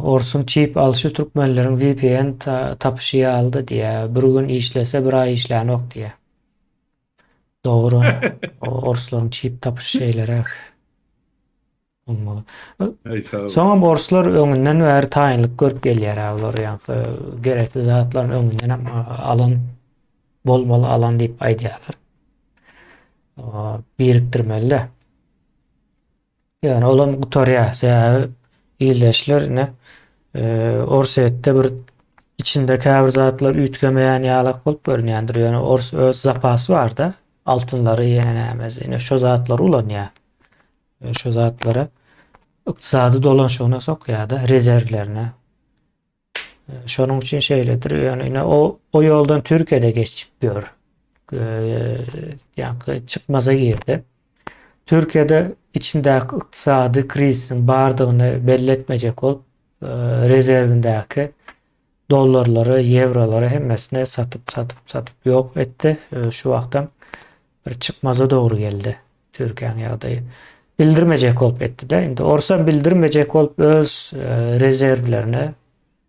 Orsuň çip alşy türkmenleriň VPN tapyşy ýalydy diýýär. Bir gün işlese bir aý işlänok diýýär. Dogry. Orslaryň çip tapyşy şeýleräk. Bolmaly. Soňam orslar öňünden bäri taýynlyk görüp gelýär olar ýaňky gerekli zatlaryny öňünden hem alan bolmaly alan diýip aýdýarlar. Birikdirmeli-de. Ýöne olam gutarýar. Sebäbi ildeşler ine Orsýetde bir içinde käbir zatlar üýtgemeýän ýalak bolup görünýändir. Ýöne ors öz zapasy barda, altynlary ýene nämesi, ine şo zatlary ulanýar. Şo zatlary ykdysady dolanşygyna sokýar-da, rezerwlerine. Şonuň üçin şeýledir. Ýöne ine o o ýoldan Türkiýede geçip ýör. Ýa-da çykmaza girdi. Türkiýede içindäki ykdysady krizisiň bardygyny belli etmejek bolup, rezerwindäki dollarlary, ýewrolary hemmesini satyp, satyp, satyp ýok etdi. Şu wagtam bir çykmaza dogry geldi. Türkiýäniň ýagdaýy. Bildirmejek bolup etdi-de. Indi orsam bildirmejek bolup öz e, rezerwlerini,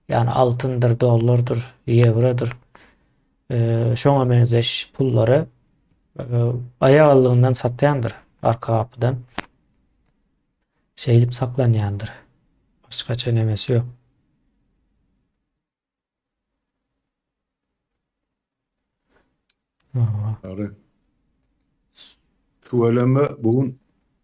ýagny altyndyr, dollardyr, ýewrodyr, e, şoňa meňzeş pullary e, aýagallygyndan satýandyr arka gapydan. Şeýdip saklanýandyr. Başgaça nemesi ýok. Dogry. Tüweleme bu gün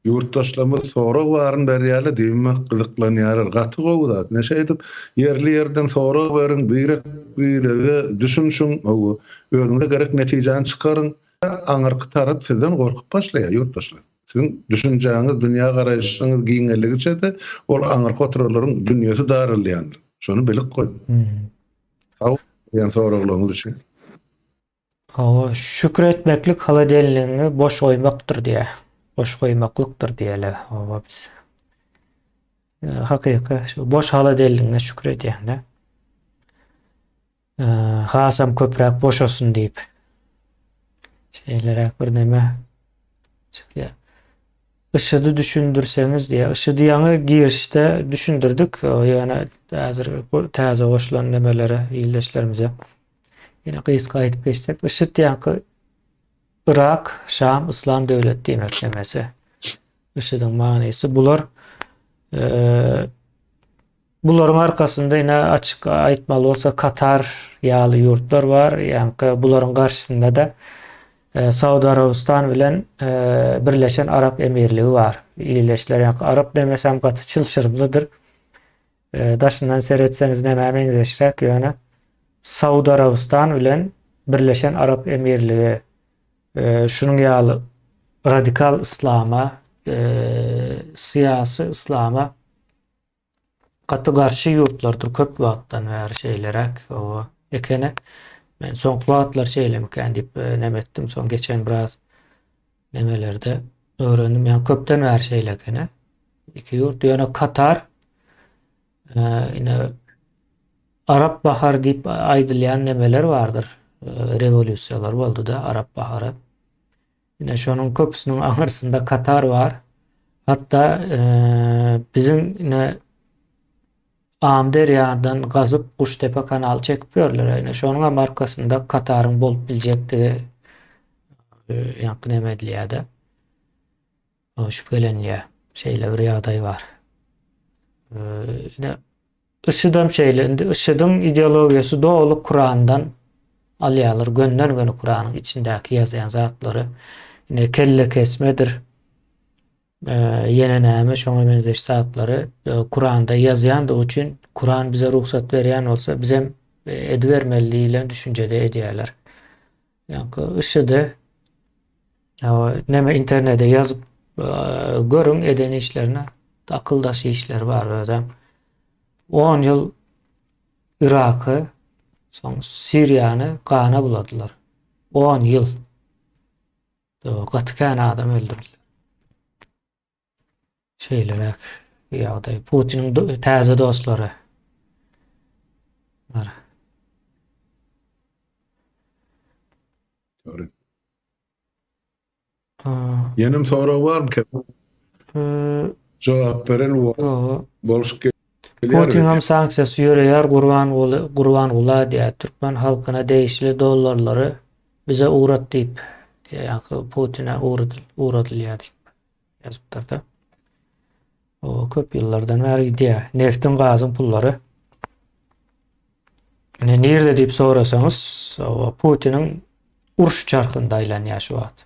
ýurtdaşlarymyz sorag baryny berýärler diýmek gyzyklanýarlar. Gaty gowy zat. Ne şeýdip ýerli ýerden sorag beriň, birek birege düşünşiň, özüňize gerek netijäni çykaryň. Aňyrky tarap sizden gorkup başlaýar ýurtdaşlar. Siziň düşünjäňiz, dünýä garaýşyňyz giňeldigiçe-de ol aňyrky oturanlaryň dünýesi daralýandyr. Şony bilip goýuň. Sag boluň berýän soraglaryňyz üçin. Hawa, şükür etmeklik haladelnigiňi boş goýmakdyr diýýär. Boş goýmaklykdyr diýeli. Hawa biz. Hakyky şu boş haladelnigiňe şükür edýäň-de. Hasam köpräk boşasyn diýip. Şeýleräk bir neme çykýar. Yşydy düşündirseňiz diýýär. Yşydy ýaňy girişde düşündirdik. Ýöne häzir täze goşulan nemelere, ildeşlerimize ýene gysga aýdyp geçsek. Yşyt ýaňky Yrak, Şam, Yslam döwlet diýmek nemesi. Yşydyň manysy bular Bularyň arkasynda ine açyk aýtmaly bolsa Katar ýaly ýurtlar bar. Ýaňky bularyň garşysynda-da e, Saud Arabystan bilen e, Birleşen Arap Emirligi bar. Ildeşler ýaňky arap demesem gaty çylşyrymlydyr. E, daşyndan seretseňiz nämä meňzeşräk ýöne Saud Arabystan bilen Birleşen Arap Emirligi şunuň ýaly radikal yslama, syýasy yslama gaty garşy ýurtlardyr köp wagtdan bäri şeýleräk oba ekeni. Men soňky wagtlar şeýlemikän diýip e, neme etdim. Soň geçen biraz nemelerde öwrendim. Ýa köpden bäri şeýle ekeni. Iki ýurt ýöne Katar e, ine Arap bahary diýip aýdylýan nemeler bardyr. E, rewolýusiýalar boldy-da Arap bahary. Ine şonuň köpüsiniň aňyrsynda Katar bar. Hatda e, biziň ine Amderýadan gazyp Guştepe kanaly çekip ýörler. Ine şonuň hem arkasynda Kataryň bolup biljekdigi e, ýaňky neme edilýär-de. Şübhelenilýär. Şeýle bir ýagdaý bar. E, ine IŞİD-em şeýle. Indi IŞİD-iň ideologiýasy doly Kurandan alýarlar. Gönden-göni Kuranyň içindäki ýazýan zatlary. Ine kelle kesmedir. Ýene näme şoňa meňzeş zatlary Kuranda ýazýandygy üçin Kuran bize rugsat berýän bolsa bizem edibermeli diýlen düşünjede edýärler. Ýaňky IŞİD-i neme internete ýazyp görüň eden işlerini akyl daşy işleri bar özem. 10 ýyl Iraky soň Siriýany gana buladylar. 10 ýyl. Gaty kän adam öldürildi. Şeýleräk ýagdaý. Putiniň täze dostlary. Bar. Sorry. Ýenem sorag barmy? Jogap beren bolşup Putin hem sanksiýasy ýöreýär Gurbanguly Gurbangula diýýär. Türkmen halkyna degişli dollarlary bize ugrat diýip, ýa-da Putine ugradylýar diýip ýazypdyr-da. O köp ýyllardan bäri gidýär. Neftiň, gazyň pullary. Ine nirde diýip sorasaňyz, Putiniň uruş çarhynda aýlanýar şu wagt.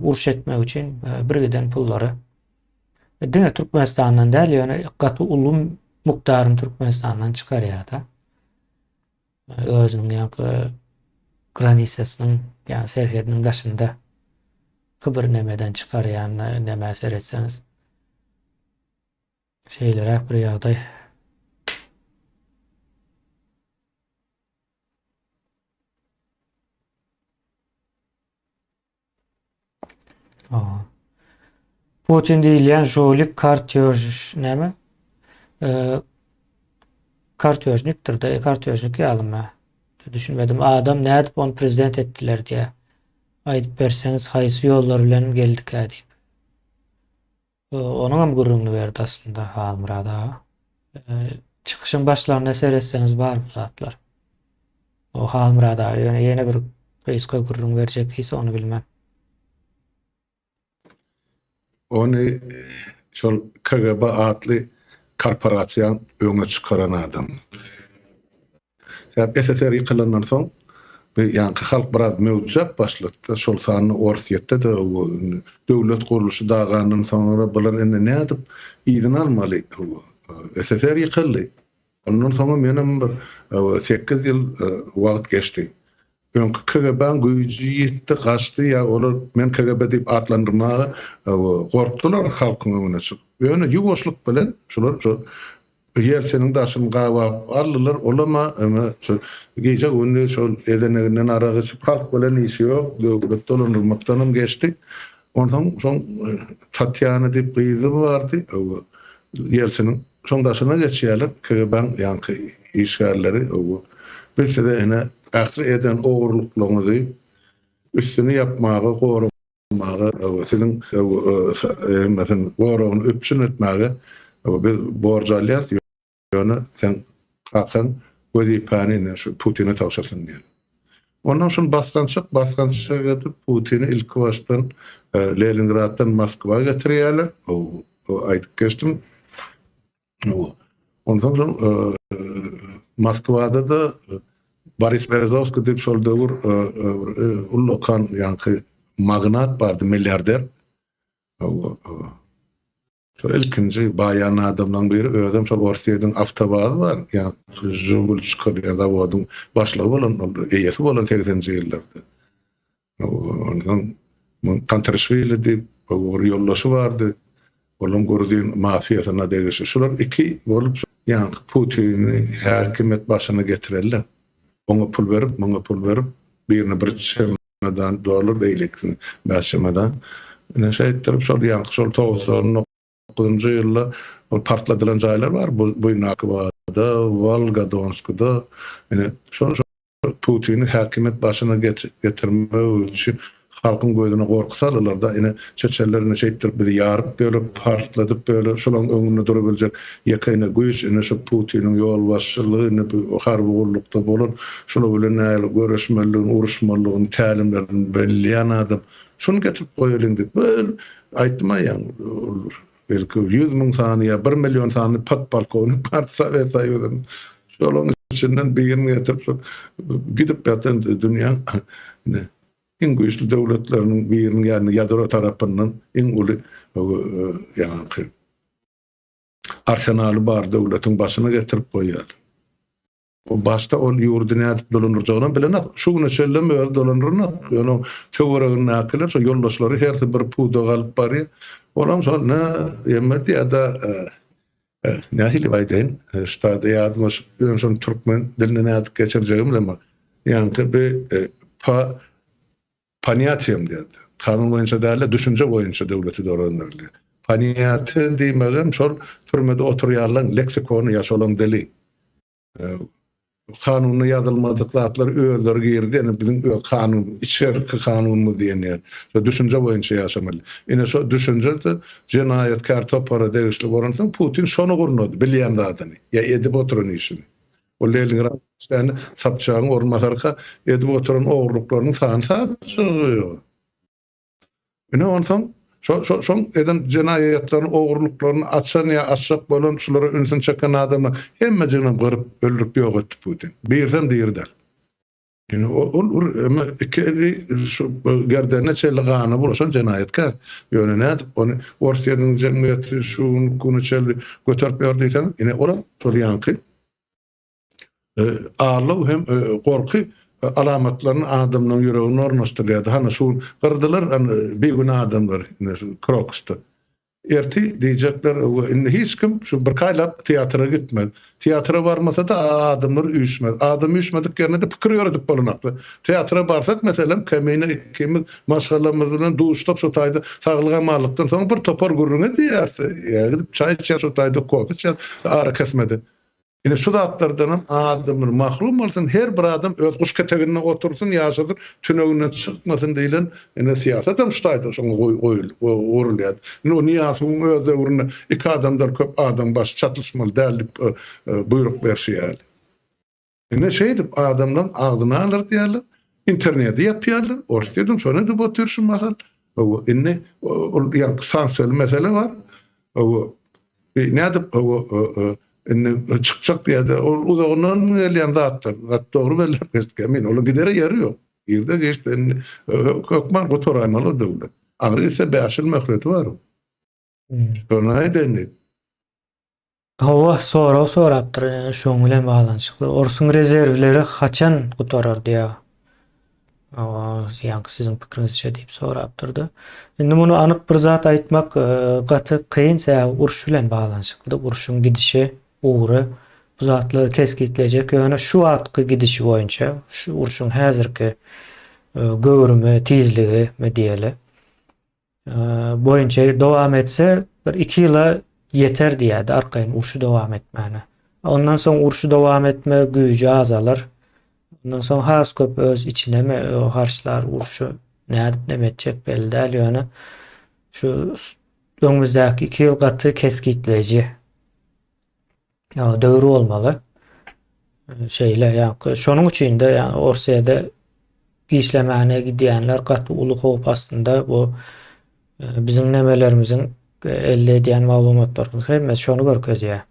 Uruş etmek üçin e, bir giden pullary e, diňe Türkmenistandan däl, ýöne gaty uly mukdaryny Türkmenistandan çykarýar-da. E, özüniň ýaňky granisasynyň, ýa serhediniň daşynda bir nemeden çykarýan nämä seretseňiz. Şeýleräk bir ýagdaý. Putin diýilýän žulik kartýož näme? Kartýožnikdir de, kartýožnik ýalymy? Düşünmedim. Adam nädip ony prezident etdiler diýä. Aýdyp berseňiz haýsy ýollar bilen geldikä diýip. Onuň hem gürrüňini berdi aslynda Halmyrat aga. Çykyşyň başlarynda seretseňiz bar bu zatlar. O Halmyrat aga ýöne ýene bir gysga gürrüň berjek diýse ony bilmem. Ony şol KGB atly korporasiýaň öňe çykaran adam. Sebäp SSR ýykylandan soň bu ýaňky halk biraz möwjäp başlady-da, şol sanda Orsýetde-de döwlet gurluşy dagandan soňra bular indi nädip yzyny almaly? SSR ýykyldy. Ondan soňam ýenem bir sekiz ýyl wagt geçdi. Öňki KGB-niň güýji ýitdi, gaçdy ýa olar men KGB diýip atlandyrmaga gorkdular halkyň öňüne çykyp. Ýöne ýuwaşlyk bilen şular şo Ýeltsiniň daşyny gabap aldylar, olam-a ine şo gije-gündiz şol ezeneginden arak içip halk bilen işi ýok, döwlet dolandyrmakdanam geçdi. Onsoň şoň Tatýana diýip gyzy bardy, Ýeltsiniň. Şoň daşyna geçýärler KGB-niň ýaňky işgärleri, biz size ine ähli eden ogurlyklaryňyzy üstüni ýapmaga, goramaga, siziň hemmesini goragyny üpjün etmäge biz borç alýas, ýöne seň kakaň wezipäni ine şu Putine tabşyrsyn diýýär. Ondan şuny basgançak basgançak edip Putini ilki başdan Leningraddan Moskwa getirýärler. Aýdyp geçdim. Ondan soň Moskwada-da Boris Berezowskiý diýip şol döwür ullakan ýaňky magnat bardy, milliarder. Şol ilkinji baýan adamlaryň biri özem şol Orsýetiň awtobazy bar, ýa Žigul çykarýan zawodyň başlygy bolan, ol eýesi bolan segseninji ýyllarda. Onsoň Kantarişwili diýip bir ýoldaşy bardy. Olam gruzin mafiýasyna degişli. Şular iki bolup ýaňky Putini häkimiýet başyna getireliler. Oňa pul berip, muňa pul berip, birine bir çemedan dollar, beýlekisine bäş çemedan. Ine şeýtdirip şol ýaňky şol 99-njy ýylda ol partladylan jaýlar bar Buýnakybada, Wolgodonskda. Ine şol Putini häkimiýet başyna getirmek üçin halkyň gözüne gorky saldylar-da, ine, çeçenler ine şeýtdirip bizi ýaryp böler, partladyp böler, şolaryň öňünde durabiljek ýeke ine güýç, ine şu Putiniň ýolbaşçylygy, ine bu harby gullukda bolan, şular bilen nähili göreşmelidigini, uruşmalydygyny, tälimlerini bilýän adam. Şuny getirip goýalyň diýip, böl, aýtdym-a ýaňy, belki 100 000 sany ýa 1 million sany podpolkownik bardy Sowet Soýuzynda. Şolaryň içinden birini getirip, gidip ýatan dünýäň ine. Iň güýçli döwletleriniň biriniň ýagny ýadro tarapyndan iň uly ýaňky arsenaly bar döwletiň başyna getirip goýýar. O başda ol ýurdy nädip dolandyrjagyny bilenok. Şu güne çenlem özi dolandyranok. Ýöne töweregindäkiler şo ýoldaşlary hersi bir pudagy alyp barýar. Olam şol ne ýeme diýýär-de Nähili aýdaýyn, şu taýda ýadyma düşüp, ýöne şony türkmen diline nädip geçirjegimi bilemok. Ýaňky bi pa ponýatiýam diýerdi. Kanun boýunça däl-de, düşünje boýunça döwleti dolandyrylýar. Ponýatiýa diýmegem şol türmede oturýanlaryň leksikony ýa şolaryň dili. Kanunda ýazylmadyk zatlar özleri girdi, ýöne biziň öz kanun, içerki kanunymyz diýen ýer. Şo düşünje boýunça ýaşamaly. Ine şo düşünje-de jenaýatkär topara degişli bolansoň Putin şony gurnady, bilýän zadyny, ýa edip oturan işini. O Leningrad işlände Sobçagyň orunbasaryka edip oturan ogurlyklarynyň sany-sajagy ýok. Ine onsoň şo şo şoň eden jenaýatlaryny, ogurlyklaryny açan ýa açjak bolan, şulara ünsüni çeken adamlaryň hemmejiginem gyryp, öldürip ýok etdi Putin. Birisem diri däl. Ine ol bir eme iki eli şu gerdenine çenli gana bulaşan jenaýatkär. Ýöne nädip ony Orsýetiň jemgyýeti şu güne çenli göterip ýör diýseň, ine olam şol ýaňky Aldaw hem gorky alamatlaryny adamlaryň ýüregine ornaşdyrýardy. Hany şu gün gyrdylar hany bigünä adamlary ine şu Krokusda. Erti diýjekler we indi hiç kim şu birki aýlap teatra gitmez. Teatra barmasa-da adamlar üýşmez. Adam üýşmedik ýerinde-de pikir ýöredip bolanokdy. Teatra barsak meselem Kemine ikimiz maşgalamyz bilen duşsak şu taýda saglyk-amanlykdan soň bir topar gürrüň edýäris. Ýa gidip çaý içýäris şu taýda kofe içýäris arakesmede. Ine şu zatlardanam adamlar mahrum bolsun, her bir adam öz guş keteginde otursyn, ýaşasyn, tüneginden çykmasyn diýlen ine syýasatam şu taýda şoňa gurulýar. Indi o Nyýazowyň öz döwründe iki adamdan köp adam başy çatyşmaly däl diýip buýruk berşi ýaly. Ine şeýdip adamlaryň agzyny aldyr diýýärler, interneti ýapýarlar, Orsýetiň şony edip otyr şu mahal. Hawa, indi ol ýaňky sanksiýaly mesele bar. Hawa, nädip hawa indi çykjak diýýär-de, ol uzagyndan gelýän zatlar. Gaty dogry belläp geçdik. Men onuň gidere ýeri ýok. Irde giçde indi hökman gutaraýmaly o döwlet. Aňry gitse bäş ýyl möhleti bar. Şony aýdaýyn diýdim. Hawa, sorag sorapdyr, şoň bilen baglanyşykly. Orsuň rezerwleri haçan gutarar diýýär. Hawa, ýaňky siziň pikiriňizçe diýip sorapdyrdy. Indi muny anyk bir zat aýtmak gaty kyn, sebäbi uruş bilen baglanyşykly. Urşuň gidişi, ugry bu zatlary kesgitlejek. Ýöne şu wagtky gidişi boýunça, şu urşuň häzirki göwrümi, tizligi diýeli. Boýunça dowam etse bir iki ýyla ýeter diýýärdi arkaýyn urşy dowam etmäne. Ondan soň urşy dowam etme güýji azalar. Ondan soň has köp öz içine mi harçlar urşy nädip neme etjek belli däl ýöne şu öňümizdäki iki ýyl gaty kesgitleýji. Döwür bolmaly. Şeýle ýa şonuň üçin-de ýa Orsýede işlemäne gidýänler gaty uly howp astynda bu e, biziň nemelerimiziň e, elde edýän maglumatlarymyz hemmesi şony görkezýär.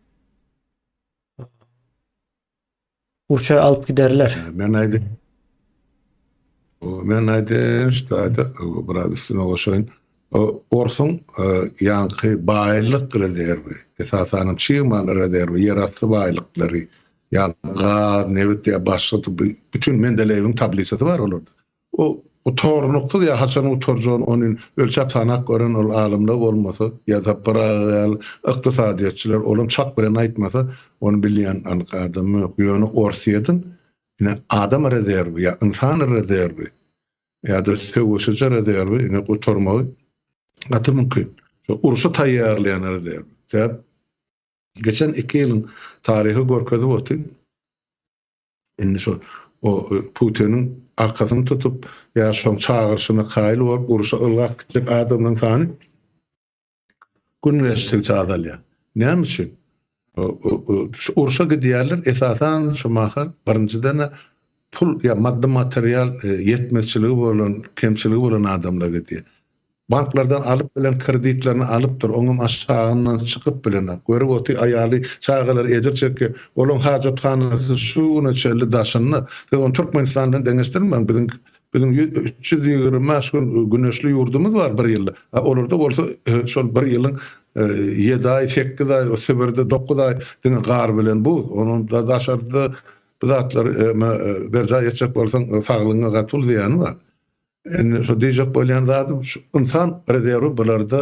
Urşa alyp giderler. Men aýdym. Men aýdym, şu taýda biraz üstüne goşaýyn. Orsuň ýaňky baýlyk rezerwi, esasanam çig mal rezerwi, ýerasty baýlyklary, ýa gaz, nebit ýa başga bütin Mendeleýewiň tablisasy bar olarda. O gutarnyksyz ýa haçan gutarjagyny ony ölçäp sanap gören ol alymlar bolmasa, ýa Sapar aga ýaly ykdysadyýetçiler olam çak bilen aýtmasa, ony bilýän anyk adam ýok. Ýöne Orsýetiň ine adam rezerwi ýa ynsan rezerwi ýa-da söweşiji rezerwi ine gutarmagy gaty mümkin. Şu urşa taýýarlaýan rezerw. Sebäp geçen iki ýylyň taryhy görkezip otyr. Indi şu o Putiniň arkasyny tutup ýa şoň çagyryşyna kaýyl bolup urşa ylgap gitjek adamlaryň sany gün geçdikçe azalýar. Näme üçin? Şu urşa gidýärler esasan şu mahal birinjiden pul ýa maddy material e, ýetmezçiligi bolan, kemçiligi bolan adamlar gidýär. Banklardan alyp bilen kreditlerini alypdyr, oňam aşagyndan çykyp bilenok. Görüp oty aýaly, çagalary ejir çekýär. Olaň hajathanasy şu güne çenli daşynda. Siz ony Türkmenistan bilen deňeşdirmäň. Biziň. Biziň 325 gün güneşli ýurdumyz bar bir ýylda. A olarda bolsa şol bir ýylyň 7 aý, 8 aý, Sibirde 9 aý diňe gar bilen buz. Onuň da daşarda bu zatlary berjaý etjek bolsaň saglygyňa gaty uly zyýany bar. Indi şu diýjek bolýan zadym şu ynsan rezerwi bularda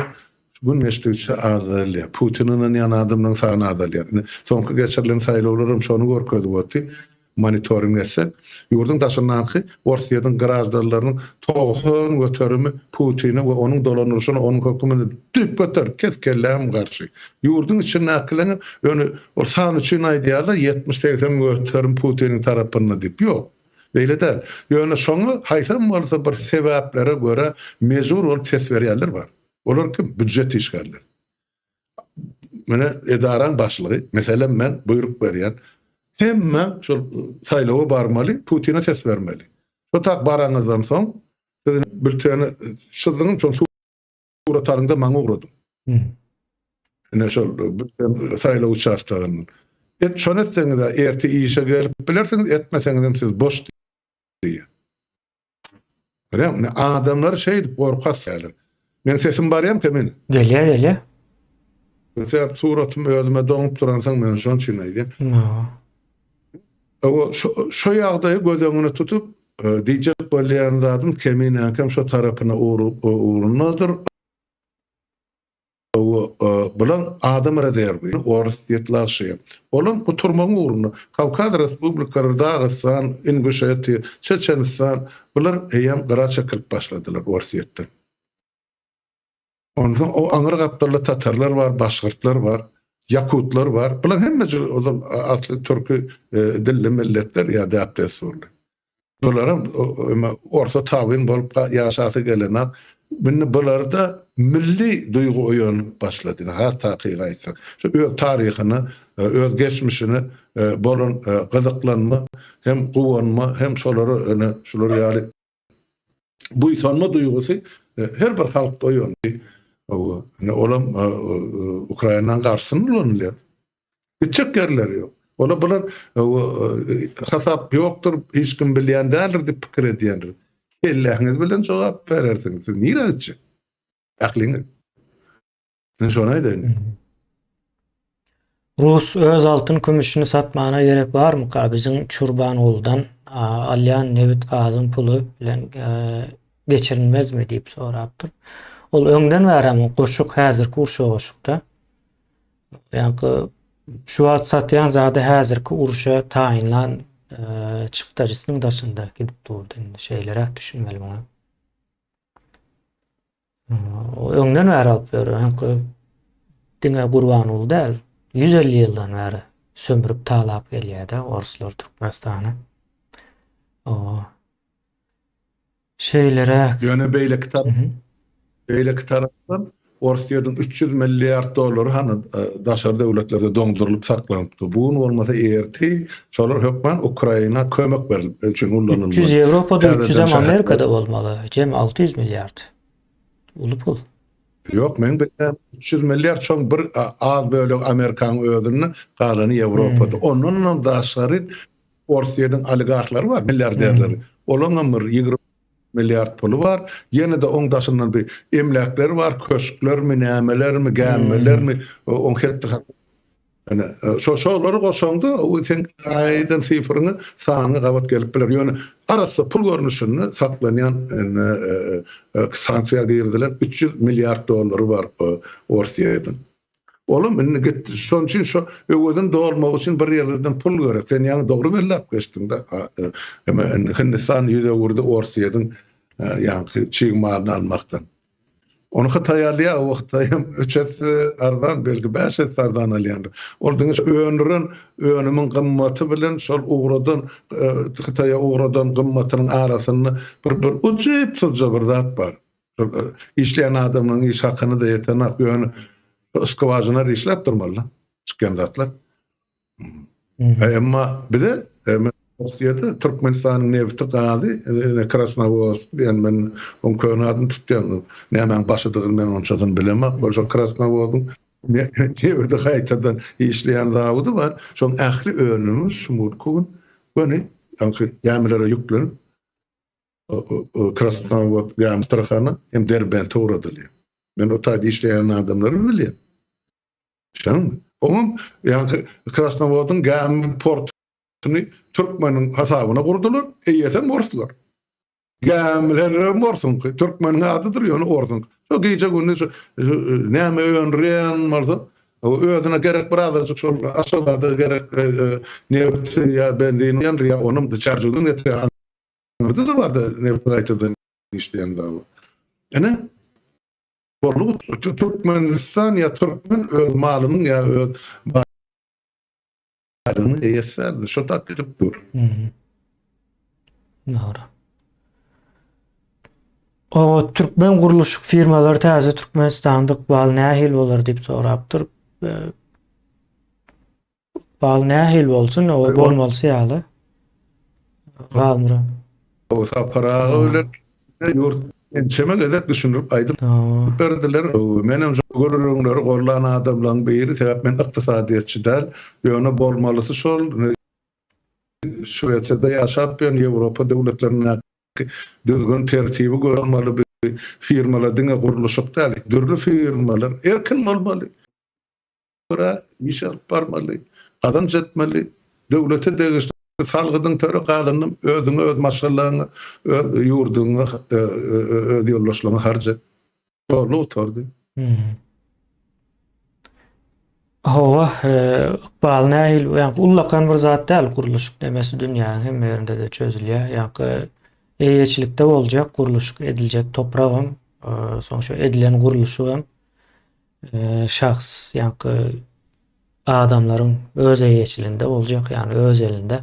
gün geçdigiçe azalýar. Putine ynanýan adamlaryň sany azalýar. Indi soňky geçirilen saýlawlar hem şony görkezip otdy. Monitoring etsek, ýurduň daşyndaky Orsýetiň graždanlarynyň 90 göterimi Putine we onuň dolandyryşyna, onuň hökümine düýpgöter, kes-kelläm garşy. Ýurduň içindäkileň ýöne ol san üçin aýdýarlar, 70-80 göterim Putiniň tarapynda diýip. Ýok. Beýle däl. Ýöne şoňa haýsam bolsa bir sebäplere görä mejbur bolup ses berýänler bar. Olar kim? Býujet işgärleri. Mine edaraň başlygy, meselem men buýruk berýän, hemme şol saýlawa barmaly, Putine ses bermeli. Şo tak baraňyzdan soň siz bülteni çyzdyňyz, şol surat alyňda maňa ugradyň. Ine şol saýlaw uçastogyndan. Et şony etseňiz-ä erte işe gelip bilersiňiz, etmeseňizem siz boş diýýär. Görýäňmi? Ine adamlary şeýdip gorka atýarlar. Meň sesim barýamyka men? Gelýär, gelýär. Sebäp suratym özüme doňup duransoň men şonuň üçin aýdýan. Hawa, şo ýagdaýy göz öňüne tutup, diýjek bolýan zadym Keminäňkem şo tarapyna ugrundadyr. Bulan adam rezerwi, orus ýetlagşy. Olam guturmagyň ugrunda. Kawkaz respublikalary, Dagystan, Inguşetiýa, Çeçenistan, bular eýýäm gyra çekilip başladylar Orsýetden. Onsoň o aňry gapdalda tatarlar bar, başgyrtlar bar, ýakutlar bar. Bularyň hemmesi ozal asly türki dilli milletler ýa däp-dessurly. Bularam orsa tabyn bolup ýaşasy gelenak. Indi bularda milli duýgy oýanyp başlady. Has takygy aýtsak, şu öz taryhyna, öz geçmişine bolan gyzyklanma hem guwanma hem şolara ine şular ýaly buýsanma duýgusy her bir halkda oýandy. Ine olam Ukrainanyň garşysyna ulanylýar. Gitjek ýerleri ýok. Ola bular hasap ýokdur, hiç kim bilýän däldir diýip pikir edýändir. Kelläňiz bilen jogap berersiňiz. Siz nirä gitjek? Ähliňiz. Men şony aýdaýyn. Rus öz altyn kümüşini satmana gerek barmyka biziň Çurbangulydan alýan nebit gazyň puly bilen geçirilmezmi diýip sorapdyr. Ol öňden bärem goşuk häzirki urşa goşukda. Ýaňky şu wagt satýan zady häzirki urşa taýynlan çykdajysynyň daşynda gidip durdy indi şeýleräk düşünmeli muňa. O öňden bäri alyp ýör. Ýaňky diňe Gurbanguly däl, 150 ýyldan bäri sömürip talap gelýär-de orslar Türkmenistany. O Şeýleräk. Ýöne beýleki tarap, beýleki tarapdan Orsýetiň 300 milliard dollary hany daşary döwletlerde doňdurylyp saklanypdy. Bu gün bolmasa ertir şolar hökman Ukraina kömek berilip üçin ullanylmaly. 300 Ýewropada, 300-em Amerikada bolmaly. Jem 600 milliard. Uly pul. Ýok, meň bilýän 300 milliard şoň bir az bölegi Amerikanyň özünde, galany Ýewropada. Ondanam daşgary Orsýetiň oligarhlary bar, milliarderleri. Olaňam bir 20 milliard puly bar. Ýene-de oň daşyndan bir emläkleri bar, köşklermi, nämelermi, gämilermi, oň hetdi-hasaby. Ýöne şo şolary goşaňda, o seň aýdan sifriňe sanyňa gabat gelip biler. Ýöne arassa pul görnüşinde saklanýan indi sanksiýa girizilen 300 milliard dollary bar Orsýetiň. Olam indi gitdi. Şonuň üçin şo öwezini dolmak üçin bir ýerlerden pul gerek. Sen ýaňy dogry belläp geçdiň-de. Indi Hindistan ýüz öwürdi Orsýetiň ýaňky çig malyny almakdan. Ony Hytaý alýar, o Hytaý hem üç esse arzan, belki bäş esse arzan alýandyr. Ol diňe şu öndüren önümiň gymmaty bilen şol ugradan Hytaýa ugradan gymmatynyň arasynda bir bir ujypsyzja bir zat bar. Işleýän adamlaryň iş hakyny-da ýetenak, ýöne skwažynalar işläp durmaly, çykýan zatlar. Emma bize Russiýada Türkmenistanyň nebiti, gazy, Krasnowodsk diýen men oň köne adyny tutýan, nämäň başydygyny men onçasyny bilemok, ol şol Krasnowodyň nebiti gaýtadan işleýän zawody bar, şoň ähli önümi şu günki gün göni ýaňky gämilere ýüklenip. Krasnowod gämi Astrahana hem Derbente ugradylýar. Men o taýda işleýän adamlary bilýän. Şonuň oňam ýaňky Krasnowodyň gämi portuny türkmeniň hasabyna gurdular, eýesem orslar. Gämilerem orsuňky, türkmeniň adydyr, ýöne orsuňky. Şo gije-gündiz şu näme öndürýän bolsa, özüne gerek bir azajyk şol Aşgabada gerek nebit ýa benzin ýa onam Çärjewden getirýär. Aňyrda-da bar-da nebit gaýtadan işleýän zawod. Ine, boldy. Türkmenistan ýa türkmen öz malynyň ýa öz baýlygynyň eýesi däldir. Şo tak gidip dur. Dogry. O türkmen gurluşyk firmalary täze Türkmenistanda ykbaly nähili bolar diýip sorapdyr. Ykbaly nähili bolsun, o bolmalysy ýaly. Galmyra. O Sapar aga bilen ýurt ençeme gezek düşündirip aýdyp berdiler. Menem şo gürrüňleri gollan adamlaryň biri, sebäp men ykdysadyýetçi däl, ýöne bolmalysy şol. Şwesiýada ýaşap ýörün, Ýewropa döwletlerindäki düzgün tertibi görmeli, bu firmalar diňe gurluşyk däl, dürli firmalar erkin bolmaly. Görä iş alyp barmaly, gazanç etmeli, döwlete degişli salgydyň töre galanyny özüňe, öz maşgalaňa, öz ýurduňa, öz ýoldaşlaryňa harç et. Boldy gutardy. Hawa, ykbal nähili, ýaňky ullakan bir zat däl, gurluşyk nemesi dünýäniň hemme ýerinde-de çözülýär. Ýaňky eýeçilikde boljak, gurluşyk ediljek topragam, soň şu edilen gurluşygam şahs, ýaňky adamlaryň öz eýeçiliginde boljak, ýagny öz elinde.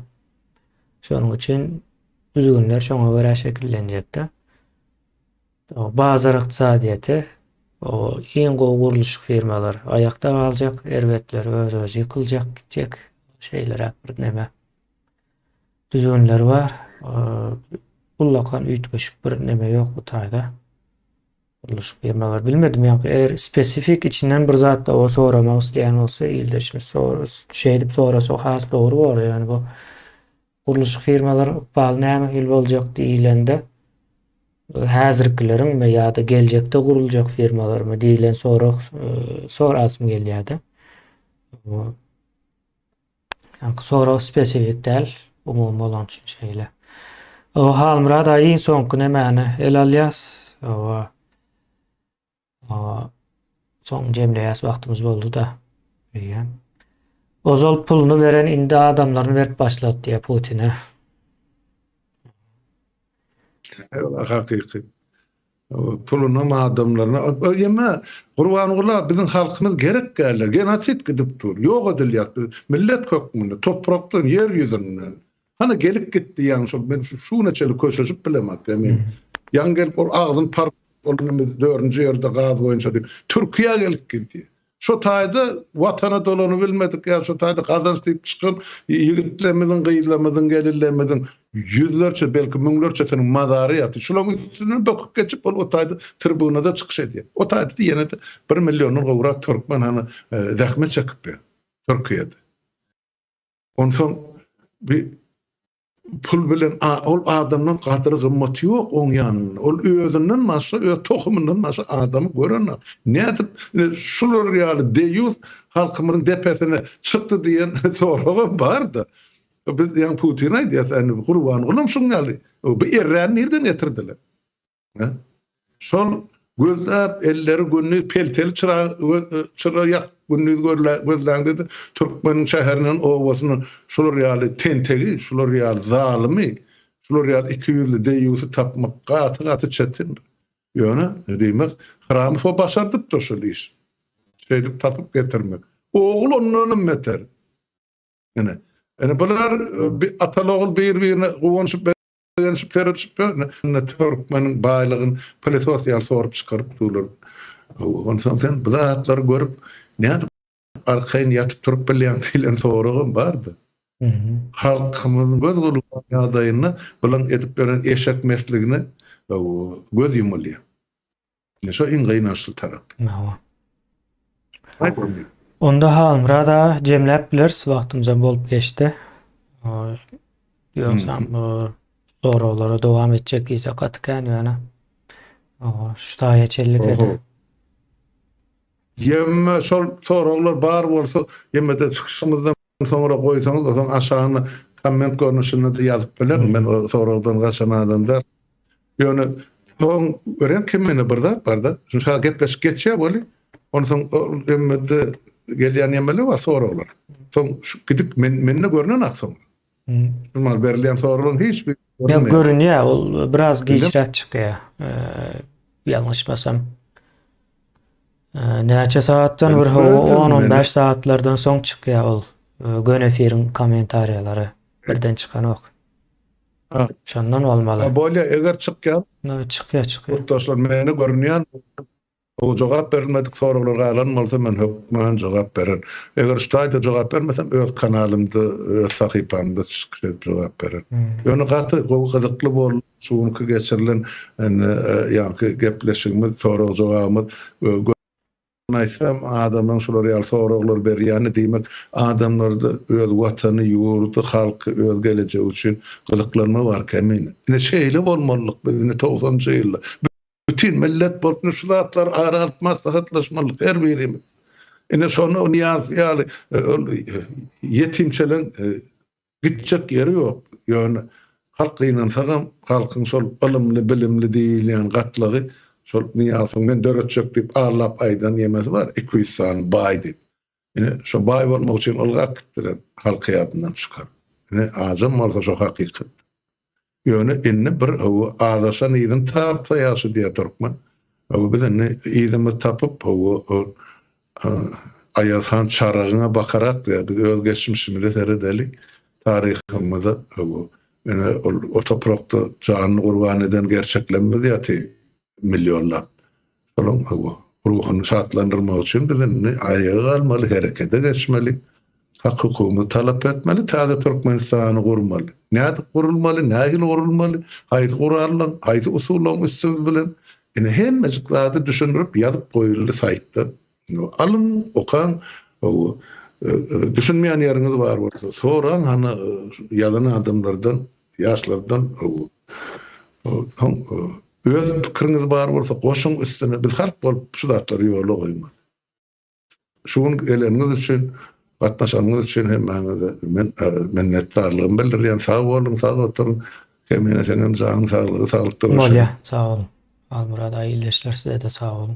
Şonuň üçin düzgünler şoňa görä şekillenjekde. Bazar ykdysadyýeti, o iň gowy gurluşyk firmalar aýakda galjak, erbetleri öz-özi ýykyljak, gitjek. Şeýleräk bir neme düzgünler bar. Ullakan üýtgeşik bir neme ýok bu taýda. Gurluşyk firmalar bilmedim ýa eger spesifik içinden bir zat o soramak isleýän bolsa ildeşimiz şeýdip sorasa has dogry bolar ýani bu gurluşyk firmalaryň ykbaly näme hili boljak diýilende häzirkileriňmi ýa-da geljekde guruljak firmalarmy diýilen sorag sorasym gelýärdi. Ýaňky sorag spesifik däl, umumy bolany üçin şeýle. O Halmyrat aga iň soňky nemäni ele alýas? Owa. Owa. Soň jemleýäs wagtymyz boldy-da. Eýýäm. Ozal puluny beren indi adamlaryny berip başlady diýýär Putine. Hakyky. Pulunam adamlaryna. Ýeme Gurbanguly biziň halkymyz gerek däldir. Genosid gidip dur. Ýok edilýär biz millet hökmünde toprakdan ýer ýüzünden. Hany gelip gitdi ýaňy şol men şu güne çenli köşeşip bilemok ýa men. Ýaňy gelip ol agzyny par ol biz dördünji ýerde gaz boýunça diýip Türkiýä gelip gidýär. Şo taýda watana dolanybilmedik ýa şo taýda gazanç diýip çykan ýigitlerimiziň, gyzlarymyzyň, gelinlerimiziň ýüzlerçe, belki müňlerçesiniň mazary ýatyr. Şularyň üstünden böküp geçip ol o taýda tribunada çykyş edýär. O taýda ýene-de bir milliondan gowrak türkmen hany zähmet çekip ýör Türkiýede. Onsoň bi Pul bilen ol adamdan gadyry gymmaty ýok oň ýanynda. Ol özünden başga, öz tohumyndan başga adamy görenok. Nädip şular ýaly deýýus halkymyzyň depesine çykdy diýen soragam bar-da. Biz ýaňy Putine aýdýas, indi Gurbangulam şuň ýaly. Bu erräni nirden getirdiler? Şol gözläp elleri gündiz pelteli çyra çyra ýak gündiz gözläňde-de türkmeniň şäherinden obasyndan şular ýaly tentegi, şular ýaly zalymy, şular ýaly ikiýüzli deýýusy tapmak gaty-gaty çetindir. Ýöne, diýmek, Hramow başardypdyr şol işi. Şeýdip tapyp getirmek. Ogul ondanam beter. Ine, ine bular ataly-ogul bir-birine guwanyşyp Begenişip seredişip ýör. Indi türkmeniň baýlygyny pylesos ýaly sorup çykaryp durlar. Onsoň sen bu zatlary görüp nädip arkaýyn ýatyp turup bilýäň diýlen soragam bardy. Halkymyzyň göz gulak ýagdaýynda bulaň edip ýören eşek mesligine göz ýumulýar. Ine şo iň gynançly tarap. Hawa. Onda Halmyrat aga jemläp bileris wagtymyzam bolup geçdi. Ýogsam. Soraglara dowam etjek diýsek gaty kän ýöne. Şu taýa çenli kedi. Ýemme şol soraglar bar bolsa ýemede çykyşymyzdan soňra goýsaňyz ozaň aşagyna komment görnüşinde-de ýazyp bilerin. Men o soragdan gaçan adam däl. Ýöne soň örän kemine bir zat barda. Şu şa gepleşik geçýär weli. Onsoň emmede gelýän ýemeler bar soraglar. Soň şu gidik men mende görnen ak soň. Şumal berilýän soraglaryň hiç biri Ýa görünýär, ol biraz giçräk çykýar. Ýalňyşmasam. Näçe sagatdan bir hawa 10-15 sagatlardan soň çykýar ol. Göni efiriň kommentariýalary birden çykanok. Şondan bolmaly. Bolýa, eger çykýar. Çykýar, çykýar. Ýurtdaşlar meni görünýän O jogap berilmedik soraglar galan bolsa men hökman jogap bererin. Eger şu taýda jogap bermesem öz kanalymda, öz sahypamda çykyş edip jogap bererin. Ýöne gaty gowy gyzykly boldy şu günki geçirilen ýaňky gepleşigimiz, sorag-jogabymyz. Aýtsam adamlaryň şular ýaly soraglar berýäni diýmek adamlarda öz watany, ýurdy, halky, öz gelejegi üçin gyzyklanma bar kemine. Ine şeýle bolmalydyk biz indi togsanynjy ýylda. Bütin millet bolup ine şu zatlary ara alyp maslahatlaşmalydyk her birimiz. Ine şonda Nyýazow ýaly ol ýetimçeleň gitjek ýeri ýok. Ýöne halk gynansagam halkyň şol ylymly, bilimli diýilýän gatlagy şol Nyýazowyň men döretjek diýip allap aýdan ýemesi bar, 200 sany baý diýip. Ine şo baý bolmak üçin ylgap gitdiler halky ýadyndan çykaryp. Ine ajam bolsa şo hakykat. Ýöne indi bir hawa azaşan yzyny tapsa ýagşy diýýär türkmen. Hawa biz indi yzymyzy tapyp hawa ol Aýazhan çaragyňa bakarak diýýär. Biz öz geçmişimize seredeli, taryhymyza hawa ine ol o toprakda janyny gurban eden gerçeklerimiz ýaty millionlap. Şolaň hawa, ruhuny şatlandyrmak üçin biz indi aýaga galmaly, herekete geçmeli, hak-hukugymyzy talap etmeli, täze Türkmenistany gurmaly. Nädip gurulmaly, nähili gurulmaly, haýsy gurallaň, haýsy usullaň üsti bilen, ine hemmejik zady düşündirip ýazyp goýuldy saýtda. Alyň, okaň, hawa, düşünmeýän ýeriňiz bar bolsa, soraň hany ýazan adamlardan, ýaşlardan, hawa. Soň Öz pikiriňiz bar bolsa goşuň üstüne biz halk bolup şu zatlary ýola goýmaly. Şu gün geleniňiz üçin, gatnaşanyňyz üçin hemmäňize men minnetdarlygymy bildirýän. Sag boluň, sag oturyň. Kemine seňem janyň saglygy, saglykda görşeliň. Bolýa, sag boluň. Halmyrat aga ildeşler sizede sag boluň.